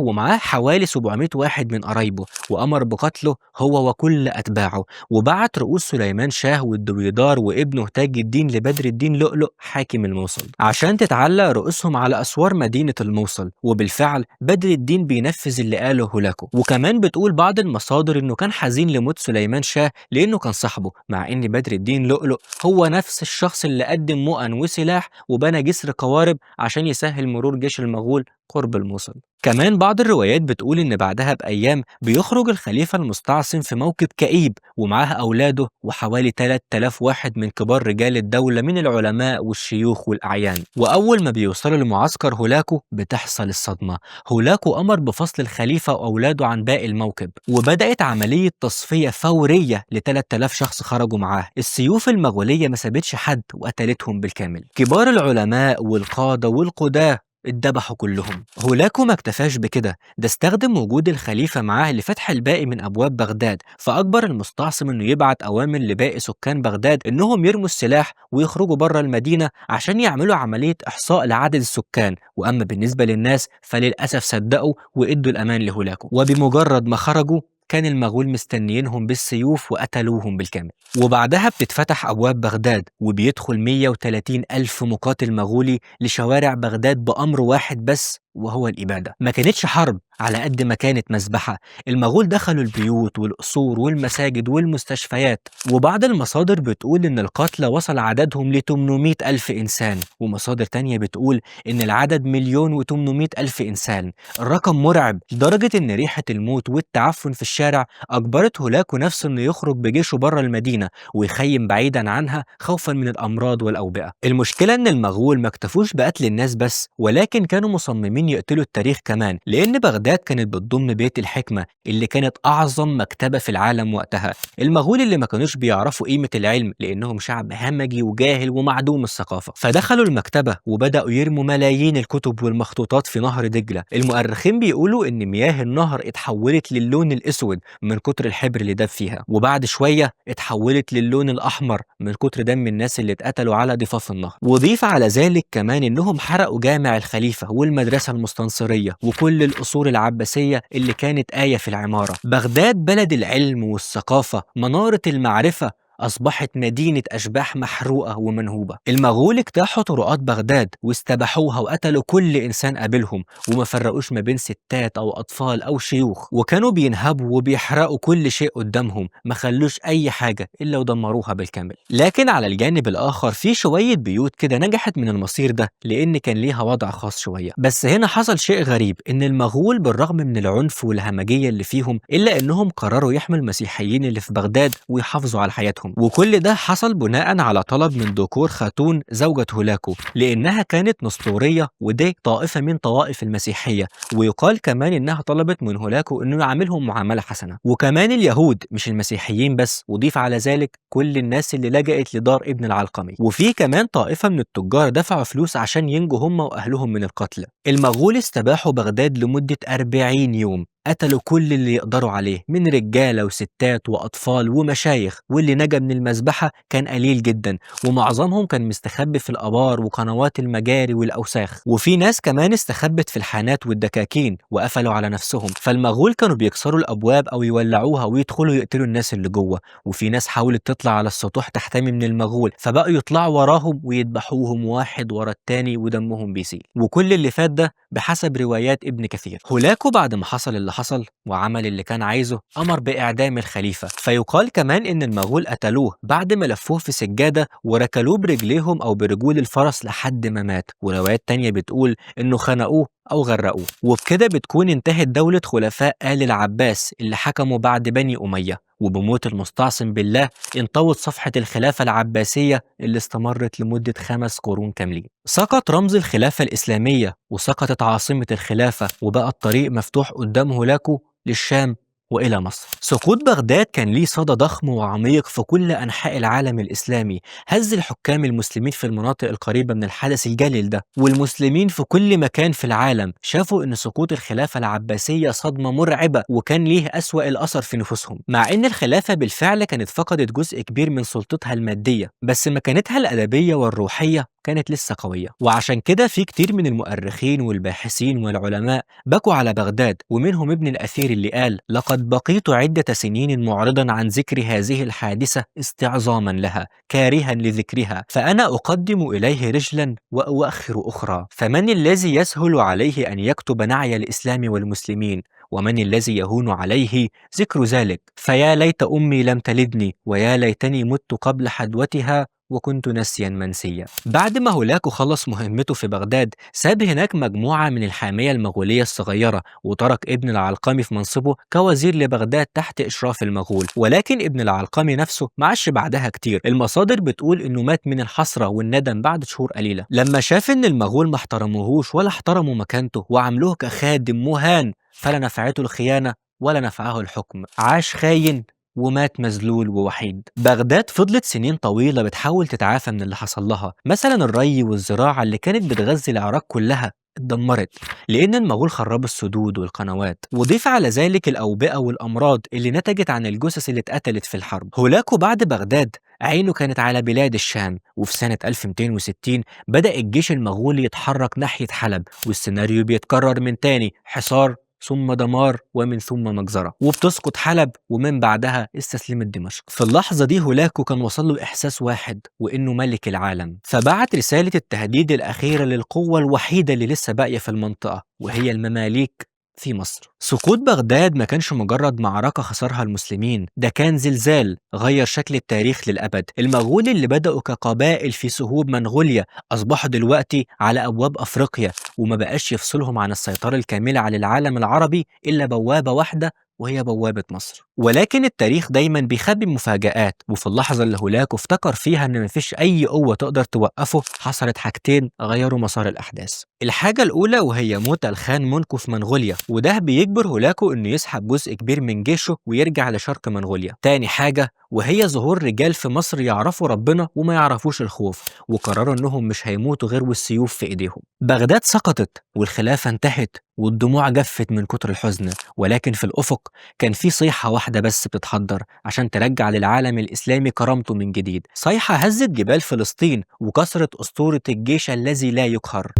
ومعاه حوالي 700 واحد من قرايبه، وأمر بقتله هو وكل أتباعه، وبعت رؤوس سليمان شاه والدويدار وابنه تاج الدين لبدر الدين لؤلؤ حاكم الموصل عشان تتعلق رؤوسهم على أسوار مدينة الموصل. وبالفعل بدر الدين بينفذ اللي قاله هولاكو. وكمان بتقول بعض المصادر انه كان حزين لموت سليمان شاه لانه كان صاحبه، مع ان بدر الدين لؤلؤ هو نفس الشخص اللي قدم مؤن وسلاح وبنى جسر قوارب عشان يسهل مرور جيش المغول قرب الموصل. كمان بعض الروايات بتقول إن بعدها بأيام بيخرج الخليفة المستعصم في موكب كئيب ومعاه أولاده وحوالي 3000 واحد من كبار رجال الدولة من العلماء والشيوخ والأعيان. وأول ما بيوصلوا لمعسكر هولاكو بتحصل الصدمة. هولاكو أمر بفصل الخليفة وأولاده عن باقي الموكب، وبدأت عملية تصفية فورية ل 3000 شخص خرجوا معاه. السيوف المغولية ما سابتش حد وقتلتهم بالكامل. كبار العلماء والقادة والقداة اتذبحوا كلهم. هولاكو ما اكتفاش بكده، ده استخدم وجود الخليفة معاه لفتح الباقي من أبواب بغداد، فأجبر المستعصم إنه يبعت أوامر لباقي سكان بغداد إنهم يرموا السلاح ويخرجوا بره المدينة عشان يعملوا عملية إحصاء لعدد السكان. وأما بالنسبة للناس فللأسف صدقوا وإدوا الأمان لهولاكو، وبمجرد ما خرجوا كان المغول مستنيينهم بالسيوف وقتلوهم بالكامل. وبعدها بتتفتح أبواب بغداد وبيدخل 130 ألف مقاتل مغولي لشوارع بغداد بأمر واحد بس، وهو الإبادة. ما كانتش حرب على قد ما كانت مذبحة. المغول دخلوا البيوت والقصور والمساجد والمستشفيات، وبعض المصادر بتقول إن القتلى وصل عددهم ل 800 ألف إنسان، ومصادر تانية بتقول إن العدد 1,800,000 إنسان. الرقم مرعب لدرجة إن ريحة الموت والتعفن في الشارع أجبرت هولاكو نفسه إنه يخرج بجيشه بره المدينة ويخيم بعيدا عنها خوفا من الأمراض والأوبئة. المشكلة إن المغول ما اكتفوش بقتل الناس بس، ولكن كانوا مصممين يقتلوا التاريخ كمان، لأن بغداد كانت بتضم بيت الحكمة اللي كانت أعظم مكتبة في العالم وقتها. المغول اللي ما كانوش بيعرفوا قيمة العلم لأنهم شعب همجي وجاهل ومعدوم الثقافة، فدخلوا المكتبة وبدأوا يرموا ملايين الكتب والمخطوطات في نهر دجلة. المؤرخين بيقولوا إن مياه النهر اتحولت للون الأسود من كتر الحبر اللي داب فيها، وبعد شوية اتحولت للون الأحمر من كتر دم الناس اللي اتقتلوا على ضفاف النهر. وضيف على ذلك كمان إنهم حرقوا جامع الخليفة والمدرسة المستنصرية وكل القصور العباسية اللي كانت آية في العمارة. بغداد بلد العلم والثقافة، منارة المعرفة، أصبحت مدينة أشباح محروقة ومنهوبة. المغول اجتاحوا طرقات بغداد واستباحوها وقتلوا كل إنسان قابلهم، وما فرقوش ما بين ستات أو أطفال أو شيوخ، وكانوا بينهبوا وبيحرقوا كل شيء قدامهم، ما خلوش أي حاجة إلا ودمروها بالكامل. لكن على الجانب الآخر في شوية بيوت كده نجحت من المصير ده لأن كان ليها وضع خاص شوية. بس هنا حصل شيء غريب، إن المغول بالرغم من العنف والهمجية اللي فيهم إلا إنهم قرروا يحموا المسيحيين اللي في بغداد ويحافظوا على حياتهم. وكل ده حصل بناء على طلب من دكور خاتون زوجة هولاكو، لأنها كانت نسطورية ودي طائفة من طوائف المسيحية، ويقال كمان إنها طلبت من هولاكو إنه يعاملهم معاملة حسنة. وكمان اليهود مش المسيحيين بس، وضيف على ذلك كل الناس اللي لجأت لدار ابن العلقمي. وفي كمان طائفة من التجار دفعوا فلوس عشان ينجوا هم وأهلهم من القتل. المغول استباحوا بغداد لمدة 40 يوم، قتلوا كل اللي يقدروا عليه من رجالة وستات وأطفال ومشايخ، واللي نجا من المذبحة كان قليل جدا، ومعظمهم كان مستخبي في الآبار وقنوات المجاري والأوساخ. وفي ناس كمان استخبت في الحانات والدكاكين وقفلوا على نفسهم، فالمغول كانوا بيكسروا الأبواب أو يولعوها ويدخلوا يقتلوا الناس اللي جوه. وفي ناس حاولت تطلع على السطوح تحتمي من المغول، فبقوا يطلعوا وراهم ويذبحوهم واحد ورا التاني ودمهم بيسيل. وكل اللي فات ده بحسب روايات ابن كثير. هولاكو بعد ما حصل اللي حصل وعمل اللي كان عايزه أمر بإعدام الخليفة. فيقال كمان إن المغول قتلوه بعد ما لفوه في سجادة وركلوه برجليهم أو برجول الفرس لحد ما مات، وروايات تانية بتقول إنه خنقوه أو غرقوه. وبكده بتكون انتهت دولة خلفاء آل العباس اللي حكموا بعد بني أمية، وبموت المستعصم بالله انطوت صفحة الخلافة العباسية اللي استمرت لمدة 5 قرون كاملين. سقط رمز الخلافة الإسلامية وسقطت عاصمة الخلافة، وبقى الطريق مفتوح قدام هولاكو للشام وإلى مصر. سقوط بغداد كان ليه صدى ضخم وعميق في كل أنحاء العالم الإسلامي، هز الحكام المسلمين في المناطق القريبة من الحدث الجلل ده، والمسلمين في كل مكان في العالم شافوا إن سقوط الخلافة العباسية صدمة مرعبة وكان ليه أسوأ الأثر في نفوسهم. مع إن الخلافة بالفعل كانت فقدت جزء كبير من سلطتها المادية، بس مكانتها الأدبية والروحية كانت لسه قوية. وعشان كده في كتير من المؤرخين والباحثين والعلماء بكوا على بغداد، ومنهم ابن الأثير اللي قال: لقد بقيت عدة سنين معرضا عن ذكر هذه الحادثة استعظاما لها، كارها لذكرها، فأنا أقدم إليه رجلا وأؤخر أخرى، فمن الذي يسهل عليه أن يكتب نعي الإسلام والمسلمين، ومن الذي يهون عليه ذكر ذلك؟ فيا ليت أمي لم تلدني، ويا ليتني مت قبل حدوتها وكنت نسيا منسيا. بعد ما هولاكو خلص مهمته في بغداد، ساب هناك مجموعة من الحامية المغولية الصغيرة، وترك ابن العلقمي في منصبه كوزير لبغداد تحت إشراف المغول. ولكن ابن العلقمي نفسه معاش بعدها كتير، المصادر بتقول إنه مات من الحسرة والندم بعد شهور قليلة، لما شاف إن المغول ما احترموهوش ولا احترموا مكانته وعاملوه كخادم مهان، فلا نفعته الخيانة ولا نفعه الحكم. عاش خاين ومات مذلول ووحيد. بغداد فضلت سنين طويلة بتحاول تتعافى من اللي حصل لها، مثلا الري والزراعة اللي كانت بتغذي العراق كلها اتدمرت لأن المغول خربوا السدود والقنوات، وضيف على ذلك الأوبئة والأمراض اللي نتجت عن الجثث اللي اتقتلت في الحرب. هولاكو بعد بغداد عينه كانت على بلاد الشام، وفي سنة 1260 بدأ الجيش المغولي يتحرك ناحية حلب، والسيناريو بيتكرر من تاني: حصار ثم دمار ومن ثم مجزرة، وبتسقط حلب ومن بعدها استسلمت دمشق. في اللحظة دي هولاكو كان وصل له إحساس واحد، وإنه ملك العالم، فبعت رسالة التهديد الأخيرة للقوة الوحيدة اللي لسه باقية في المنطقة، وهي المماليك في مصر. سقوط بغداد ما كانش مجرد معركة خسرها المسلمين، ده كان زلزال غير شكل التاريخ للأبد. المغول اللي بدأوا كقبائل في سهوب منغوليا أصبحوا دلوقتي على أبواب أفريقيا، وما بقاش يفصلهم عن السيطرة الكاملة على العالم العربي إلا بوابة واحدة، وهي بوابة مصر. ولكن التاريخ دايما بيخبي مفاجآت، وفي اللحظة اللي هولاكو افتكر فيها إن مفيش أي قوة تقدر توقفه، حصلت حاجتين غيروا مسار الأحداث. الحاجة الأولى وهي موت الخان مونكو في منغوليا، وده بيجبر هولاكو إنه يسحب جزء كبير من جيشه ويرجع لشرق منغوليا. تاني حاجة وهي ظهور رجال في مصر يعرفوا ربنا وما يعرفوش الخوف، وقرروا إنهم مش هيموتوا غير والسيوف في إيديهم. بغداد سقطت والخلافة انتهت والدموع جفت من كتر الحزن، ولكن في الأفق كان في صيحة واحدة بس بتتحضر عشان ترجع للعالم الإسلامي كرامته من جديد. صيحة هزت جبال فلسطين وكسرت أسطورة الجيش الذي لا يقهر.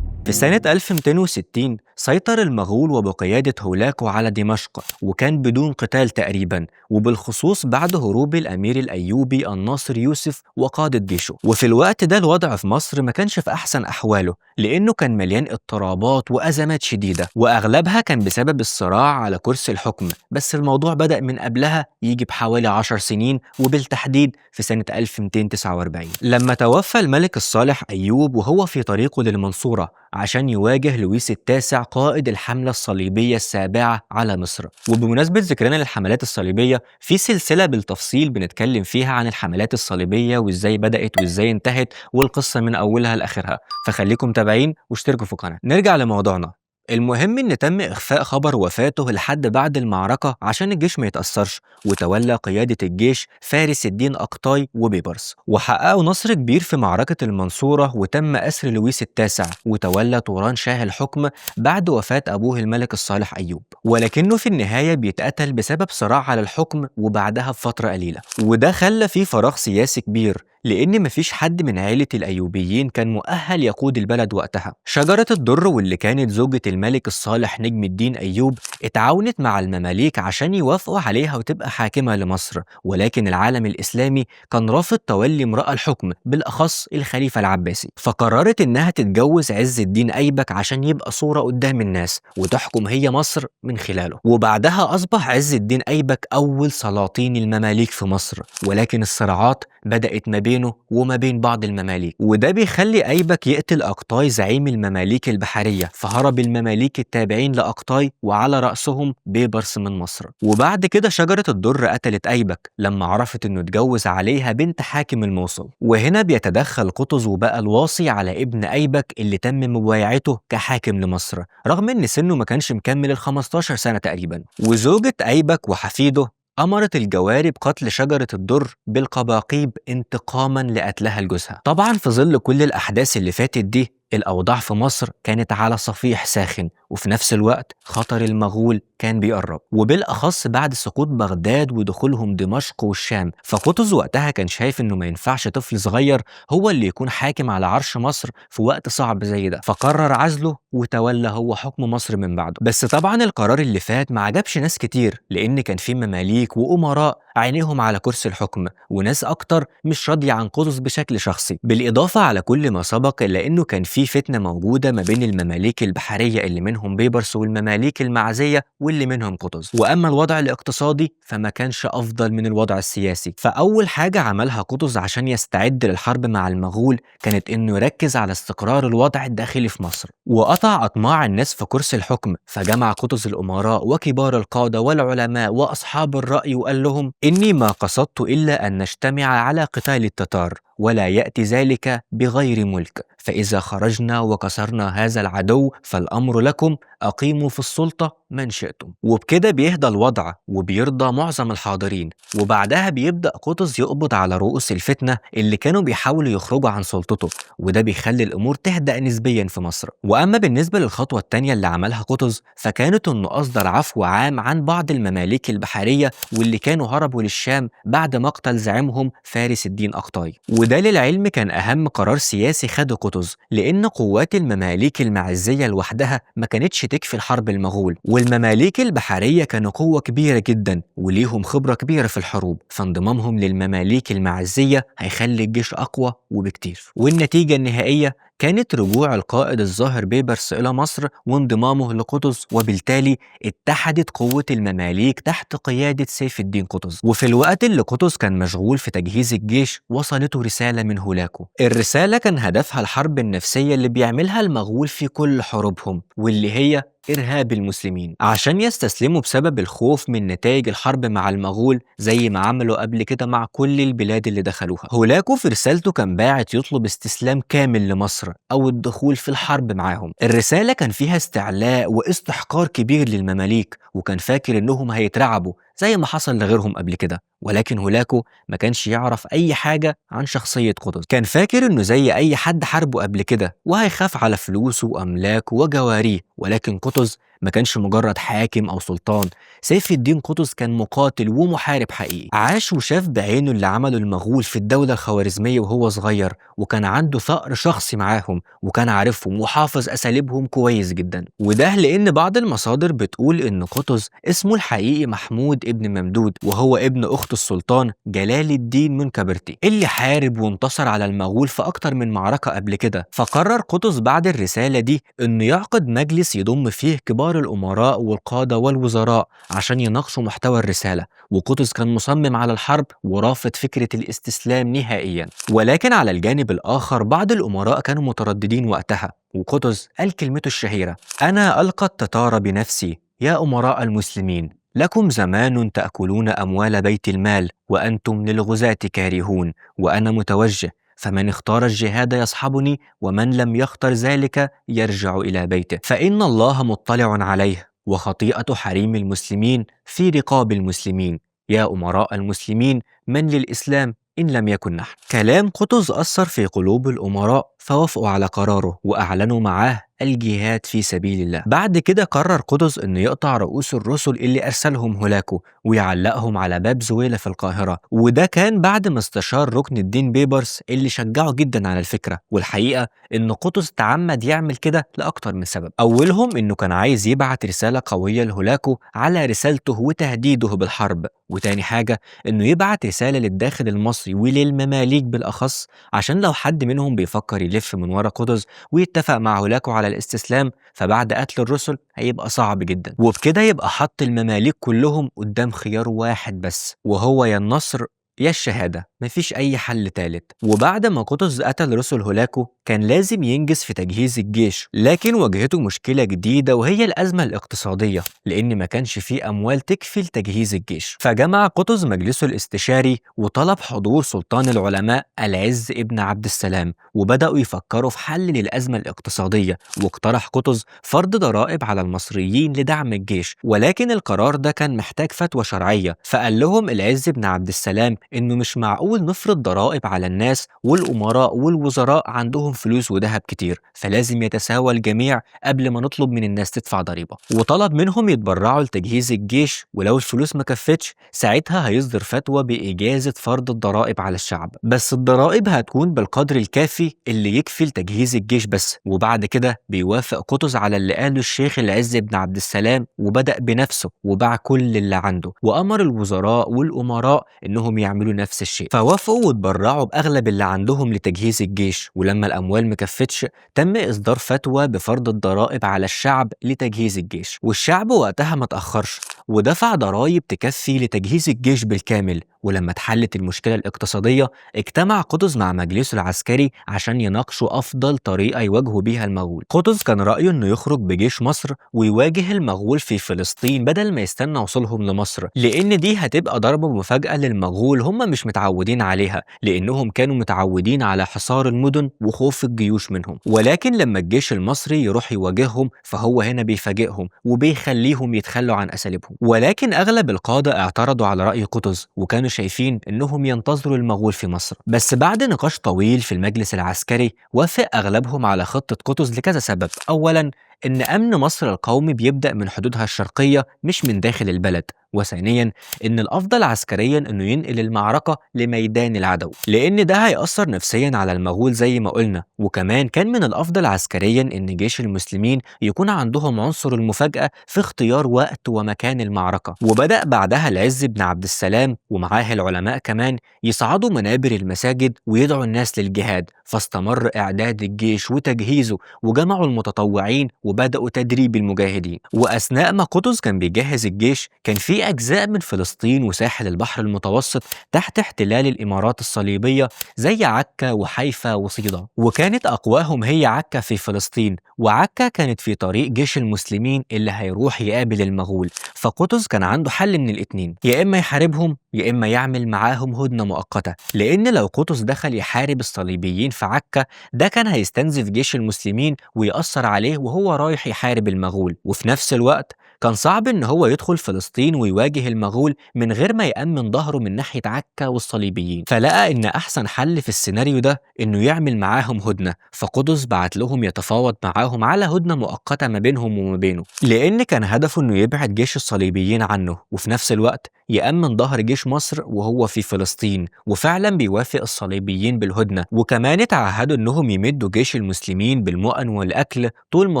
في سنة 1260 سيطر المغول وبقيادة هولاكو على دمشق، وكان بدون قتال تقريبا، وبالخصوص بعد هروب الأمير الأيوبي الناصر يوسف وقادة جيشه. وفي الوقت ده الوضع في مصر ما كانش في أحسن أحواله، لأنه كان مليان اضطرابات وأزمات شديدة، وأغلبها كان بسبب الصراع على كرسي الحكم. بس الموضوع بدأ من قبلها يجي بحوالي 10 سنين، وبالتحديد في سنة 1249 لما توفى الملك الصالح أيوب وهو في طريقه للمنصورة عشان يواجه لويس التاسع قائد الحملة الصليبية السابعة على مصر. وبمناسبة ذكرنا للحملات الصليبية، في سلسلة بالتفصيل بنتكلم فيها عن الحملات الصليبية وإزاي بدأت وإزاي انتهت والقصة من أولها لآخرها، فخليكم متابعين واشتركوا في القناة. نرجع لموضوعنا. المهم إن تم إخفاء خبر وفاته لحد بعد المعركة عشان الجيش ما يتأثرش، وتولى قيادة الجيش فارس الدين أقطاي وبيبرس، وحققوا نصر كبير في معركة المنصورة، وتم أسر لويس التاسع، وتولى طوران شاه الحكم بعد وفاة أبوه الملك الصالح أيوب، ولكنه في النهاية بيتقتل بسبب صراع على الحكم وبعدها بفترة قليلة. وده خلى فيه فراغ سياسي كبير، لأن مفيش حد من عائلة الأيوبيين كان مؤهل يقود البلد وقتها. شجرة الدر واللي كانت زوجة الملك الصالح نجم الدين أيوب اتعاونت مع المماليك عشان يوافقوا عليها وتبقى حاكمة لمصر، ولكن العالم الإسلامي كان رافض تولي امرأة الحكم، بالأخص الخليفة العباسي، فقررت إنها تتجوز عز الدين أيبك عشان يبقى صورة قدام الناس وتحكم هي مصر من خلاله. وبعدها أصبح عز الدين أيبك أول سلاطين المماليك في مصر، ولكن الصراعات بدأت ما بينه وما بين بعض المماليك، وده بيخلي أيبك يقتل أقطاي زعيم المماليك البحرية، فهرب المماليك التابعين لأقطاي وعلى رأسهم بيبرس من مصر. وبعد كده شجرة الدر قتلت أيبك لما عرفت إنه اتجوز عليها بنت حاكم الموصل، وهنا بيتدخل قطز وبقى الواصي على ابن أيبك اللي تم مبايعته كحاكم لمصر، رغم إن سنه ما كانش مكمل ال 15 سنة تقريبا. وزوجة أيبك وحفيده أمرت الجواري بقتل شجرة الدر بالقباقيب انتقاما لقتلها لجوزها. طبعا في ظل كل الأحداث اللي فاتت دي، الأوضاع في مصر كانت على صفيح ساخن، وفي نفس الوقت خطر المغول كان بيقرب، وبالأخص بعد سقوط بغداد ودخولهم دمشق والشام. فقطز وقتها كان شايف إنه ما ينفعش طفل صغير هو اللي يكون حاكم على عرش مصر في وقت صعب زي ده، فقرر عزله وتولى هو حكم مصر من بعده. بس طبعا القرار اللي فات ما عجبش ناس كتير، لأن كان في مماليك وأمراء عينيهم على كرسي الحكم، وناس أكتر مش راضية عن قطز بشكل شخصي. بالإضافة على كل ما سبق، إلا إنه كان في فتنة موجودة ما بين المماليك البحرية اللي منهم بيبرس والمماليك المعزية واللي منهم قطز. وأما الوضع الاقتصادي فما كانش أفضل من الوضع السياسي. فأول حاجة عملها قطز عشان يستعد للحرب مع المغول كانت إنه يركز على استقرار الوضع الداخلي في مصر، وقطع أطماع الناس في كرسي الحكم. فجمع قطز الأمراء وكبار القادة والعلماء وأصحاب الرأي وقال لهم: إني ما قصدت إلا أن نجتمع على قتال التتار، ولا يأتي ذلك بغير ملك، فإذا خرجنا وكسرنا هذا العدو فالأمر لكم، أقيموا في السلطة من شئتم. وبكده بيهدى الوضع وبيرضى معظم الحاضرين. وبعدها بيبدأ قطز يقبض على رؤوس الفتنة اللي كانوا بيحاولوا يخرجوا عن سلطته، وده بيخلي الأمور تهدأ نسبيا في مصر. وأما بالنسبة للخطوة الثانية اللي عملها قطز، فكانت إنه أصدر عفو عام عن بعض المماليك البحرية واللي كانوا هربوا للشام بعد مقتل زعيمهم فارس الدين أقطاي. وده للعلم كان أهم قرار سياسي خده قطز، لأن قوات المماليك المعزية لوحدها ما كانتش تكفي الحرب المغول، والمماليك البحرية كانوا قوة كبيرة جدا وليهم خبرة كبيرة في الحروب، فانضمامهم للمماليك المعزية هيخلي الجيش أقوى وبكتير. والنتيجة النهائية كانت رجوع القائد الظاهر بيبرس إلى مصر وانضمامه لقطز، وبالتالي اتحدت قوة المماليك تحت قيادة سيف الدين قطز. وفي الوقت اللي قطز كان مشغول في تجهيز الجيش وصلته رسالة من هولاكو. الرسالة كان هدفها الحرب النفسية اللي بيعملها المغول في كل حروبهم، واللي هي إرهاب المسلمين عشان يستسلموا بسبب الخوف من نتائج الحرب مع المغول زي ما عملوا قبل كده مع كل البلاد اللي دخلوها. هولاكو في رسالته كان باعت يطلب استسلام كامل لمصر أو الدخول في الحرب معاهم. الرسالة كان فيها استعلاء واستحقار كبير للمماليك، وكان فاكر إنهم هيترعبوا زي ما حصل لغيرهم قبل كده، ولكن هولاكو ما كانش يعرف أي حاجة عن شخصية قطز. كان فاكر إنه زي أي حد حاربه قبل كده وهيخاف على فلوسه وأملاكه وجواريه، ولكن قطز ما كانش مجرد حاكم أو سلطان. سيف الدين قطز كان مقاتل ومحارب حقيقي، عاش وشاف بعينه اللي عمله المغول في الدولة الخوارزمية وهو صغير، وكان عنده ثأر شخصي معاهم وكان عارفهم وحافظ أساليبهم كويس جدا. وده لأن بعض المصادر بتقول إن قطز اسمه الحقيقي محمود ابن ممدود، وهو ابن أخت السلطان جلال الدين منكبرتي اللي حارب وانتصر على المغول في أكتر من معركة قبل كده. فقرر قطز بعد الرسالة دي إنه يعقد مجلس يضم فيه كبار الأمراء والقادة والوزراء عشان يناقشوا محتوى الرسالة. وقطز كان مصمم على الحرب ورافض فكرة الاستسلام نهائيا. ولكن على الجانب الآخر بعض الأمراء كانوا مترددين وقتها، وقطز قال كلمته الشهيرة: أنا ألقى التتار بنفسي يا أمراء المسلمين، لكم زمان تأكلون أموال بيت المال وأنتم للغزاة كارهون، وأنا متوجه، فمن اختار الجهاد يصحبني، ومن لم يختر ذلك يرجع إلى بيته، فإن الله مطلع عليه، وخطيئة حريم المسلمين في رقاب المسلمين، يا أمراء المسلمين من للإسلام إن لم يكن نحن. كلام قطز أثر في قلوب الأمراء فوافقوا على قراره وأعلنوا معاه الجهاد في سبيل الله. بعد كده قرر قطز إنه يقطع رؤوس الرسل اللي أرسلهم هولاكو ويعلقهم على باب زويلة في القاهرة، وده كان بعد ما استشار ركن الدين بيبرس اللي شجعه جدا على الفكرة. والحقيقة إن قطز تعمد يعمل كده لأكتر من سبب، أولهم إنه كان عايز يبعت رسالة قوية لهولاكو على رسالته وتهديده بالحرب، وتاني حاجة إنه يبعت رسالة للداخل المصري وللمماليك بالأخص عشان لو حد منهم بيفكر يلف من ورا قطز ويتفق مع هولاكو على الاستسلام فبعد قتل الرسل هيبقى صعب جدا. وبكده يبقى حط المماليك كلهم قدام خيار واحد بس، وهو يا النصر يا الشهادة، مفيش أي حل تالت. وبعد ما قطز قتل رسل هولاكو كان لازم ينجز في تجهيز الجيش، لكن واجهته مشكلة جديدة وهي الأزمة الاقتصادية، لأن ما كانش فيه أموال تكفي لتجهيز الجيش. فجمع قطز مجلسه الاستشاري وطلب حضور سلطان العلماء العز ابن عبد السلام، وبدأوا يفكروا في حل للأزمة الاقتصادية. واقترح قطز فرض ضرائب على المصريين لدعم الجيش، ولكن القرار ده كان محتاج فتوى شرعية. فقال لهم العز بن عبد السلام إنه مش معقول نفرض ضرائب على الناس والأمراء والوزراء عندهم فلوس وذهب كتير، فلازم يتساوى الجميع قبل ما نطلب من الناس تدفع ضريبة. وطلب منهم يتبرعوا لتجهيز الجيش، ولو الفلوس ما كفتش ساعتها هيصدر فتوى بإجازة فرض الضرائب على الشعب، بس الضرائب هتكون بالقدر الكافي اللي يكفي لتجهيز الجيش بس. وبعد كده بيوافق قطز على اللي قاله الشيخ العز بن عبد السلام، وبدأ بنفسه وباع كل اللي عنده، وأمر الوزراء والأمراء إنهم يعملوا نفس الشيء. فوافقوا وتبرعوا بأغلب اللي عندهم لتجهيز الجيش. ولما الأموال مكفتش تم إصدار فتوى بفرض الضرائب على الشعب لتجهيز الجيش، والشعب وقتها ما تأخرش ودفع ضرائب تكفي لتجهيز الجيش بالكامل. ولما اتحلت المشكلة الاقتصادية اجتمع قطز مع مجلسه العسكري عشان يناقشوا أفضل طريقة يواجهوا بيها المغول. قطز كان رأيه إنه يخرج بجيش مصر ويواجه المغول في فلسطين بدل ما يستنى وصولهم لمصر، لأن دي هتبقى ضربة مفاجأة للمغول هم مش متعودين عليها، لأنهم كانوا متعودين على حصار المدن وخوف الجيوش منهم. ولكن لما الجيش المصري يروح يواجههم فهو هنا بيفاجئهم وبيخليهم يتخلوا عن أساليبهم. ولكن أغلب القادة اعترضوا على رأي قطز وكانوا شايفين إنهم ينتظروا المغول في مصر. بس بعد نقاش طويل في المجلس العسكري وافق أغلبهم على خطة قطز لكذا سبب. أولاً إن أمن مصر القومي بيبدأ من حدودها الشرقية مش من داخل البلد، وثانيا إن الأفضل عسكريا إنه ينقل المعركة لميدان العدو، لأن ده هيأثر نفسيا على المغول زي ما قلنا. وكمان كان من الأفضل عسكريا إن جيش المسلمين يكون عندهم عنصر المفاجأة في اختيار وقت ومكان المعركة. وبدأ بعدها العز بن عبد السلام ومعاه العلماء كمان يصعدوا منابر المساجد ويدعوا الناس للجهاد، فاستمر إعداد الجيش وتجهيزه، وجمعوا المتطوعين وبدأوا تدريب المجاهدين. وأثناء ما قطز كان بيجهز الجيش كان في أجزاء من فلسطين وساحل البحر المتوسط تحت احتلال الإمارات الصليبية زي عكا وحيفا وصيدا، وكانت أقواهم هي عكا في فلسطين، وعكا كانت في طريق جيش المسلمين اللي هيروح يقابل المغول. فقطز كان عنده حل من الاتنين، يا إما يحاربهم يا إما يعمل معاهم هدنة مؤقتة، لأن لو قطز دخل يحارب الصليبيين في عكا ده كان هيستنزف جيش المسلمين ويأثر عليه وهو رايح يحارب المغول، وفي نفس الوقت كان صعب إن هو يدخل فلسطين ويواجه المغول من غير ما يأمن ظهره من ناحية عكا والصليبيين. فلقى إن أحسن حل في السيناريو ده إنه يعمل معاهم هدنة، فقطز بعت لهم يتفاوض معاهم على هدنة مؤقتة ما بينهم وما بينه، لأن كان هدفه إنه يبعد جيش الصليبيين عنه وفي نفس الوقت يأمن ظهر جيش مصر وهو في فلسطين. وفعلا بيوافق الصليبيين بالهدنة، وكمان اتعهدوا إنهم يمدوا جيش المسلمين بالمؤن والأكل طول ما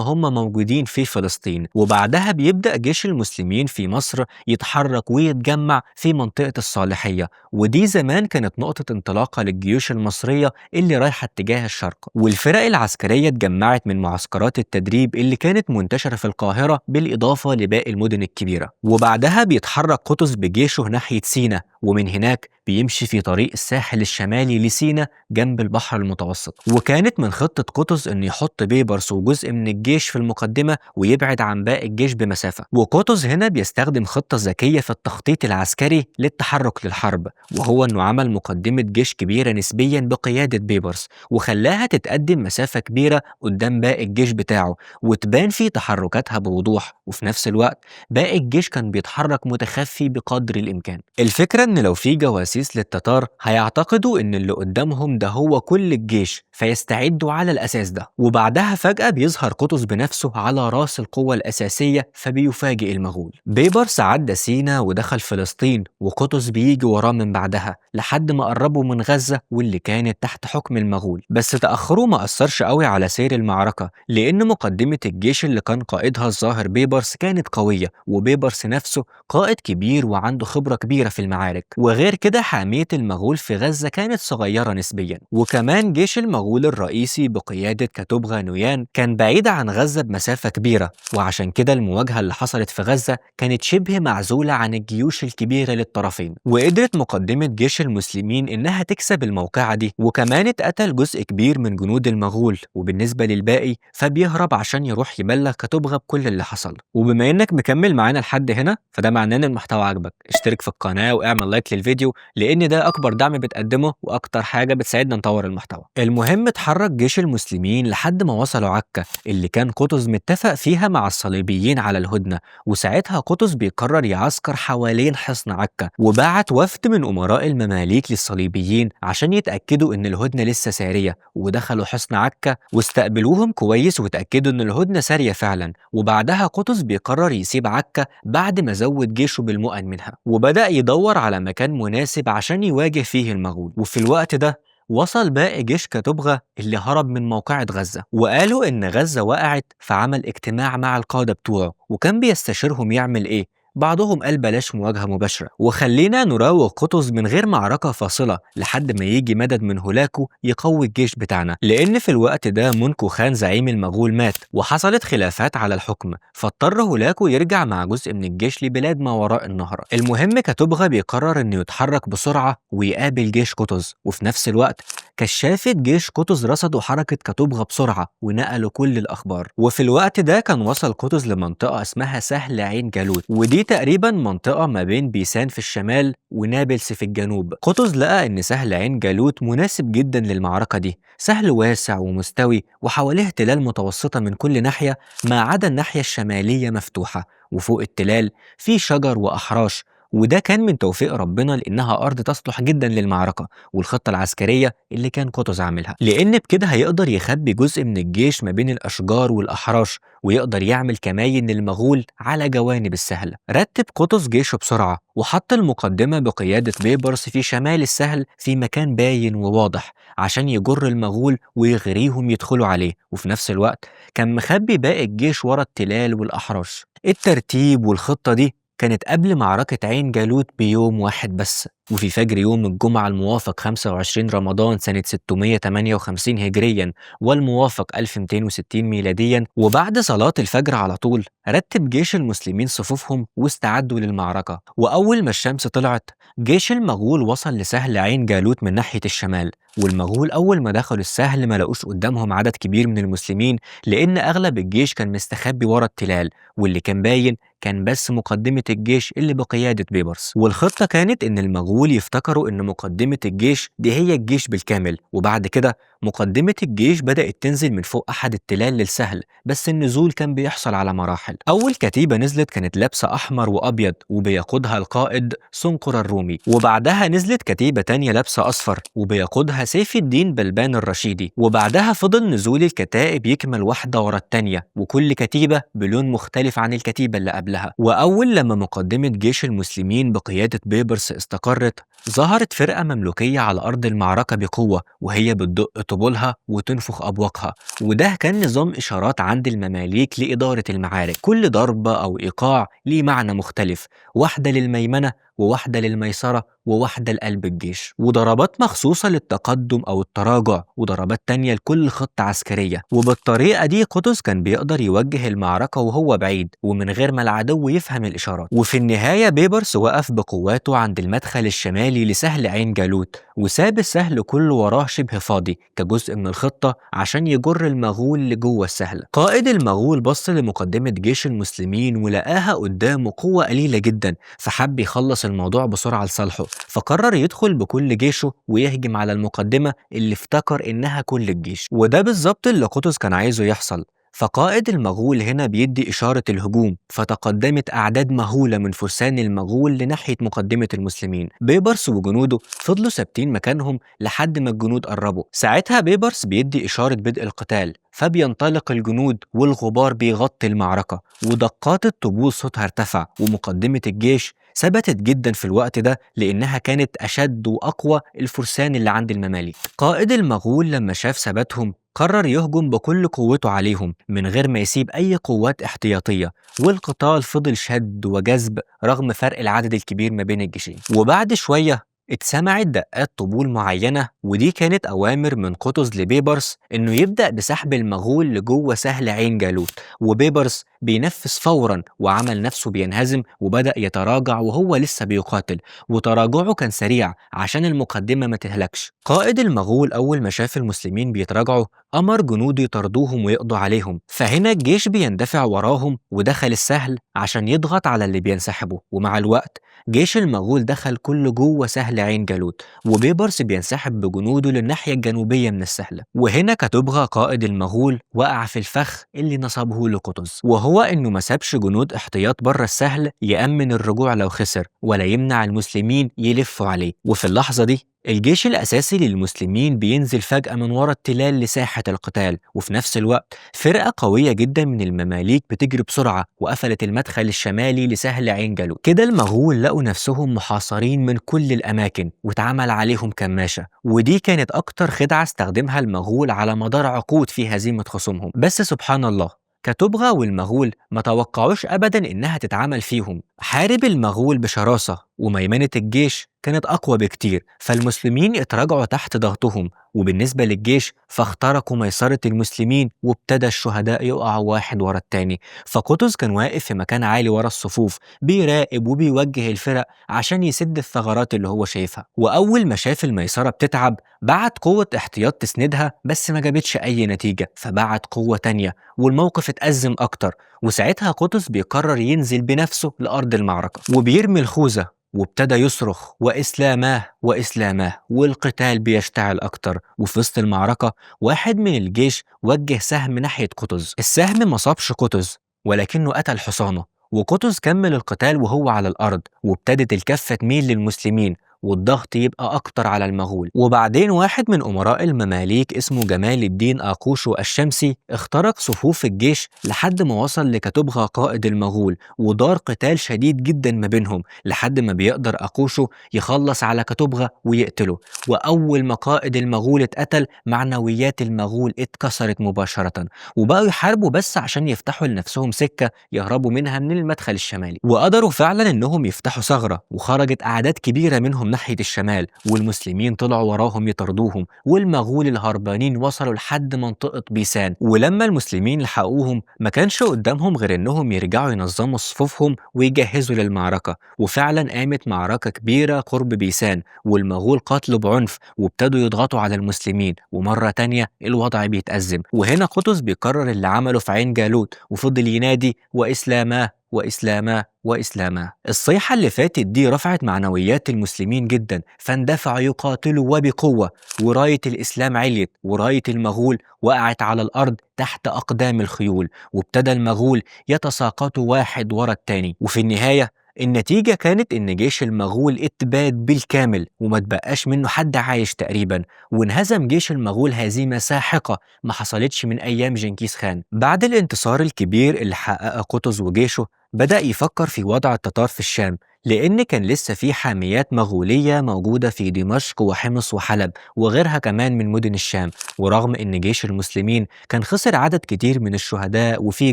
هم موجودين في فلسطين. وبعدها بيبدأ جيش المسلمين في مصر يتحرك ويتجمع في منطقة الصالحية، ودي زمان كانت نقطة انطلاقة للجيوش المصرية اللي رايحة اتجاه الشرق. والفرق العسكرية اتجمعت من معسكرات التدريب اللي كانت منتشرة في القاهرة بالإضافة لباقي المدن الكبيرة. وبعدها بيتحرك قطز بجيشه ناحية سينا، ومن هناك بيمشي في طريق الساحل الشمالي لسينا جنب البحر المتوسط. وكانت من خطة قطز إنه يحط بيبرس وجزء من الجيش في المقدمة ويبعد عن باقي الجيش بمسافة. وقطز هنا بيستخدم خطة ذكية في التخطيط العسكري للتحرك للحرب، وهو إنه عمل مقدمة جيش كبيرة نسبيا بقيادة بيبرس، وخلاها تتقدم مسافة كبيرة قدام باقي الجيش بتاعه وتبان في تحركاتها بوضوح، وفي نفس الوقت باقي الجيش كان بيتحرك متخفي بقدر الإمكان. الفكرة إن لو في جواسيس للتتار هيعتقدوا إن اللي قدامهم ده هو كل الجيش فيستعدوا على الأساس ده. وبعدها فجأة بيظهر قطز بنفسه على راس القوة الأساسية فبيفاجئ المغول. بيبرس عدى سينا ودخل فلسطين، وقطز بيجي وراه من بعدها لحد ما قربوا من غزة واللي كانت تحت حكم المغول. بس تأخره ما أثرش قوي على سير المعركة، لأن مقدمة الجيش اللي كان قائدها الظاهر بيبرس كانت قوية، وبيبرس نفسه قائد كبير وعنده خبرة كبيرة في المعارك. وغير كده حامية المغول في غزة كانت صغيرة نسبيا، وكمان جيش المغول الرئيسي بقيادة كتبغا نويان كان بعيد عن غزة بمسافة كبيرة، وعشان كده المواجهة اللي حصلت في غزة كانت شبه معزولة عن الجيوش الكبيرة للطرفين. وقدرت مقدمة جيش المسلمين إنها تكسب الموقعة دي، وكمان اتقتل جزء كبير من جنود المغول، وبالنسبة للباقي فبيهرب عشان يروح يبلغ كتبغا بكل اللي حصل. وبما إنك مكمل معانا لحد هنا فده معناه إن المحتوى عجبك، اشترك في القناة واعمل لايك للفيديو لأن ده أكبر دعم بتقدمه وأكتر حاجة بتساعدنا نطور المحتوى. المهم اتحرك جيش المسلمين لحد ما وصلوا عكا اللي كان قطز متفق فيها مع الصليبيين على الهدنة، وساعتها قطز بيقرر يعسكر حوالين حصن عكا، وبعت وفد من أمراء المماليك للصليبيين عشان يتأكدوا إن الهدنة لسه سارية. ودخلوا حصن عكا واستقبلوهم كويس وتأكدوا إن الهدنة سارية فعلا. وبعدها قطز بيقرر يسيب عكا بعد ما زود جيشه بالمؤن منها، وبدأ يدور على مكان مناسب عشان يواجه فيه المغول. وفي الوقت ده وصل باقي جيش كتبغا اللي هرب من موقعة غزة، وقالوا إن غزة وقعت، فعمل اجتماع مع القادة بتوعه وكان بيستشيرهم يعمل إيه. بعضهم قال بلاش مواجهة مباشرة وخلينا نراوغ قطز من غير معركة فاصلة لحد ما يجي مدد من هولاكو يقوي الجيش بتاعنا، لأن في الوقت ده مونكو خان زعيم المغول مات وحصلت خلافات على الحكم، فاضطر هولاكو يرجع مع جزء من الجيش لبلاد ما وراء النهر. المهم كتبغا بيقرر انه يتحرك بسرعة ويقابل جيش قطز، وفي نفس الوقت كشافة جيش قطز رصدوا حركة كتبغا بسرعة ونقلوا كل الأخبار. وفي الوقت ده كان وصل قطز لمنطقة اسمها سهل عين جالوت، ودي تقريبا منطقة ما بين بيسان في الشمال ونابلس في الجنوب. قطز لقى إن سهل عين جالوت مناسب جدا للمعركة دي، سهل واسع ومستوي وحواليه تلال متوسطة من كل ناحية ما عدا الناحية الشمالية مفتوحة، وفوق التلال في شجر وأحراش، وده كان من توفيق ربنا لأنها أرض تصلح جدا للمعركة والخطة العسكرية اللي كان قطز عاملها، لأن بكده هيقدر يخبي جزء من الجيش ما بين الأشجار والأحراش، ويقدر يعمل كماين للمغول على جوانب السهل. رتب قطز جيشه بسرعة وحط المقدمة بقيادة بيبرس في شمال السهل في مكان باين وواضح عشان يجر المغول ويغريهم يدخلوا عليه، وفي نفس الوقت كان مخبي باقي الجيش ورا التلال والأحراش. الترتيب والخطة دي كانت قبل معركة عين جالوت بيوم واحد بس، وفي فجر يوم الجمعة الموافق 25 رمضان سنة 658 هجريا والموافق 1260 ميلاديا، وبعد صلاة الفجر على طول رتب جيش المسلمين صفوفهم واستعدوا للمعركة. وأول ما الشمس طلعت جيش المغول وصل لسهل عين جالوت من ناحية الشمال، والمغول أول ما دخلوا السهل ما لقوش قدامهم عدد كبير من المسلمين، لأن أغلب الجيش كان مستخبي ورا التلال، واللي كان باين كان بس مقدمة الجيش اللي بقيادة بيبرس. والخطة كانت إن المغول يفتكروا إن مقدمة الجيش دي هي الجيش بالكامل، وبعد كده مقدمة الجيش بدأت تنزل من فوق أحد التلال للسهل، بس النزول كان بيحصل على مراحل. أول كتيبة نزلت كانت لابسة أحمر وأبيض وبيقودها القائد سنقر الرومي، وبعدها نزلت كتيبة تانية لابسة أصفر وبيقودها سيف الدين بلبان الرشيدي، وبعدها فضل نزول الكتائب يكمل واحدة ورا التانية، وكل كتيبة بلون مختلف عن الكتيبة اللي قبلها. وأول لما مقدمة جيش المسلمين بقيادة بيبرس استقرت، ظهرت فرقة مملوكية على أرض المعركة بقوة وهي بتدق طبولها وتنفخ أبواقها، وده كان نظام إشارات عند المماليك لإدارة المعارك. كل ضربة أو إيقاع ليه معنى مختلف، واحدة للميمنة وواحدة للميسرة وواحدة لقلب الجيش، وضربات مخصوصة للتقدم أو التراجع، وضربات تانية لكل خطة عسكرية. وبالطريقة دي قطز كان بيقدر يوجه المعركة وهو بعيد ومن غير ما العدو يفهم الإشارات. وفي النهاية بيبرس وقف بقواته عند المدخل الشمالي لسهل عين جالوت، وساب السهل كله وراه شبه فاضي كجزء من الخطة عشان يجر المغول لجوه السهل. قائد المغول بص لمقدمة جيش المسلمين ولقاها قدامه قوة قليلة جدا، فحب يخلص الموضوع بسرعة لصالحه، فقرر يدخل بكل جيشه ويهجم على المقدمة اللي افتكر إنها كل الجيش، وده بالظبط اللي قطز كان عايزه يحصل. فقائد المغول هنا بيدي إشارة الهجوم، فتقدمت أعداد مهولة من فرسان المغول لناحية مقدمة المسلمين. بيبرس وجنوده فضلوا ثابتين مكانهم لحد ما الجنود قربوا. ساعتها بيبرس بيدي إشارة بدء القتال، فبينطلق الجنود والغبار بيغطي المعركة، ودقات الطبول صوتها ارتفع، ومقدمة الجيش ثبتت جدا في الوقت ده لأنها كانت أشد وأقوى الفرسان اللي عند المماليك. قائد المغول لما شاف ثباتهم قرر يهجم بكل قوته عليهم من غير ما يسيب أي قوات احتياطية، والقتال فضل شد وجذب رغم فرق العدد الكبير ما بين الجيشين. وبعد شوية اتسمعت دقات طبول معينة، ودي كانت أوامر من قطز لبيبرس إنه يبدأ بسحب المغول لجوه سهل عين جالوت، وبيبرس بينفذ فورا وعمل نفسه بينهزم وبدأ يتراجع وهو لسه بيقاتل، وتراجعه كان سريع عشان المقدمة ما تهلكش. قائد المغول أول ما شاف المسلمين بيتراجعوا أمر جنوده يطاردوهم ويقضوا عليهم، فهنا الجيش بيندفع وراهم ودخل السهل عشان يضغط على اللي بينسحبوا. ومع الوقت جيش المغول دخل كله جوه سهل عين جالوت، وبيبرس بينسحب بجنوده للناحية الجنوبية من السهل. وهنا كتبغى قائد المغول وقع في الفخ اللي نصبه لقطز، وهو إنه ما سابش جنود احتياط بره السهل يأمن الرجوع لو خسر ولا يمنع المسلمين يلفوا عليه. وفي اللحظة دي الجيش الأساسي للمسلمين بينزل فجأة من ورا التلال لساحة القتال، وفي نفس الوقت فرقة قوية جدا من المماليك بتجري بسرعة وقفلت المدخل الشمالي لسهل عين جالوت. كده المغول لقوا نفسهم محاصرين من كل الأماكن واتعمل عليهم كماشة، ودي كانت أكتر خدعة استخدمها المغول على مدار عقود في هزيمة خصومهم. بس سبحان الله، كتبغى والمغول ما توقعوش أبدا إنها تتعمل فيهم. حارب المغول بشراسة وميمنة الجيش كانت أقوى بكتير، فالمسلمين اتراجعوا تحت ضغطهم، وبالنسبة للجيش فاخترقوا ميسرة المسلمين وابتدى الشهداء يقعوا واحد ورا التاني. فقطز كان واقف في مكان عالي ورا الصفوف بيراقب وبيوجه الفرق عشان يسد الثغرات اللي هو شايفها، وأول ما شاف الميسرة بتتعب بعت قوة احتياط تسندها، بس ما جابتش أي نتيجة، فبعت قوة تانية والموقف اتأزم أكتر. وساعتها قطز بيقرر ينزل بنفسه لأرض المعركة وبيرمي الخوذة وابتدى يصرخ وإسلاماه وإسلاماه، والقتال بيشتعل أكتر. وفي وسط المعركة واحد من الجيش وجه سهم ناحية قطز، السهم ما صابش قطز ولكنه قتل حصانه، وقطز كمل القتال وهو على الأرض، وابتدت الكفة تميل للمسلمين والضغط يبقى أكتر على المغول. وبعدين واحد من أمراء المماليك اسمه جمال الدين آقوشو الشمسي اخترق صفوف الجيش لحد ما وصل لكتبغا قائد المغول، ودار قتال شديد جدا ما بينهم لحد ما بيقدر أقوشو يخلص على كتبغا ويقتله. وأول ما قائد المغول اتقتل معنويات المغول اتكسرت مباشرة، وبقوا يحاربوا بس عشان يفتحوا لنفسهم سكة يهربوا منها من المدخل الشمالي. وقدروا فعلا إنهم يفتحوا ثغرة، وخرجت أعداد كبيرة منهم ناحية الشمال، والمسلمين طلعوا وراهم يطاردوهم، والمغول الهربانين وصلوا لحد منطقة بيسان. ولما المسلمين لحقوهم ما كانش قدامهم غير إنهم يرجعوا ينظموا صفوفهم ويجهزوا للمعركة. وفعلا قامت معركة كبيرة قرب بيسان، والمغول قاتلوا بعنف وابتدوا يضغطوا على المسلمين، ومرة تانية الوضع بيتأزم. وهنا قطز بيكرر اللي عمله في عين جالوت، وفضل ينادي وإسلاماه وإسلاماه وإسلاماه. الصيحة اللي فاتت دي رفعت معنويات المسلمين جدا، فاندفعوا يقاتلوا وبقوة، وراية الإسلام عليت، وراية المغول وقعت على الأرض تحت أقدام الخيول، وابتدى المغول يتساقطوا واحد ورا التاني. وفي النهاية النتيجة كانت إن جيش المغول اتباد بالكامل وما تبقاش منه حد عايش تقريبا، وانهزم جيش المغول هزيمة ساحقة ما حصلتش من أيام جنكيز خان. بعد الانتصار الكبير اللي حققه قطز وجيشه، بدأ يفكر في وضع التتار في الشام، لأن كان لسه في حاميات مغولية موجودة في دمشق وحمص وحلب وغيرها كمان من مدن الشام. ورغم إن جيش المسلمين كان خسر عدد كتير من الشهداء وفي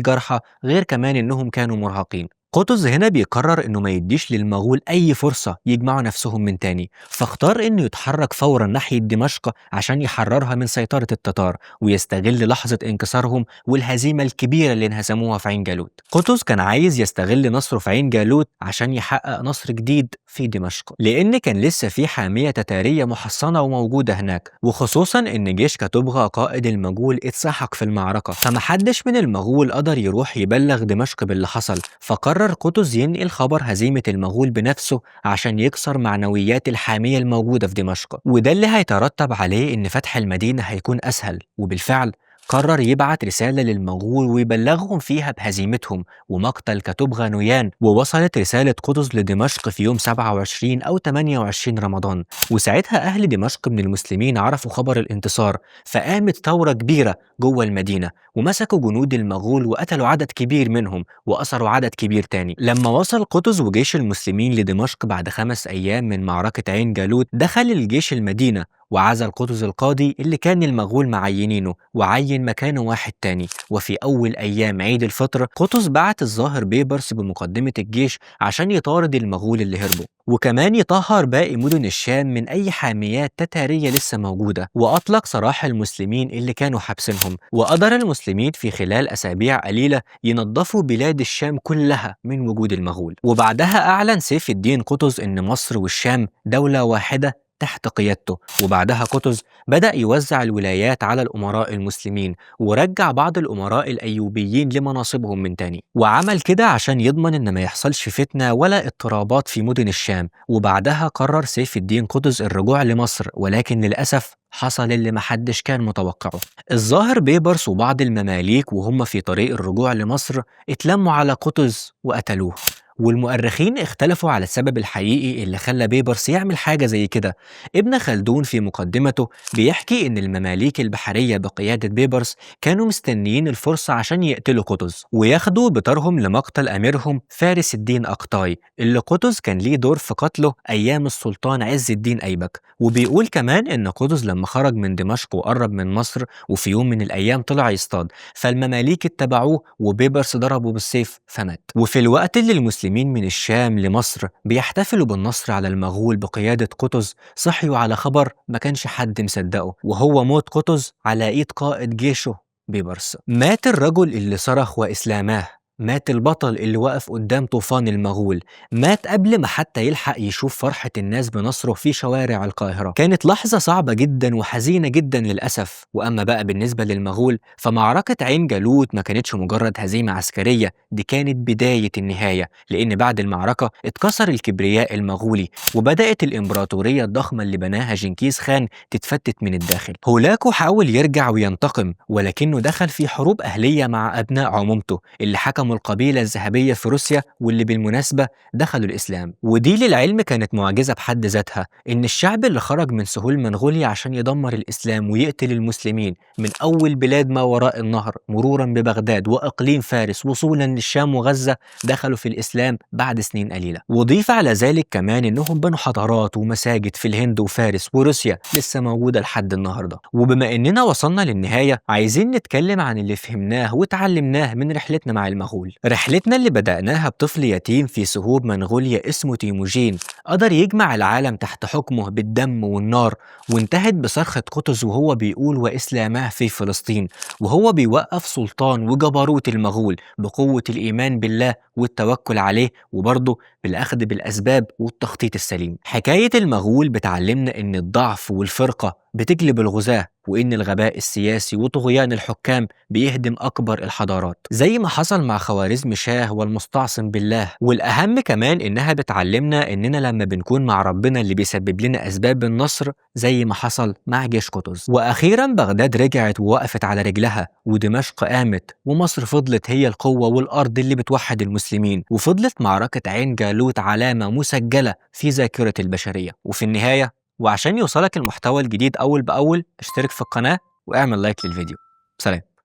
جرحى، غير كمان إنهم كانوا مرهقين، قطز هنا بيقرر إنه ما يديش للمغول أي فرصة يجمعوا نفسهم من تاني، فاختار إنه يتحرك فورا ناحية دمشق عشان يحررها من سيطرة التتار ويستغل لحظة انكسارهم والهزيمة الكبيرة اللي انهزموها في عين جالوت. قطز كان عايز يستغل نصره في عين جالوت عشان يحقق نصر جديد في دمشق، لأن كان لسه في حامية تتارية محصنة وموجودة هناك، وخصوصا إن جيش كتبغا قائد المغول اتسحق في المعركة، فمحدش من المغول قدر يروح يبلغ دمشق باللي حصل. فقرر قطز ينقل خبر هزيمة المغول بنفسه عشان يكسر معنويات الحامية الموجودة في دمشق، وده اللي هيترتب عليه إن فتح المدينة هيكون أسهل. وبالفعل قرر يبعت رسالة للمغول ويبلغهم فيها بهزيمتهم ومقتل كتبغا نويان. ووصلت رسالة قطز لدمشق في يوم 27 أو 28 رمضان، وساعتها أهل دمشق من المسلمين عرفوا خبر الانتصار، فقامت ثورة كبيرة جوه المدينة، ومسكوا جنود المغول وقتلوا عدد كبير منهم وأسروا عدد كبير تاني. لما وصل قطز وجيش المسلمين لدمشق بعد 5 أيام من معركة عين جالوت، دخل الجيش المدينة وعزل قطز القاضي اللي كان المغول معينينه وعين مكانه واحد تاني. وفي أول أيام عيد الفطر قطز بعت الظاهر بيبرس بمقدمة الجيش عشان يطارد المغول اللي هربوا، وكمان يطهر باقي مدن الشام من أي حاميات تتارية لسه موجودة، وأطلق سراح المسلمين اللي كانوا حابسينهم. وقدر المسلمين في خلال أسابيع قليلة ينظفوا بلاد الشام كلها من وجود المغول. وبعدها أعلن سيف الدين قطز إن مصر والشام دولة واحدة تحت قيادته. وبعدها قطز بدأ يوزع الولايات على الأمراء المسلمين، ورجع بعض الأمراء الأيوبيين لمناصبهم من تاني، وعمل كده عشان يضمن إن ما يحصلش فتنة ولا اضطرابات في مدن الشام. وبعدها قرر سيف الدين قطز الرجوع لمصر، ولكن للأسف حصل اللي محدش كان متوقعه. الظاهر بيبرس وبعض المماليك وهم في طريق الرجوع لمصر اتلموا على قطز وقتلوه. والمؤرخين اختلفوا على السبب الحقيقي اللي خلى بيبرس يعمل حاجة زي كده. ابن خلدون في مقدمته بيحكي إن المماليك البحرية بقيادة بيبرس كانوا مستنيين الفرصة عشان يقتلوا قطز وياخدوا بطارهم لمقتل أميرهم فارس الدين أقطاي، اللي قطز كان ليه دور في قتله أيام السلطان عز الدين أيبك. وبيقول كمان إن قطز لما خرج من دمشق وقرب من مصر وفي يوم من الأيام طلع يصطاد، فالمماليك اتبعوه وبيبرس ضربه بالسيف فمات. وفي الوقت اللي المسلمين من الشام لمصر بيحتفلوا بالنصر على المغول بقيادة قطز، صحيوا على خبر ما كانش حد مصدقه، وهو موت قطز على ايد قائد جيشه بيبرس. مات الرجل اللي صرخ وإسلاماه، مات البطل اللي وقف قدام طوفان المغول، مات قبل ما حتى يلحق يشوف فرحة الناس بنصره في شوارع القاهرة. كانت لحظة صعبة جدا وحزينة جدا للأسف. وأما بقى بالنسبة للمغول، فمعركة عين جالوت ما كانتش مجرد هزيمة عسكرية، دي كانت بداية النهاية، لأن بعد المعركة اتكسر الكبرياء المغولي، وبدأت الإمبراطورية الضخمة اللي بناها جنكيز خان تتفتت من الداخل. هولاكو حاول يرجع وينتقم، ولكنه دخل في حروب أهلية مع أبناء عمومته اللي حكموا حكموا القبيلة الذهبية في روسيا، واللي بالمناسبة دخلوا الإسلام. ودي للعلم كانت معجزة بحد ذاتها، إن الشعب اللي خرج من سهول منغوليا عشان يدمر الإسلام ويقتل المسلمين من أول بلاد ما وراء النهر مرورا ببغداد وإقليم فارس وصولا للشام وغزة، دخلوا في الإسلام بعد سنين قليلة. وضيف على ذلك كمان إنهم بنوا حضارات ومساجد في الهند وفارس وروسيا لسه موجودة لحد النهاردة. وبما إننا وصلنا للنهاية، عايزين نتكلم عن اللي فهمناه وتعلمناه من رحلتنا مع المغول. رحلتنا اللي بدأناها بطفل يتيم في سهوب منغوليا اسمه تيموجين، قدر يجمع العالم تحت حكمه بالدم والنار، وانتهت بصرخة قطز وهو بيقول وإسلاماه في فلسطين، وهو بيوقف سلطان وجبروت المغول بقوة الإيمان بالله والتوكل عليه، وبرضه بالأخذ بالأسباب والتخطيط السليم. حكاية المغول بتعلمنا إن الضعف والفرقة بتجلب الغزاة، وإن الغباء السياسي وطغيان الحكام بيهدم أكبر الحضارات، زي ما حصل مع خوارزم شاه والمستعصم بالله. والأهم كمان إنها بتعلمنا إننا لما بنكون مع ربنا اللي بيسبب لنا أسباب النصر، زي ما حصل مع جيش قطز. وأخيرا بغداد رجعت ووقفت على رجلها، ودمشق قامت، ومصر فضلت هي القوة والأرض اللي بتوحد المسلمين، وفضلت معركة عين جالوت علامة مسجلة في ذاكرة البشرية. وفي النهاية، وعشان يوصلك المحتوى الجديد أول بأول، اشترك في القناة واعمل لايك للفيديو. سلام.